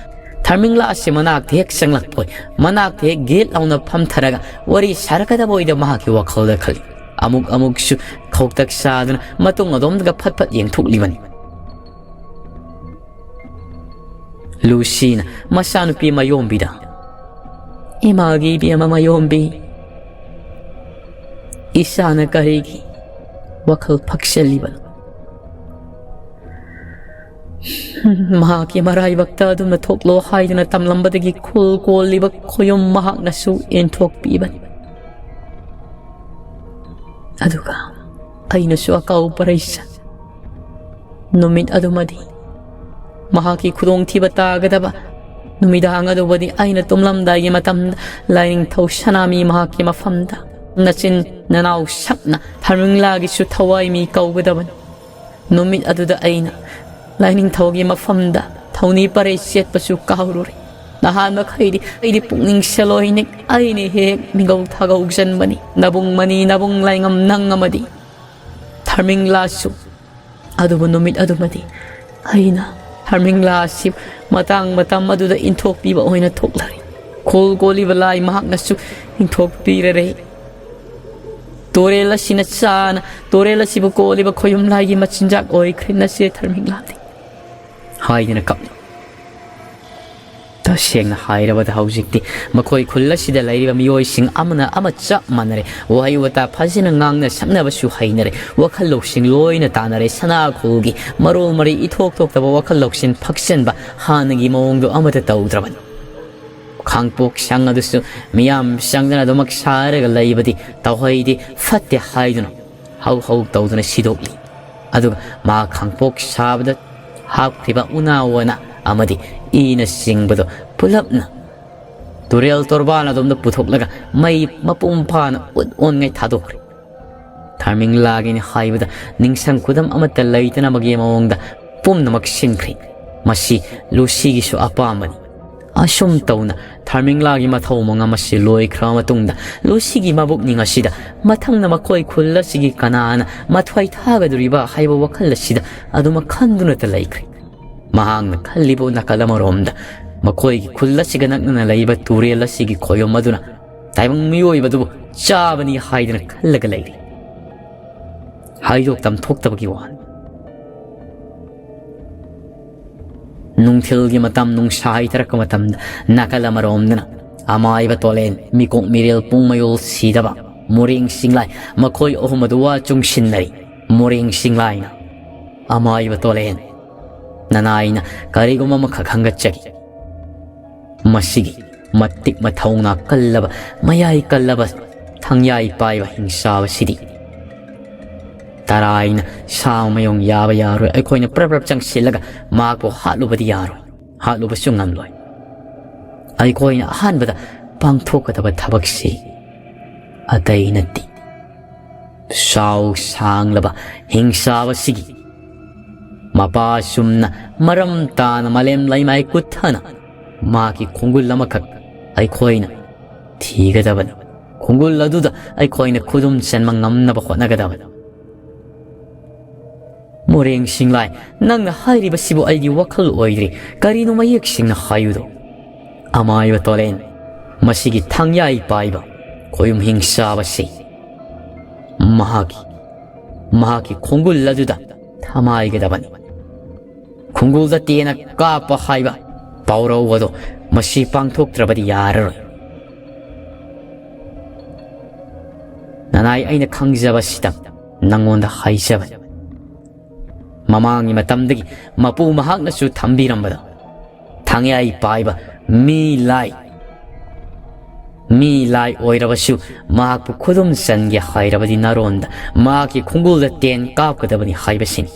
ꯊꯔꯃꯤꯡꯂꯥ ꯑꯁꯤ ꯃꯅꯥꯛꯇ ꯍꯦꯛ ꯆꯪꯂꯛꯄꯣꯏ, ꯃꯅꯥꯛꯇ ꯍꯦꯛ ꯒꯦꯠ ꯂꯥꯎꯅ ꯐꯝꯊꯔꯒ ꯋꯥꯔꯤ ꯁꯥꯔꯛꯀꯗꯕ ꯑꯣꯏꯗ ꯃꯍꯥꯛꯀꯤ ꯋꯥꯈꯜꯗ ꯈꯜꯂꯤ꯫ ꯑꯃꯨꯛ ꯑꯃꯨꯛꯁꯨ ꯈꯧꯇꯛ ꯆꯥꯗꯨꯅ ꯃꯇꯨꯡ ꯑꯗꯣꯝꯗꯒ ꯐꯠ ꯐꯠ ꯌꯦꯡꯊꯣꯛꯂꯤꯕꯅꯤ꯫ ꯂꯨꯁꯤꯅ ꯃꯆꯥꯅꯨꯄꯤ ꯃꯌꯣꯝꯕꯤꯗ, "ꯏꯃꯥꯒꯤ ꯏꯕꯦꯝꯃ ꯃꯌꯣꯝꯕꯤ, ꯏꯆꯥꯅ ꯀꯔꯤꯒꯤ ꯋꯥꯈꯜ ꯐꯛꯆꯜꯂꯤꯕꯅꯣ? ꯃꯍꯥꯛꯀꯤ ꯃꯔꯥꯏꯕꯛꯇ ꯑꯗꯨꯝꯅ ꯊꯣꯛꯂꯣ ꯍꯥꯏꯗꯨꯅ ꯇꯝꯂꯝꯕꯗꯒꯤ ꯈꯨꯜ ꯀꯣꯜꯂꯤꯕ ꯈꯣꯌꯨꯝ ꯃꯍꯥꯛꯅꯁꯨ ꯏꯟꯊꯣꯛꯄꯤꯕꯅꯤ꯫ ꯑꯗꯨꯒ ꯑꯩꯅꯁꯨ ꯑꯀꯥꯎ ꯄꯔꯩ ꯆꯟ ꯅꯨꯃꯤꯠ ꯑꯗꯨꯃꯗꯤ ꯃꯍꯥꯛꯀꯤ ꯈꯨꯗꯣꯡꯊꯤꯕ ꯇꯥꯒꯗꯕ ꯅꯨꯃꯤꯗꯥꯡ ꯑꯗꯨꯕꯨꯗꯤ ꯑꯩꯅ ꯇꯨꯝꯂꯝꯗꯥꯏꯒꯤ ꯃꯇꯝꯗ ꯂꯥꯏꯅꯤꯡꯊꯧ ꯁꯅꯥꯃꯤ ꯃꯍꯥꯛꯀꯤ ꯃꯐꯝꯗ ꯅꯆꯤꯟ ꯅꯅꯥꯎ ꯁꯛꯅ ꯊꯔꯃꯤꯡꯂꯥꯒꯤꯁꯨ ꯊꯋꯥꯏ ꯃꯤ ꯀꯧꯒꯗꯕꯅꯤ꯫ ꯅꯨꯃꯤꯠ ꯑꯗꯨꯗ ꯑꯩꯅ ꯂꯥꯏꯅꯤꯡꯊꯧꯒꯤ ꯃꯐꯝꯗ ꯊꯧꯅꯤ ꯄꯔꯩ ꯆꯦꯠꯄꯁꯨ ꯀꯥꯎꯔꯨꯔꯦ꯫ ꯅꯍꯥꯟ ꯃꯈꯩꯗꯤ ꯑꯩꯗꯤ ꯄꯨꯛꯅꯤꯡ ꯁꯦꯂꯣꯏꯅꯤꯛ ꯑꯩꯅ ꯍꯦꯛ ꯃꯤꯒꯧ ꯊꯥꯒꯧ ꯆꯟꯕꯅꯤ꯫ ꯅꯕꯨꯡ ꯃꯅꯤ, ꯅꯕꯨꯡ ꯂꯥꯏꯉꯝ ꯅꯪ ꯑꯃꯗꯤ ꯊꯔꯃꯤꯡꯂꯥꯁꯨ꯫ ꯑꯗꯨꯕꯨ ꯅꯨꯃꯤꯠ ꯑꯗꯨꯃꯗꯤ ꯑꯩꯅ ꯊꯔꯃꯤꯡꯂꯥ ꯑꯁꯤ ꯃꯇꯥꯡ ꯃꯇꯝ ꯑꯗꯨꯗ ꯏꯟꯊꯣꯛꯄꯤꯕ ꯑꯣꯏꯅ ꯊꯣꯛꯂꯔꯦ꯫ ꯈꯨꯜ ꯀꯣꯜꯂꯤꯕ ꯂꯥꯏ ꯃꯍꯥꯛꯅꯁꯨ ꯏꯟꯊꯣꯛꯄꯤꯔꯔꯦ꯫ ꯇꯨꯔꯦꯜ ꯑꯁꯤꯅ ꯆꯥꯅ ꯇꯨꯔꯦꯜ ꯑꯁꯤꯕꯨ ꯀꯣꯜꯂꯤꯕ ꯈꯣꯌꯨꯝ ꯂꯥꯏꯒꯤ ꯃꯆꯤꯟꯖꯥꯛ ꯑꯣꯏꯈ꯭ꯔꯦ ꯅꯆꯦ ꯊꯔꯃꯤꯡꯂꯥꯗꯤ" ꯍꯥꯏꯗꯨꯅ ꯀꯞꯂꯤ꯫ ꯇꯁꯦꯡꯅ ꯍꯥꯏꯔꯕꯗ ꯍꯧꯖꯤꯛꯇꯤ ꯃꯈꯣꯏ ꯈꯨꯜ ꯑꯁꯤꯗ ꯂꯩꯔꯤꯕ ꯃꯤꯑꯣꯏꯁꯤꯡ ꯑꯃꯅ ꯑꯃ ꯆꯞ ꯃꯥꯟꯅꯔꯦ꯫ ꯋꯥꯍꯩ ꯋꯥꯇꯥ ꯐꯖꯅ ꯉꯥꯡꯅ ꯁꯛꯅꯕꯁꯨ ꯍꯩꯅꯔꯦ꯫ ꯋꯥꯈꯜ ꯂꯧꯁꯤꯡ ꯂꯣꯏꯅ ꯇꯥꯅꯔꯦ꯫ ꯁꯅꯥꯈꯣꯜꯒꯤ ꯃꯔꯣꯜ ꯃꯔꯤ ꯏꯊꯣꯛ ꯊꯣꯛꯇꯕ ꯋꯥꯈꯜ ꯂꯧꯁꯤꯡ ꯐꯛꯆꯟꯕ ꯍꯥꯟꯅꯒꯤ ꯃꯑꯣꯡꯗꯣ ꯑꯃꯠꯇ ꯇꯧꯗ꯭ꯔꯕꯅꯤ꯫ ꯈꯥꯡꯄꯣꯛ ꯁꯪ ꯑꯗꯨꯁꯨ ꯃꯤꯌꯥꯝ ꯆꯪꯗꯅ ꯑꯗꯨꯃꯛ ꯁꯥꯔꯒ ꯂꯩꯕꯗꯤ ꯇꯧꯍꯩꯗꯦ, ꯐꯠꯇꯦ ꯍꯥꯏꯗꯨꯅ ꯍꯧ ꯍꯧ ꯇꯧꯗꯨꯅ ꯁꯤꯗꯣꯛꯂꯤ꯫ ꯑꯗꯨꯒ ꯃꯥ ꯈꯥꯡꯄꯣꯛ ꯁꯥꯕꯗ ꯍꯥꯞꯈ꯭ꯔꯤꯕ ꯎꯅꯥ ꯋꯥꯅ ꯑꯃꯗꯤ ꯏꯅꯆꯤꯡꯕꯗꯣ ꯄꯨꯂꯞꯅ ꯇꯨꯔꯦꯜ ꯇꯣꯔꯕꯥꯟ ꯑꯗꯣꯝꯗ ꯄꯨꯊꯣꯛꯂꯒ ꯃꯩ ꯃꯄꯨꯡ ꯐꯥꯅ ꯎꯠ ꯑꯣꯟꯉꯩ ꯊꯥꯗꯣꯛꯈ꯭ꯔꯦ꯫ ꯊꯥꯔꯃꯤꯡꯂꯥꯒꯤꯅꯤ ꯍꯥꯏꯕꯗ ꯅꯤꯡꯁꯪ ꯈꯨꯗꯝ ꯑꯃꯠꯇ ꯂꯩꯇꯅꯕꯒꯤ ꯃꯑꯣꯡꯗ ꯄꯨꯝꯅꯃꯛ ꯁꯤꯟꯈ꯭ꯔꯦ꯫ ꯃꯁꯤ ꯂꯨꯁꯤꯒꯤꯁꯨ ꯑꯄꯥꯝꯕꯅꯤ꯫ ꯑꯁꯨꯝ ꯇꯧꯅ ꯊꯥꯔꯃꯤꯡꯂꯥꯒꯤ ꯃꯊꯧ ꯃꯉꯥ ꯑꯁꯤ ꯂꯣꯏꯈ꯭ꯔꯕ ꯃꯇꯨꯡꯗ ꯂꯨꯁꯤꯒꯤ ꯃꯕꯨꯛꯅꯤꯡ ꯑꯁꯤꯗ ꯃꯊꯪꯗ ꯃꯈꯣꯏ ꯈꯨꯜ ꯑꯁꯤꯒꯤ ꯀꯅꯥꯅ ꯃꯊ꯭ꯋꯥꯏ ꯊꯥꯒꯗꯧꯔꯤꯕ ꯍꯥꯏꯕ ꯋꯥꯈꯜ ꯑꯁꯤꯗ ꯑꯗꯨꯃꯛ ꯈꯟꯗꯨꯅꯇ ꯂꯩꯈ꯭ꯔꯦ꯫ ꯃꯍꯥꯛꯅ ꯈꯜꯂꯤꯕ ꯅꯥꯀꯜ ꯑꯃꯔꯣꯝꯗ ꯃꯈꯣꯏꯒꯤ ꯈꯨꯜ ꯑꯁꯤꯒ ꯅꯛꯅꯅ ꯂꯩꯕ ꯇꯨꯔꯦꯜ ꯑꯁꯤꯒꯤ ꯈꯣꯌꯨꯝ ꯑꯗꯨꯅ ꯇꯥꯏꯕꯪ ꯃꯤꯑꯣꯏꯕꯗꯨꯕꯨ ꯆꯥꯕꯅꯤ ꯍꯥꯏꯗꯨꯅ ꯈꯜꯂꯒ ꯂꯩꯔꯤ꯫ ꯍꯥꯏꯗꯣꯛ ꯇꯝꯊꯣꯛꯇꯕꯒꯤ ꯋꯥꯅꯤ꯫ ꯅꯨꯡꯊꯤꯜꯒꯤ ꯃꯇꯝ ꯅꯨꯡꯁꯥ ꯍꯩꯊꯔꯛꯄ ꯃꯇꯝꯗ ꯅꯥꯀꯜ ꯑꯃꯔꯣꯝꯗꯅ ꯑꯃꯥꯏꯕ ꯇꯣꯂꯦꯟ ꯃꯤꯀꯣꯛ ꯃꯤꯔꯦꯜ ꯄꯨꯡ ꯃꯌꯣꯜ ꯁꯤꯗꯕ ꯃꯣꯔꯦꯡ ꯁꯤꯡꯂꯥꯏ ꯃꯈꯣꯏ ꯑꯍꯨꯝ ꯑꯗꯨ ꯋꯥ ꯆꯨꯡꯁꯤꯟꯅꯔꯤ꯫ ꯃꯣꯔꯦꯡ ꯁꯤꯡꯂꯥꯏꯅ, "ꯑꯃꯥꯏꯕ ꯇꯣꯂꯦꯟ, ꯅꯅꯥꯏꯅ ꯀꯔꯤꯒꯨꯝꯕ ꯑꯃꯈꯛ ꯈꯪꯒꯠꯆꯒꯦ꯫ ꯃꯁꯤꯒꯤ ꯃꯇꯤꯛ ꯃꯊꯧꯅꯥ ꯀꯜꯂꯕ, ꯃꯌꯥꯏ ꯀꯜꯂꯕ ꯊꯪꯌꯥꯏ ꯄꯥꯏꯕ ꯍꯤꯡꯆꯥꯕꯁꯤꯗꯤ ꯇꯔꯥꯏꯅ ꯁꯥ ꯃꯌꯣꯡ ꯌꯥꯕ ꯌꯥꯔꯣꯏ꯫ ꯑꯩꯈꯣꯏꯅ ꯄ꯭ꯔꯞ ꯄ꯭ꯔꯞ ꯆꯪꯁꯤꯜꯂꯒ ꯃꯍꯥꯛꯄꯨ ꯍꯥꯠꯂꯨꯕꯗꯤ ꯌꯥꯔꯣꯏ, ꯍꯥꯠꯂꯨꯕꯁꯨ ꯉꯝꯂꯣꯏ꯫ ꯑꯩꯈꯣꯏꯅ ꯑꯍꯥꯟꯕꯗ ꯄꯥꯡꯊꯣꯛꯀꯗꯕ ꯊꯕꯛꯁꯤ ꯑꯇꯩ ꯅꯠꯇꯦ, ꯁꯥꯎ ꯁꯥꯡꯂꯕ ꯍꯤꯡꯆꯥꯕꯁꯤꯒꯤ ꯃꯄꯥ ꯆꯨꯝꯅ ꯃꯔꯝ ꯇꯥꯅ ꯃꯥꯂꯦꯝ ꯂꯩꯃꯥꯏ ꯀꯨꯠꯊꯅ ꯃꯍꯥꯛꯀꯤ ꯈꯣꯡꯒꯨꯜ ꯑꯃꯈꯛ ꯑꯩꯈꯣꯏꯅ ꯊꯤꯒꯗꯕꯅꯤ꯫ ꯈꯣꯡꯒꯨꯜ ꯑꯗꯨꯗ ꯑꯩꯈꯣꯏꯅ ꯈꯨꯗꯨꯝ ꯆꯟꯕ ꯉꯝꯅꯕ ꯍꯣꯠꯅꯒꯗꯕꯅꯤ꯫" "ꯃꯣꯔꯦꯡ ꯁꯤꯡꯂꯥꯏ, ꯅꯪꯅ ꯍꯥꯏꯔꯤꯕꯁꯤꯕꯨ ꯑꯩꯒꯤ ꯋꯥꯈꯜ ꯑꯣꯏꯗ꯭ꯔꯤ꯫ ꯀꯔꯤꯅꯣ ꯃꯌꯦꯛ ꯁꯦꯡꯅ ꯍꯥꯏꯌꯨꯗꯣ?" "ꯑꯃꯥꯏꯕ ꯇꯣꯂꯦꯟ, ꯃꯁꯤꯒꯤ ꯊꯪꯌꯥꯏ ꯄꯥꯏꯕ ꯈꯣꯌꯨꯝ ꯍꯤꯡꯆꯥꯕꯁꯤ ꯃꯍꯥꯛꯀꯤ, ꯃꯍꯥꯛꯀꯤ ꯈꯣꯡꯒꯨꯜ ꯑꯗꯨꯗ ꯊꯃꯥꯏꯒꯗꯕꯅꯤ꯫ ꯈꯣꯡꯒꯨꯜꯗ ꯇꯦꯟꯅ ꯀꯥꯞꯄ ꯍꯥꯏꯕ ꯄꯥꯎꯔꯧ ꯑꯗꯣ ꯃꯁꯤ ꯄꯥꯡꯊꯣꯛꯇ꯭ꯔꯕꯗꯤ ꯌꯥꯔꯔꯣꯏ꯫ ꯅꯅꯥꯏ, ꯑꯩꯅ ꯈꯪꯖꯕꯁꯤꯗ ꯅꯪꯉꯣꯟꯗ ꯍꯥꯏꯖꯕꯅꯤ꯫ ꯃꯃꯥꯡꯒꯤ ꯃꯇꯝꯗꯒꯤ ꯃꯄꯨ ꯃꯍꯥꯛꯅꯁꯨ ꯊꯝꯕꯤꯔꯝꯕꯗ, ꯊꯥꯡꯌꯥꯏ ꯄꯥꯏꯕ ꯃꯤ ꯂꯥꯏ, ꯃꯤ ꯂꯥꯏ ꯑꯣꯏꯔꯕꯁꯨ ꯃꯍꯥꯛꯄꯨ ꯈꯨꯗꯨꯝ ꯆꯟꯒꯦ ꯍꯥꯏꯔꯕꯗꯤ ꯅꯔꯣꯟꯗ ꯃꯍꯥꯛꯀꯤ ꯈꯣꯡꯒꯨꯜꯗ ꯇꯦꯟ ꯀꯥꯞꯀꯗꯕꯅꯤ ꯍꯥꯏꯕꯁꯤꯅꯤ꯫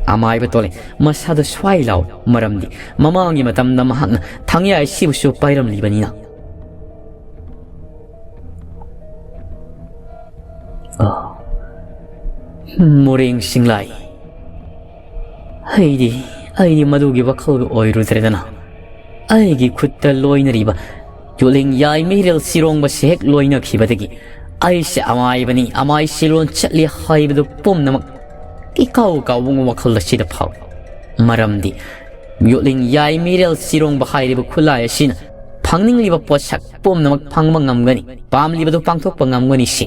ꯑꯃꯥꯏꯕ ꯇꯣꯂꯦ, ꯃꯁꯥꯗ ꯁ꯭ꯋꯥꯏ ꯂꯥꯎ, ꯃꯔꯝꯗꯤ ꯃꯃꯥꯡꯒꯤ ꯃꯇꯝꯗ ꯃꯍꯥꯛꯅ ꯊꯥꯡꯌꯥꯏ ꯑꯁꯤꯕꯨꯁꯨ ꯄꯥꯏꯔꯝꯂꯤꯕꯅꯤꯅ꯫ ꯑ, ꯃꯣꯔꯦꯡ ꯁꯤꯡꯂꯥꯏ꯫ ꯑꯩꯗꯤ, ꯑꯩꯗꯤ ꯃꯗꯨꯒꯤ ꯋꯥꯈꯜꯒ ꯑꯣꯏꯔꯨꯗ꯭ꯔꯦꯗꯅ꯫ ꯑꯩꯒꯤ ꯈꯨꯠꯇ ꯂꯣꯏꯅꯔꯤꯕ ꯌꯣꯠꯂꯤꯡ ꯌꯥꯏ ꯃꯤꯔꯦꯜ ꯁꯤꯔꯣꯡꯕꯁꯦ ꯍꯦꯛ ꯂꯣꯏꯅꯈꯤꯕꯗꯒꯤ ꯑꯩꯁꯦ ꯑꯃꯥꯏꯕꯅꯤ, ꯑꯃꯥꯏ ꯁꯤꯂꯣꯟ ꯆꯠꯂꯤ ꯍꯥꯏꯕꯗꯨ ꯄꯨꯝꯅꯃꯛ ꯏꯀꯥꯎ ꯀꯥꯎꯕ ꯋꯥꯈꯜ ꯑꯁꯤꯗ ꯐꯥꯎꯏ꯫ ꯃꯔꯝꯗꯤ ꯌꯣꯠꯂꯤꯡ ꯌꯥꯏ ꯃꯤꯔꯦꯜ ꯁꯤꯔꯣꯡꯕ ꯍꯥꯏꯔꯤꯕ ꯈꯨꯠꯂꯥꯏ ꯑꯁꯤꯅ ꯐꯪꯅꯤꯡꯂꯤꯕ ꯄꯣꯠꯁꯛ ꯄꯨꯝꯅꯃꯛ ꯐꯪꯕ ꯉꯝꯒꯅꯤ, ꯄꯥꯝꯂꯤꯕꯗꯨ ꯄꯥꯡꯊꯣꯛꯄ ꯉꯝꯒꯅꯤ ꯁꯤ꯫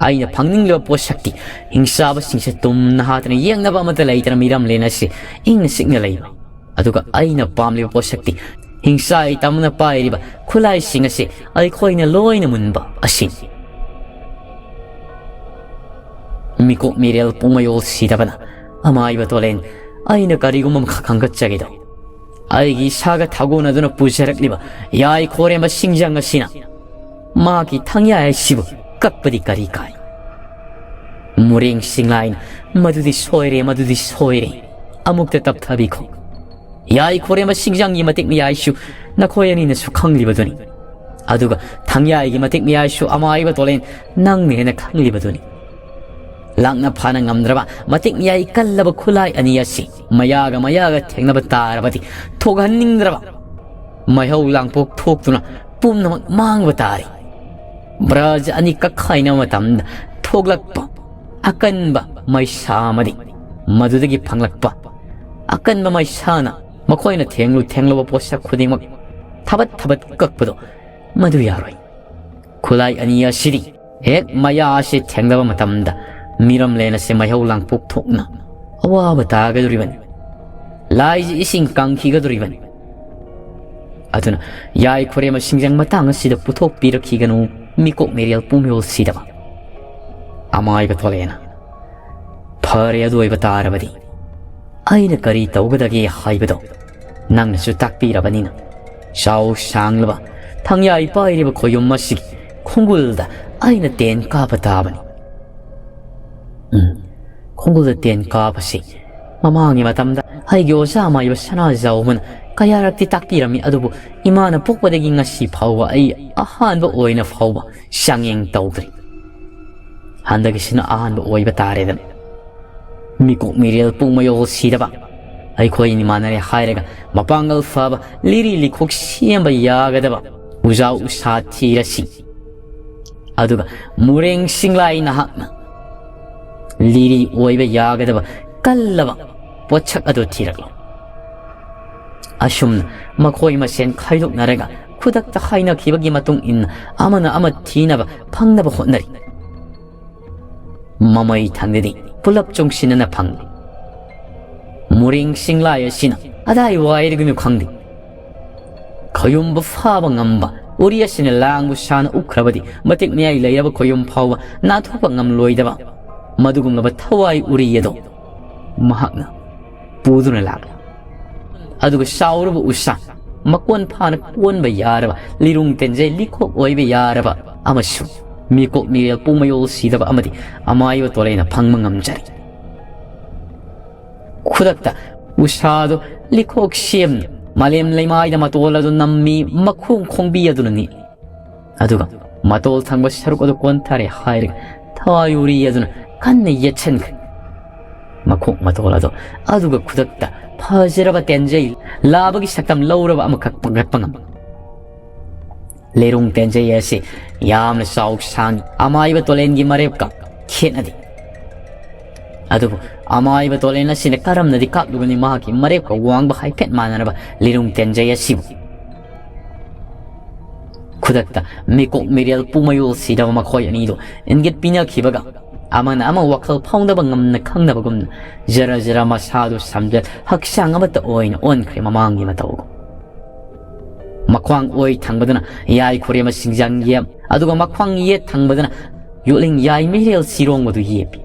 ꯑꯩꯅ ꯐꯪꯅꯤꯡꯂꯤꯕ ꯄꯣꯠꯁꯛꯇꯤ ꯍꯤꯡꯆꯥꯕꯁꯤꯡꯁꯦ ꯇꯨꯝꯅ ꯍꯥꯠꯇꯅ ꯌꯦꯡꯅꯕ ꯑꯃꯠꯇ ꯂꯩꯇꯅ ꯃꯤꯔꯝꯂꯦꯟ ꯑꯁꯤ ꯏꯪꯅ ꯆꯤꯛꯅ ꯂꯩꯕ꯫ ꯑꯗꯨꯒ ꯑꯩꯅ ꯄꯥꯝꯂꯤꯕ ꯄꯣꯠꯁꯛꯇꯤ ꯍꯤꯡꯆꯥꯏ ꯇꯝꯅ ꯄꯥꯏꯔꯤꯕ ꯈꯨꯠꯂꯥꯏꯁꯤꯡ ꯑꯁꯤ ꯑꯩꯈꯣꯏꯅ ꯂꯣꯏꯅ ꯃꯨꯟꯕ ꯑꯁꯤꯅꯤ꯫ ꯃꯤꯀꯣꯛ ꯃꯤꯔꯦꯜ ꯄꯨꯡꯃꯌꯣꯜ ꯁꯤꯗꯕꯅ ꯑꯃꯥꯏꯕ ꯇꯣꯂꯦꯟ, ꯑꯩꯅ ꯀꯔꯤꯒꯨꯝꯕ ꯑꯃꯈꯛ ꯈꯪꯒꯠꯆꯒꯦꯗꯣ꯫ ꯑꯩꯒꯤ ꯏꯁꯥꯒ ꯊꯥꯒꯣꯟꯅꯗꯨꯅ ꯄꯨꯖꯔꯛꯂꯤꯕ ꯌꯥꯏ ꯈꯣꯔꯦꯝꯕ ꯁꯤꯡꯖꯪ ꯑꯁꯤꯅ ꯃꯥꯒꯤ ꯊꯥꯡꯌꯥꯏ ꯑꯁꯤꯕꯨ ꯀꯛꯄꯗꯤ ꯀꯔꯤ ꯀꯥꯏ? ꯃꯨꯔꯦꯡ ꯁꯤꯡꯂꯥꯏꯅ, "ꯃꯗꯨꯗꯤ ꯁꯣꯏꯔꯦ, ꯃꯗꯨꯗꯤ ꯁꯣꯏꯔꯦ꯫ ꯑꯃꯨꯛꯇ ꯇꯞꯊꯕꯤꯈꯣ꯫ ꯌꯥꯏ ꯈꯣꯔꯦꯝꯕ ꯁꯤꯡꯖꯪꯒꯤ ꯃꯇꯤꯛ ꯃꯌꯥꯏꯁꯨ ꯅꯈꯣꯏ ꯑꯅꯤꯅꯁꯨ ꯈꯪꯂꯤꯕꯗꯨꯅꯤ꯫ ꯑꯗꯨꯒ ꯊꯥꯡꯌꯥꯏꯒꯤ ꯃꯇꯤꯛ ꯃꯌꯥꯏꯁꯨ ꯑꯃꯥꯏꯕ ꯇꯣꯂꯦꯟ ꯅꯪꯅ ꯍꯦꯟꯅ ꯈꯪꯂꯤꯕꯗꯨꯅꯤ꯫ ꯂꯥꯛꯅ ꯐꯥꯅ ꯉꯝꯗ꯭ꯔꯕ ꯃꯇꯤꯛ ꯃꯌꯥꯏ ꯀꯜꯂꯕ ꯈꯨꯠꯂꯥꯏ ꯑꯅꯤ ꯑꯁꯤ ꯃꯌꯥꯒ ꯃꯌꯥꯒ ꯊꯦꯡꯅꯕ ꯇꯥꯔꯕꯗꯤ ꯊꯣꯛꯍꯟꯅꯤꯡꯗ꯭ꯔꯕ ꯃꯩꯍꯧ ꯂꯥꯡꯄꯣꯛ ꯊꯣꯛꯇꯨꯅ ꯄꯨꯝꯅꯃꯛ ꯃꯥꯡꯕ ꯇꯥꯔꯦ꯫ ꯕ꯭ꯔꯖ ꯑꯅꯤ ꯀꯛꯈꯥꯏꯅꯕ ꯃꯇꯝꯗ ꯊꯣꯛꯂꯛꯄ ꯑꯀꯟꯕ ꯃꯩꯁꯥ ꯑꯃꯗꯤ ꯃꯗꯨꯗꯒꯤ ꯐꯪꯂꯛꯄ ꯑꯀꯟꯕ ꯃꯩꯁꯥꯅ ꯃꯈꯣꯏꯅ ꯊꯦꯡꯂꯨ ꯊꯦꯡꯂꯨꯕ ꯄꯣꯠꯁꯛ ꯈꯨꯗꯤꯡꯃꯛ ꯊꯕꯠ ꯊꯕꯠ ꯀꯛꯄꯗꯣ ꯃꯗꯨ ꯌꯥꯔꯣꯏ꯫ ꯈꯨꯠꯂꯥꯏ ꯑꯅꯤ ꯑꯁꯤꯗꯤ ꯍꯦꯛ ꯃꯌꯥ ꯑꯁꯤ ꯊꯦꯡꯅꯕ ꯃꯇꯝꯗ ꯃꯤꯔꯝꯂꯦꯟ ꯑꯁꯤ ꯃꯩꯍꯧ ꯂꯥꯡꯄꯣꯛ ꯊꯣꯛꯅ ꯑꯋꯥꯕ ꯇꯥꯒꯗꯧꯔꯤꯕꯅꯤ꯫ ꯂꯥꯏꯁꯤ ꯏꯁꯤꯡ ꯀꯪꯈꯤꯒꯗꯧꯔꯤꯕꯅꯤ꯫ ꯑꯗꯨꯅ ꯌꯥꯏ ꯈꯨꯔꯦꯝꯕ ꯁꯤꯡꯖꯪ ꯃꯇꯥꯡ ꯑꯁꯤꯗ ꯄꯨꯊꯣꯛꯄꯤꯔꯛꯈꯤꯒꯅꯨ, ꯃꯤꯀꯣꯛ ꯃꯤꯔꯦꯜ ꯄꯨꯝꯌꯣꯜ ꯁꯤꯗꯕ꯫ ꯑꯃꯥꯏꯕ ꯊꯣꯂꯦꯅ, ꯐꯔꯦ, ꯑꯗꯨ ꯑꯣꯏꯕ ꯇꯥꯔꯕꯗꯤ ꯑꯩꯅ ꯀꯔꯤ ꯇꯧꯒꯗꯒꯦ ꯍꯥꯏꯕꯗꯣ ꯅꯪꯅꯁꯨ ꯇꯥꯛꯄꯤꯔꯕꯅꯤꯅ, ꯆꯥꯎ ꯁꯥꯡꯂꯕ ꯊꯪꯌꯥꯏ ꯄꯥꯏꯔꯤꯕ ꯈꯣꯌꯨꯝ ꯑꯁꯤꯒꯤ ꯈꯣꯡꯒꯨꯜꯗ ꯑꯩꯅ ꯇꯦꯟ ꯀꯥꯞꯄ ꯇꯥꯕꯅꯤ꯫ ꯎꯝ, ꯈꯣꯡꯒꯨꯜꯗ ꯇꯦꯟ ꯀꯥꯞꯄꯁꯤ ꯃꯃꯥꯡꯒꯤ ꯃꯇꯝꯗ ꯑꯩꯒꯤ ꯑꯣꯖꯥ ꯃꯥꯏꯕ ꯁꯅꯥꯖꯥꯎꯕꯅ ꯀꯌꯥꯔꯛꯇꯤ ꯇꯥꯛꯄꯤꯔꯝꯃꯤ, ꯑꯗꯨꯕꯨ ꯏꯃꯥꯅ ꯄꯣꯛꯄꯗꯒꯤ ꯉꯁꯤ ꯐꯥꯎꯕ ꯑꯩ ꯑꯍꯥꯟꯕ ꯑꯣꯏꯅ ꯐꯥꯎꯕ ꯆꯥꯡꯌꯦꯡ ꯇꯧꯗ꯭ꯔꯤ꯫ ꯍꯟꯗꯛꯀꯤꯁꯤꯅ ꯑꯍꯥꯟꯕ ꯑꯣꯏꯕ ꯇꯥꯔꯦꯗꯅ꯫ ꯃꯤꯀꯣꯛ ꯃꯤꯔꯦꯜ ꯄꯨꯡ ꯃꯌꯣꯜ ꯁꯤꯗꯕ, ꯑꯩꯈꯣꯏ ꯏꯃꯥꯟꯅꯔꯦ ꯍꯥꯏꯔꯒ ꯃꯄꯥꯡꯒꯜ ꯐꯕ, ꯂꯤꯔꯤ ꯂꯤꯈꯣꯛ ꯁꯦꯝꯕ ꯌꯥꯒꯗꯕ ꯎꯖꯥꯎ ꯎꯁꯥ ꯊꯤꯔꯁꯤ꯫ ꯑꯗꯨꯒ ꯃꯨꯔꯦꯡ ꯁꯤꯡꯂꯥꯏ ꯅꯍꯥꯛꯅ ꯂꯤꯔꯤ ꯑꯣꯏꯕ ꯌꯥꯒꯗꯕ ꯀꯜꯂꯕ ꯄꯣꯠꯁꯛ ꯑꯗꯨ ꯊꯤꯔꯛꯂꯣ꯫ ꯑꯁꯨꯝꯅ ꯃꯈꯣꯏ ꯃꯁꯦꯟ ꯈꯥꯏꯗꯣꯛꯅꯔꯒ ꯈꯨꯗꯛꯇ ꯍꯥꯏꯅꯈꯤꯕꯒꯤ ꯃꯇꯨꯡ ꯏꯟꯅ ꯑꯃꯅ ꯑꯃ ꯊꯤꯅꯕ ꯐꯪꯅꯕ ꯍꯣꯠꯅꯔꯤ꯫ ꯃꯃꯩ ꯊꯪꯗꯗꯤ ꯄꯨꯂꯞ ꯆꯨꯡꯁꯤꯟꯅꯅ ꯐꯪꯂꯤ꯫ ꯃꯨꯔꯦꯡ ꯁꯤꯡꯂꯥꯏ ꯑꯁꯤꯅ ꯑꯗꯥꯏ ꯋꯥꯏꯗꯒꯤꯅꯣ ꯈꯪꯗꯦ, ꯈꯌꯨꯝꯕ ꯐꯥꯕ ꯉꯝꯕ ꯎꯔꯤ ꯑꯁꯤꯅ ꯂꯥꯡꯕ ꯁꯥꯅ ꯎꯞꯈ꯭ꯔꯕꯗꯤ ꯃꯇꯤꯛ ꯃꯌꯥꯏ ꯂꯩꯔꯕ ꯈꯌꯨꯝ ꯐꯥꯎꯕ ꯅꯥꯊꯣꯛꯄ ꯉꯝꯂꯣꯏꯗꯕ ꯃꯗꯨꯒꯨꯝꯂꯕ ꯊꯋꯥꯏ ꯎꯔꯤ ꯑꯗꯣ ꯃꯍꯥꯛꯅ ꯄꯨꯗꯨꯅ ꯂꯥꯛꯂꯤ꯫ ꯑꯗꯨꯒ ꯆꯥꯎꯔꯕ ꯎꯁꯥ, ꯃꯀꯣꯟ ꯐꯥꯅ ꯀꯣꯟꯕ ꯌꯥꯔꯕ, ꯂꯤꯔꯨꯡ ꯇꯦꯟꯖꯩ ꯂꯤꯈꯣꯛ ꯑꯣꯏꯕ ꯌꯥꯔꯕ ꯑꯃꯁꯨꯡ ꯃꯤꯀꯣꯛ ꯃꯤꯔꯦꯜ ꯄꯨꯡꯃꯌꯣꯜ ꯁꯤꯗꯕ ꯑꯃꯗꯤ ꯑꯃꯥꯏꯕ ꯇꯣꯂꯩꯅ ꯐꯪꯕ ꯉꯝꯖꯔꯦ꯫ ꯈꯨꯗꯛꯇ ꯎꯁꯥꯗꯨ ꯂꯤꯈꯣꯛ ꯁꯦꯝꯅ ꯃꯥꯂꯦꯝ ꯂꯩꯃꯥꯏꯗ ꯃꯇꯣꯜ ꯑꯗꯨ ꯅꯝꯃꯤ, ꯃꯈꯣꯡ ꯈꯣꯡꯕꯤ ꯑꯗꯨꯅ ꯅꯤꯛꯏ꯫ ꯑꯗꯨꯒ ꯃꯇꯣꯜ ꯊꯪꯕ ꯁꯔꯨꯛ ꯑꯗꯨ ꯀꯣꯟꯊꯔꯦ ꯍꯥꯏꯔꯒ ꯊꯋꯥꯏ ꯎꯔꯤ ꯑꯗꯨꯅ ꯀꯟꯅ ꯌꯦꯠꯁꯤꯟꯈ꯭ꯔꯦ꯫ ꯃꯈꯣꯡ ꯃꯇꯣꯜ ꯑꯗꯨ ꯑꯗꯨꯒ ꯈꯨꯗꯛꯇ ꯐꯖꯔꯕ ꯇꯦꯟꯖꯩ ꯂꯥꯕꯒꯤ ꯁꯛꯇꯝ ꯂꯧꯔꯕ ꯑꯃꯈꯛ ꯄꯥꯡꯒꯠꯄ ꯉꯝꯃꯤ꯫ ꯂꯩꯔꯨꯡ ꯇꯦꯟꯖꯩ ꯑꯁꯤ ꯌꯥꯝꯅ ꯆꯥꯎ ꯁꯥꯡꯏ, ꯑꯃꯥꯏꯕ ꯇꯣꯂꯦꯟꯒꯤ ꯃꯔꯦꯞꯀ ꯈꯦꯠꯅꯗꯦ꯫ ꯑꯗꯨꯕꯨ ꯑꯃꯥꯏꯕ ꯇꯣꯂꯦꯟ ꯑꯁꯤꯅ ꯀꯔꯝꯅꯗꯤ ꯀꯥꯞꯂꯨꯒꯅꯤ ꯃꯍꯥꯛꯀꯤ ꯃꯔꯦꯞꯀ ꯋꯥꯡꯕ ꯍꯥꯏꯐꯦꯠ ꯃꯥꯟꯅꯔꯕ ꯂꯤꯔꯨꯡ ꯇꯦꯟꯖꯩ ꯑꯁꯤꯕꯨ? ꯈꯨꯗꯛꯇ ꯃꯤꯀꯣꯛ ꯃꯤꯔꯦꯜ ꯄꯨꯃꯌꯣꯜ ꯁꯤꯗꯕ ꯃꯈꯣꯏ ꯑꯅꯤꯗꯨ ꯏꯪꯒꯤꯠ ꯄꯤꯅꯈꯤꯕꯒ ꯑꯃꯅ ꯑꯃ ꯋꯥꯈꯜ ꯐꯥꯎꯅꯕ ꯉꯝꯅ ꯈꯪꯅꯕꯒꯨꯝꯅ ꯖꯔ ꯖꯔ ꯃꯁꯥꯗꯨ ꯁꯝꯖꯜ, ꯍꯛꯆꯥꯡ ꯑꯃꯠꯇ ꯑꯣꯏꯅ ꯑꯣꯟꯈ꯭ꯔꯦ ꯃꯃꯥꯡꯒꯤ ꯃꯇꯧꯒꯨꯝ꯫ ꯃꯈ꯭ꯋꯥꯡ ꯑꯣꯏ ꯊꯪꯕꯗꯨꯅ ꯌꯥꯏ ꯈꯨꯔꯦꯝꯕ ꯁꯤꯡꯖꯪ ꯌꯦꯞ, ꯑꯗꯨꯒ ꯃꯈ꯭ꯋꯥꯡ ꯌꯦꯠ ꯊꯪꯕꯗꯨꯅ ꯌꯣꯠꯂꯤꯡ ꯌꯥꯏ ꯃꯤꯔꯦꯜ ꯁꯤꯔꯣꯡꯕꯗꯨ ꯌꯦꯞꯄꯤ꯫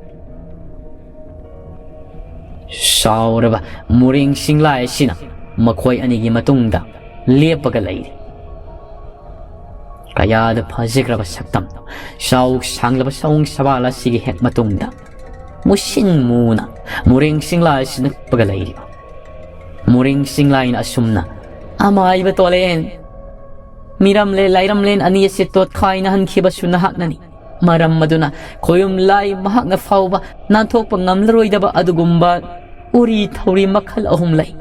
ꯆꯥꯎꯔꯕ ꯃꯨꯔꯦꯡ ꯁꯤꯡꯂꯥꯏ ꯑꯁꯤꯅ ꯃꯈꯣꯏ ꯑꯅꯤꯒꯤ ꯃꯇꯨꯡꯗ ꯂꯦꯞꯄꯒ ꯂꯩꯔꯤ꯫ ꯀꯌꯥꯗ ꯐꯖꯈ꯭ꯔꯕ ꯁꯛꯇꯝ, ꯆꯥꯎ ꯁꯥꯡꯂꯕ ꯁꯑꯣꯡ ꯁꯕꯥꯜ ꯑꯁꯤꯒꯤ ꯍꯦꯛ ꯃꯇꯨꯡꯗ ꯃꯨꯁꯤꯟ ꯃꯨꯅ ꯃꯨꯔꯦꯡ ꯁꯤꯡꯂꯥꯏ ꯑꯁꯤꯅ ꯀꯞꯄꯒ ꯂꯩꯔꯤꯕ꯫ ꯃꯨꯔꯦꯡ ꯁꯤꯡꯂꯥꯏꯅ ꯑꯁꯨꯝꯅ, "ꯑꯃꯥꯏꯕ ꯇꯣꯂꯦꯟ, ꯃꯤꯔꯝꯂꯦꯟ ꯂꯥꯏꯔꯝꯂꯦꯟ ꯑꯅꯤ ꯑꯁꯤ ꯇꯣꯠꯈꯥꯏꯅꯍꯟꯈꯤꯕꯁꯨ ꯅꯍꯥꯛꯅꯅꯤ꯫ ꯃꯔꯝ ꯑꯗꯨꯅ ꯈꯣꯌꯨꯝ ꯂꯥꯏ ꯃꯍꯥꯛꯅ ꯐꯥꯎꯕ ꯅꯥꯟꯊꯣꯛꯄ ꯉꯝꯂꯔꯣꯏꯗꯕ ꯑꯗꯨꯒꯨꯝꯕ ꯎꯔꯤ ꯊꯧꯔꯤ ꯃꯈꯜ ꯑꯍꯨꯝ ꯂꯩ꯫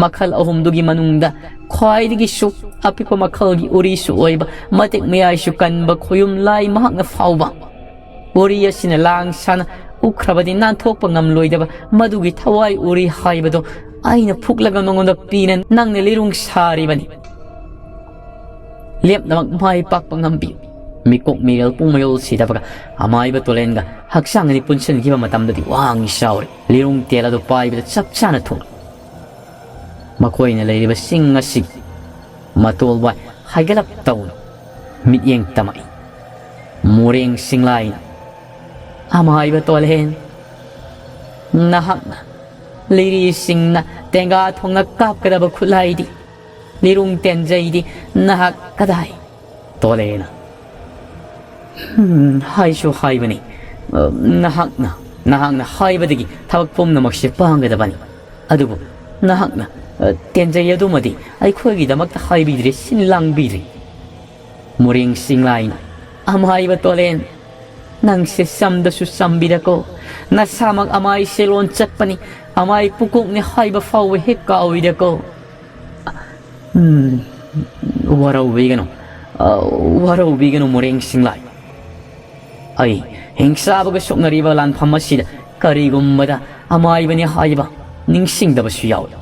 ꯃꯈꯜ ꯑꯍꯨꯝꯗꯨꯒꯤ ꯃꯅꯨꯡꯗ ꯈ꯭ꯋꯥꯏꯗꯒꯤꯁꯨ ꯑꯄꯤꯛꯄ ꯃꯈꯜꯒꯤ ꯎꯔꯤꯁꯨ ꯑꯣꯏꯕ, ꯃꯇꯤꯛ ꯃꯌꯥꯏꯁꯨ ꯀꯟꯕ ꯈꯣꯌꯨꯝ ꯂꯥꯏ ꯃꯍꯥꯛꯅ ꯐꯥꯎꯕ ꯎꯔꯤ ꯑꯁꯤꯅ ꯂꯥꯡ ꯁꯥꯅ ꯎꯈ꯭ꯔꯕꯗꯤ ꯅꯥꯟꯊꯣꯛꯄ ꯉꯝꯂꯣꯏꯗꯕ ꯃꯗꯨꯒꯤ ꯊꯋꯥꯏ ꯎꯔꯤ ꯍꯥꯏꯕꯗꯣ ꯑꯩꯅ ꯐꯨꯛꯂꯒ ꯅꯉꯣꯟꯗ ꯄꯤꯅ ꯅꯪꯅ ꯂꯤꯔꯨꯡ ꯁꯥꯔꯤꯕꯅꯤ꯫ ꯂꯦꯞꯅꯃꯛ ꯃꯥꯏ ꯄꯥꯛꯄ ꯉꯝꯕꯤꯌꯨ꯫" ꯃꯤꯀꯣꯛ ꯃꯤꯔꯦꯜ ꯄꯨꯡ ꯃꯌꯣꯜ ꯁꯤꯗꯕꯒ ꯑꯃꯥꯏꯕ ꯇꯣꯂꯦꯟꯒ ꯍꯛꯆꯥꯡ ꯑꯅꯤ ꯄꯨꯟꯁꯤꯟꯈꯤꯕ ꯃꯇꯝꯗꯗꯤ ꯋꯥꯡ ꯆꯥꯎꯔꯦ꯫ ꯂꯤꯔꯨꯡ ꯇꯦꯜ ꯑꯗꯨ ꯄꯥꯏꯕꯗ ꯆꯞ ꯆꯥꯅ ꯊꯣꯛꯂꯦ꯫ ꯃꯈꯣꯏꯅ ꯂꯩꯔꯤꯕ ꯆꯤꯡ ꯑꯁꯤꯒꯤ ꯃꯇꯣꯜ ꯋꯥꯏ ꯍꯥꯏꯒꯠꯂꯞ ꯇꯧꯅ ꯃꯤꯠꯌꯦꯡ ꯇꯝꯃꯛꯏ꯫ ꯃꯣꯔꯦꯡ ꯁꯤꯡꯂꯥꯏꯅ, "ꯑꯃꯥꯏꯕ ꯇꯣꯂꯦꯟ, ꯅꯍꯥꯛꯅ ꯂꯤꯔꯤꯁꯤꯡꯅ ꯇꯦꯡꯒꯥ ꯊꯣꯡꯅ ꯀꯥꯞꯀꯗꯕ ꯈꯨꯠꯂꯥꯏꯗꯤ, ꯂꯤꯔꯨꯡ ꯇꯦꯟꯖꯩꯗꯤ ꯅꯍꯥꯛ ꯀꯗꯥꯏ?" ꯇꯣꯂꯦꯅ, "ꯍꯝ, ꯍꯥꯏꯁꯨ ꯍꯥꯏꯕꯅꯤ꯫ ꯑ, ꯅꯍꯥꯛꯅ, ꯅꯍꯥꯛꯅ ꯍꯥꯏꯕꯗꯒꯤ ꯊꯕꯛ ꯄꯨꯝꯅꯃꯛꯁꯦ ꯄꯥꯡꯒꯗꯕꯅꯤ꯫ ꯑꯗꯨꯕꯨ ꯅꯍꯥꯛꯅ, ꯑ, ꯇꯦꯟꯖꯩ ꯑꯗꯨꯃꯗꯤ ꯑꯩꯈꯣꯏꯒꯤꯗꯃꯛꯇ ꯍꯥꯏꯕꯤꯗ꯭ꯔꯦ, ꯁꯤꯟ ꯂꯥꯡꯕꯤꯗ꯭ꯔꯦ꯫" ꯃꯣꯔꯦꯡ ꯁꯤꯡꯂꯥꯏꯅ, "ꯑꯃꯥꯏꯕ ꯇꯣꯂꯦꯟ, ꯅꯪꯁꯦ ꯆꯝꯗꯁꯨ ꯆꯝꯕꯤꯔꯀꯣ꯫ ꯅꯁꯥꯃꯛ ꯑꯃꯥꯏ ꯁꯦꯂꯣꯟ ꯆꯠꯄꯅꯤ, ꯑꯃꯥꯏ ꯄꯨꯀꯣꯛꯅꯤ ꯍꯥꯏꯕ ꯐꯥꯎꯕ ꯍꯦꯛ ꯀꯥꯎꯏꯗꯀꯣ꯫" "ꯎꯝ, ꯋꯥꯔꯧꯕꯤꯒꯅꯨ, ꯑ, ꯋꯥꯔꯧꯕꯤꯒꯅꯨ ꯃꯣꯔꯦꯡ ꯁꯤꯡꯂꯥꯏ꯫ ꯑꯩ ꯍꯤꯡꯆꯥꯕꯒ ꯁꯣꯛꯅꯔꯤꯕ ꯂꯥꯟꯐꯝ ꯑꯁꯤꯗ ꯀꯔꯤꯒꯨꯝꯕꯗ ꯑꯃꯥꯏꯕꯅꯤ ꯍꯥꯏꯕ ꯅꯤꯡꯁꯤꯡꯗꯕꯁꯨ ꯌꯥꯎꯏ꯫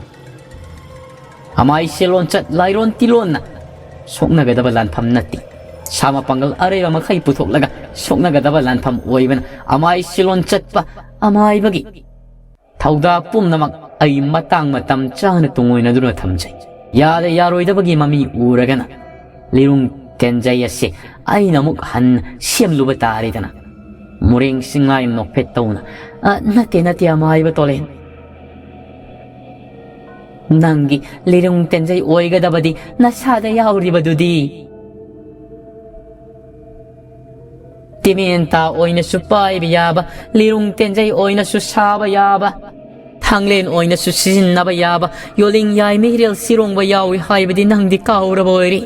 ꯑꯃꯥꯏꯁꯦ ꯂꯣꯟꯆꯠ ꯂꯥꯏꯔꯣꯟ ꯇꯤꯂꯣꯟꯅ ꯁꯣꯛꯅꯒꯗꯕ ꯂꯥꯟꯐꯝ ꯅꯠꯇꯦ꯫ ꯁꯥ ꯃꯄꯥꯡꯒꯜ ꯑꯔꯩꯕ ꯃꯈꯩ ꯄꯨꯊꯣꯛꯂꯒ ꯁꯣꯛꯅꯒꯗꯕ ꯂꯥꯟꯐꯝ ꯑꯣꯏꯕꯅ ꯑꯃꯥꯏ ꯁꯤꯂꯣꯟ ꯆꯠꯄ ꯑꯃꯥꯏꯕꯒꯤ ꯊꯧꯗꯥ ꯄꯨꯝꯅꯃꯛ ꯑꯩ ꯃꯇꯥꯡ ꯃꯇꯝ ꯆꯥꯅ ꯇꯨꯡꯑꯣꯏꯅꯗꯨꯅ ꯊꯝꯖꯩ꯫ ꯌꯥꯗ ꯌꯥꯔꯣꯏꯗꯕꯒꯤ ꯃꯃꯤ ꯎꯔꯒꯅ ꯂꯤꯔꯨꯡ ꯇꯦꯟꯖꯩ ꯑꯁꯤ ꯑꯩꯅ ꯑꯃꯨꯛ ꯍꯟꯅ ꯁꯦꯝꯂꯨꯕ ꯇꯥꯔꯦꯗꯅ꯫ ꯃꯨꯔꯦꯡ ꯁꯤꯡꯂꯥꯏ ꯅꯣꯛꯐꯦꯠ ꯇꯧꯅ, "ꯑ, ꯅꯠꯇꯦ, ꯅꯠꯇꯦ, ꯑꯃꯥꯏꯕ ꯇꯣꯂꯦꯟ꯫ ꯅꯪꯒꯤ ꯂꯤꯔꯨꯡ ꯇꯦꯟꯖꯩ ꯑꯣꯏꯒꯗꯕꯗꯤ ꯅꯁꯥꯗ ꯌꯥꯎꯔꯤꯕꯗꯨꯗꯤ꯫ ꯇꯤꯃꯦꯟꯇꯥ ꯑꯣꯏꯅꯁꯨ ꯄꯥꯏꯕ ꯌꯥꯕ, ꯂꯤꯔꯨꯡ ꯇꯦꯟꯖꯩ ꯑꯣꯏꯅꯁꯨ ꯁꯥꯕ ꯌꯥꯕ, ꯊꯥꯡꯂꯦꯟ ꯑꯣꯏꯅꯁꯨ ꯁꯤꯖꯤꯟꯅꯕ ꯌꯥꯕ, ꯌꯣꯂꯤꯡ ꯌꯥꯏ ꯃꯤꯔꯦꯜ ꯁꯤꯔꯣꯡꯕ ꯌꯥꯎꯏ ꯍꯥꯏꯕꯗꯤ ꯅꯪꯗꯤ ꯀꯥꯎꯔꯕ ꯑꯣꯏꯔꯦ꯫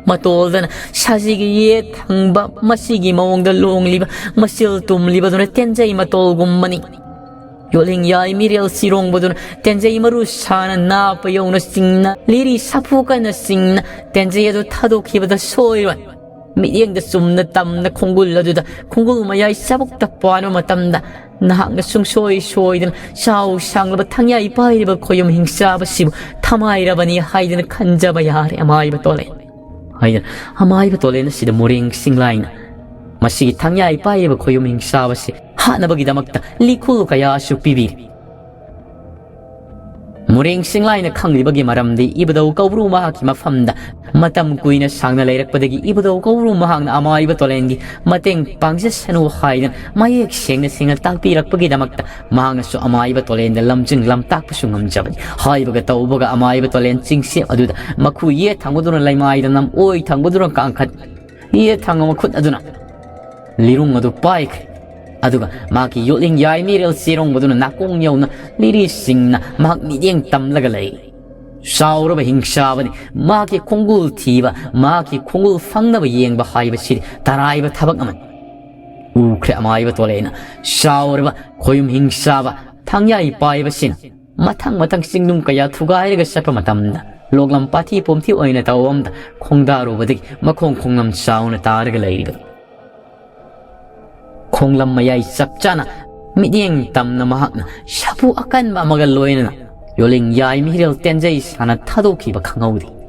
ꯃꯇꯣꯜꯗꯅ ꯁꯖꯤꯒꯤ ꯌꯦꯠ ꯊꯪꯕ ꯃꯁꯤꯒꯤ ꯃꯑꯣꯡꯗ ꯂꯣꯡꯂꯤꯕ ꯃꯁꯤꯜ ꯇꯨꯝꯂꯤꯕꯗꯨꯅ ꯇꯦꯟꯖꯩ ꯃꯇꯣꯜꯒꯨꯝꯕꯅꯤ꯫ ꯌꯣꯂꯤꯡ ꯌꯥꯏ ꯃꯤꯔꯦꯜ ꯁꯤꯔꯣꯡꯕꯗꯨꯅ ꯇꯦꯟꯖꯩ ꯃꯔꯨ ꯁꯥꯅ ꯅꯥꯞꯄ ꯌꯧꯅ ꯆꯤꯡꯅ, ꯂꯤꯔꯤ ꯁꯥꯐꯨ ꯀꯟꯅ ꯆꯤꯡꯅ ꯇꯦꯟꯖꯩ ꯑꯗꯨ ꯊꯥꯗꯣꯛꯈꯤꯕꯗ ꯁꯣꯏꯔꯣꯏ꯫ ꯃꯤꯠꯌꯦꯡꯗ ꯆꯨꯝꯅ ꯇꯝꯅ ꯈꯣꯡꯒꯨꯜ ꯑꯗꯨꯗ ꯈꯣꯡꯒꯨꯜ ꯃꯌꯥꯏ ꯆꯕꯨꯛꯇ ꯄꯥꯟꯕ ꯃꯇꯝꯗ ꯅꯍꯥꯛꯅ ꯁꯨꯡꯁꯣꯏ ꯁꯣꯏꯗꯅ ꯆꯥꯎ ꯁꯥꯡꯂꯕ ꯊꯪꯌꯥꯏ ꯄꯥꯏꯔꯤꯕ ꯈꯣꯌꯨꯝ ꯍꯤꯡꯆꯥꯕꯁꯤꯕꯨ ꯊꯃꯥꯏꯔꯕꯅꯤ ꯍꯥꯏꯗꯅ ꯈꯟꯖꯕ ꯌꯥꯔꯦ, ꯑꯃꯥꯏꯕ ꯇꯣꯂꯦꯟ" ꯍꯥꯏꯗꯅ ꯑꯃꯥꯏꯕ ꯇꯣꯂꯦꯟ ꯑꯁꯤꯗ ꯃꯨꯔꯦꯡ ꯁꯤꯡꯂꯥꯏꯅ ꯃꯁꯤꯒꯤ ꯊꯪꯌꯥꯏ ꯄꯥꯏꯔꯤꯕ ꯈꯣꯌꯨꯝ ꯍꯤꯡꯆꯥꯕꯁꯤ ꯍꯥꯠꯅꯕꯒꯤꯗꯃꯛꯇ ꯂꯤꯈꯨꯜ ꯀꯌꯥꯁꯨ ꯄꯤꯕꯤꯔꯤ꯫ ꯃꯨꯔꯦꯡ ꯁꯤꯡꯂꯥꯏꯅ ꯈꯪꯂꯤꯕꯒꯤ ꯃꯔꯝꯗꯤ ꯏꯕꯨꯙꯧ ꯀꯧꯕ꯭ꯔꯨ ꯃꯍꯥꯛꯀꯤ ꯃꯐꯝꯗ ꯃꯇꯝ ꯀꯨꯏꯅ ꯁꯥꯡꯅ ꯂꯩꯔꯛꯄꯗꯒꯤ ꯏꯕꯨꯙꯧ ꯀꯧꯕ꯭ꯔꯨ ꯃꯍꯥꯛꯅ ꯑꯃꯥꯏꯕ ꯇꯣꯂꯦꯟꯒꯤ ꯃꯇꯦꯡ ꯄꯥꯡꯖꯁꯅꯨ ꯍꯥꯏꯗꯅ ꯃꯌꯦꯛ ꯁꯦꯡꯅ ꯁꯦꯡꯅ ꯇꯥꯛꯄꯤꯔꯛꯄꯒꯤꯗꯃꯛꯇ ꯃꯍꯥꯛꯅꯁꯨ ꯑꯃꯥꯏꯕ ꯇꯣꯂꯦꯟꯗ ꯂꯝꯖꯤꯡ ꯂꯝꯇꯥꯛꯄꯁꯨ ꯉꯝꯖꯕꯅꯤ꯫ ꯍꯥꯏꯕꯒ ꯇꯧꯕꯒ ꯑꯃꯥꯏꯕ ꯇꯣꯂꯦꯟ ꯆꯤꯡꯁꯦꯞ ꯑꯗꯨꯗ ꯃꯈꯨ ꯌꯦꯠ ꯊꯪꯕꯗꯨꯅ ꯂꯩꯃꯥꯏꯗ ꯅꯝ, ꯑꯣꯏ ꯊꯪꯕꯗꯨꯅ ꯀꯥꯡꯈꯠ, ꯌꯦꯠ ꯊꯪꯕ ꯃꯈꯨꯠ ꯑꯗꯨꯅ ꯂꯤꯔꯨꯡ ꯑꯗꯨ ꯄꯥꯏꯈ꯭ꯔꯦ꯫ ꯑꯗꯨꯒ ꯃꯍꯥꯛꯀꯤ ꯌꯣꯠꯂꯤꯡ ꯌꯥꯏ ꯃꯤꯔꯦꯜ ꯆꯦꯔꯣꯡꯕꯗꯨꯅ ꯅꯥꯀꯣꯡ ꯌꯧꯅ ꯂꯤꯔꯤꯁꯤꯡꯅ ꯃꯍꯥꯛ ꯃꯤꯠꯌꯦꯡ ꯇꯝꯂꯒ ꯂꯩ꯫ ꯆꯥꯎꯔꯕ ꯍꯤꯡꯆꯥꯕꯅꯤ꯫ ꯃꯍꯥꯛꯀꯤ ꯈꯣꯡꯒꯨꯜ ꯊꯤꯕ, ꯃꯍꯥꯛꯀꯤ ꯈꯣꯡꯒꯨꯜ ꯐꯪꯅꯕ ꯌꯦꯡꯕ ꯍꯥꯏꯕꯁꯤꯗꯤ ꯇꯔꯥꯏꯕ ꯊꯕꯛ ꯑꯃꯅꯤ꯫ ꯎꯈ꯭ꯔꯦ ꯑꯃꯥꯏꯕ ꯇꯣꯂꯦꯅ ꯆꯥꯎꯔꯕ ꯈꯣꯌꯨꯝ ꯍꯤꯡꯆꯥꯕ ꯊꯥꯡꯌꯥꯏ ꯄꯥꯏꯕꯁꯤꯅ ꯃꯊꯪ ꯃꯊꯪ ꯆꯤꯡꯅꯨꯡ ꯀꯌꯥ ꯊꯨꯒꯥꯏꯔꯒ ꯆꯠꯄ ꯃꯇꯝꯗ ꯂꯣꯛꯂꯝ ꯄꯥꯊꯤ ꯄꯣꯝꯊꯤ ꯑꯣꯏꯅ ꯇꯧꯕ ꯑꯃꯗ ꯈꯣꯡꯗꯥꯔꯨꯕꯗꯒꯤ ꯃꯈꯣꯡ ꯈꯣꯡꯂꯝ ꯆꯥꯎꯅ ꯇꯥꯔꯒ ꯂꯩꯔꯤꯕꯅꯤ꯫ ꯈꯣꯡꯂꯝ ꯃꯌꯥꯏ ꯆꯞ ꯆꯥꯅ ꯃꯤꯠꯌꯦꯡ ꯇꯝꯅ ꯃꯍꯥꯛꯅ ꯁꯥꯐꯨ ꯑꯀꯟꯕ ꯑꯃꯒ ꯂꯣꯏꯅꯅ ꯌꯣꯂꯤꯡ ꯌꯥꯏ ꯃꯤꯔꯦꯜ ꯇꯦꯟꯖꯩ ꯁꯥꯅ ꯊꯥꯗꯣꯛꯈꯤꯕ ꯈꯪꯍꯧꯗꯦ꯫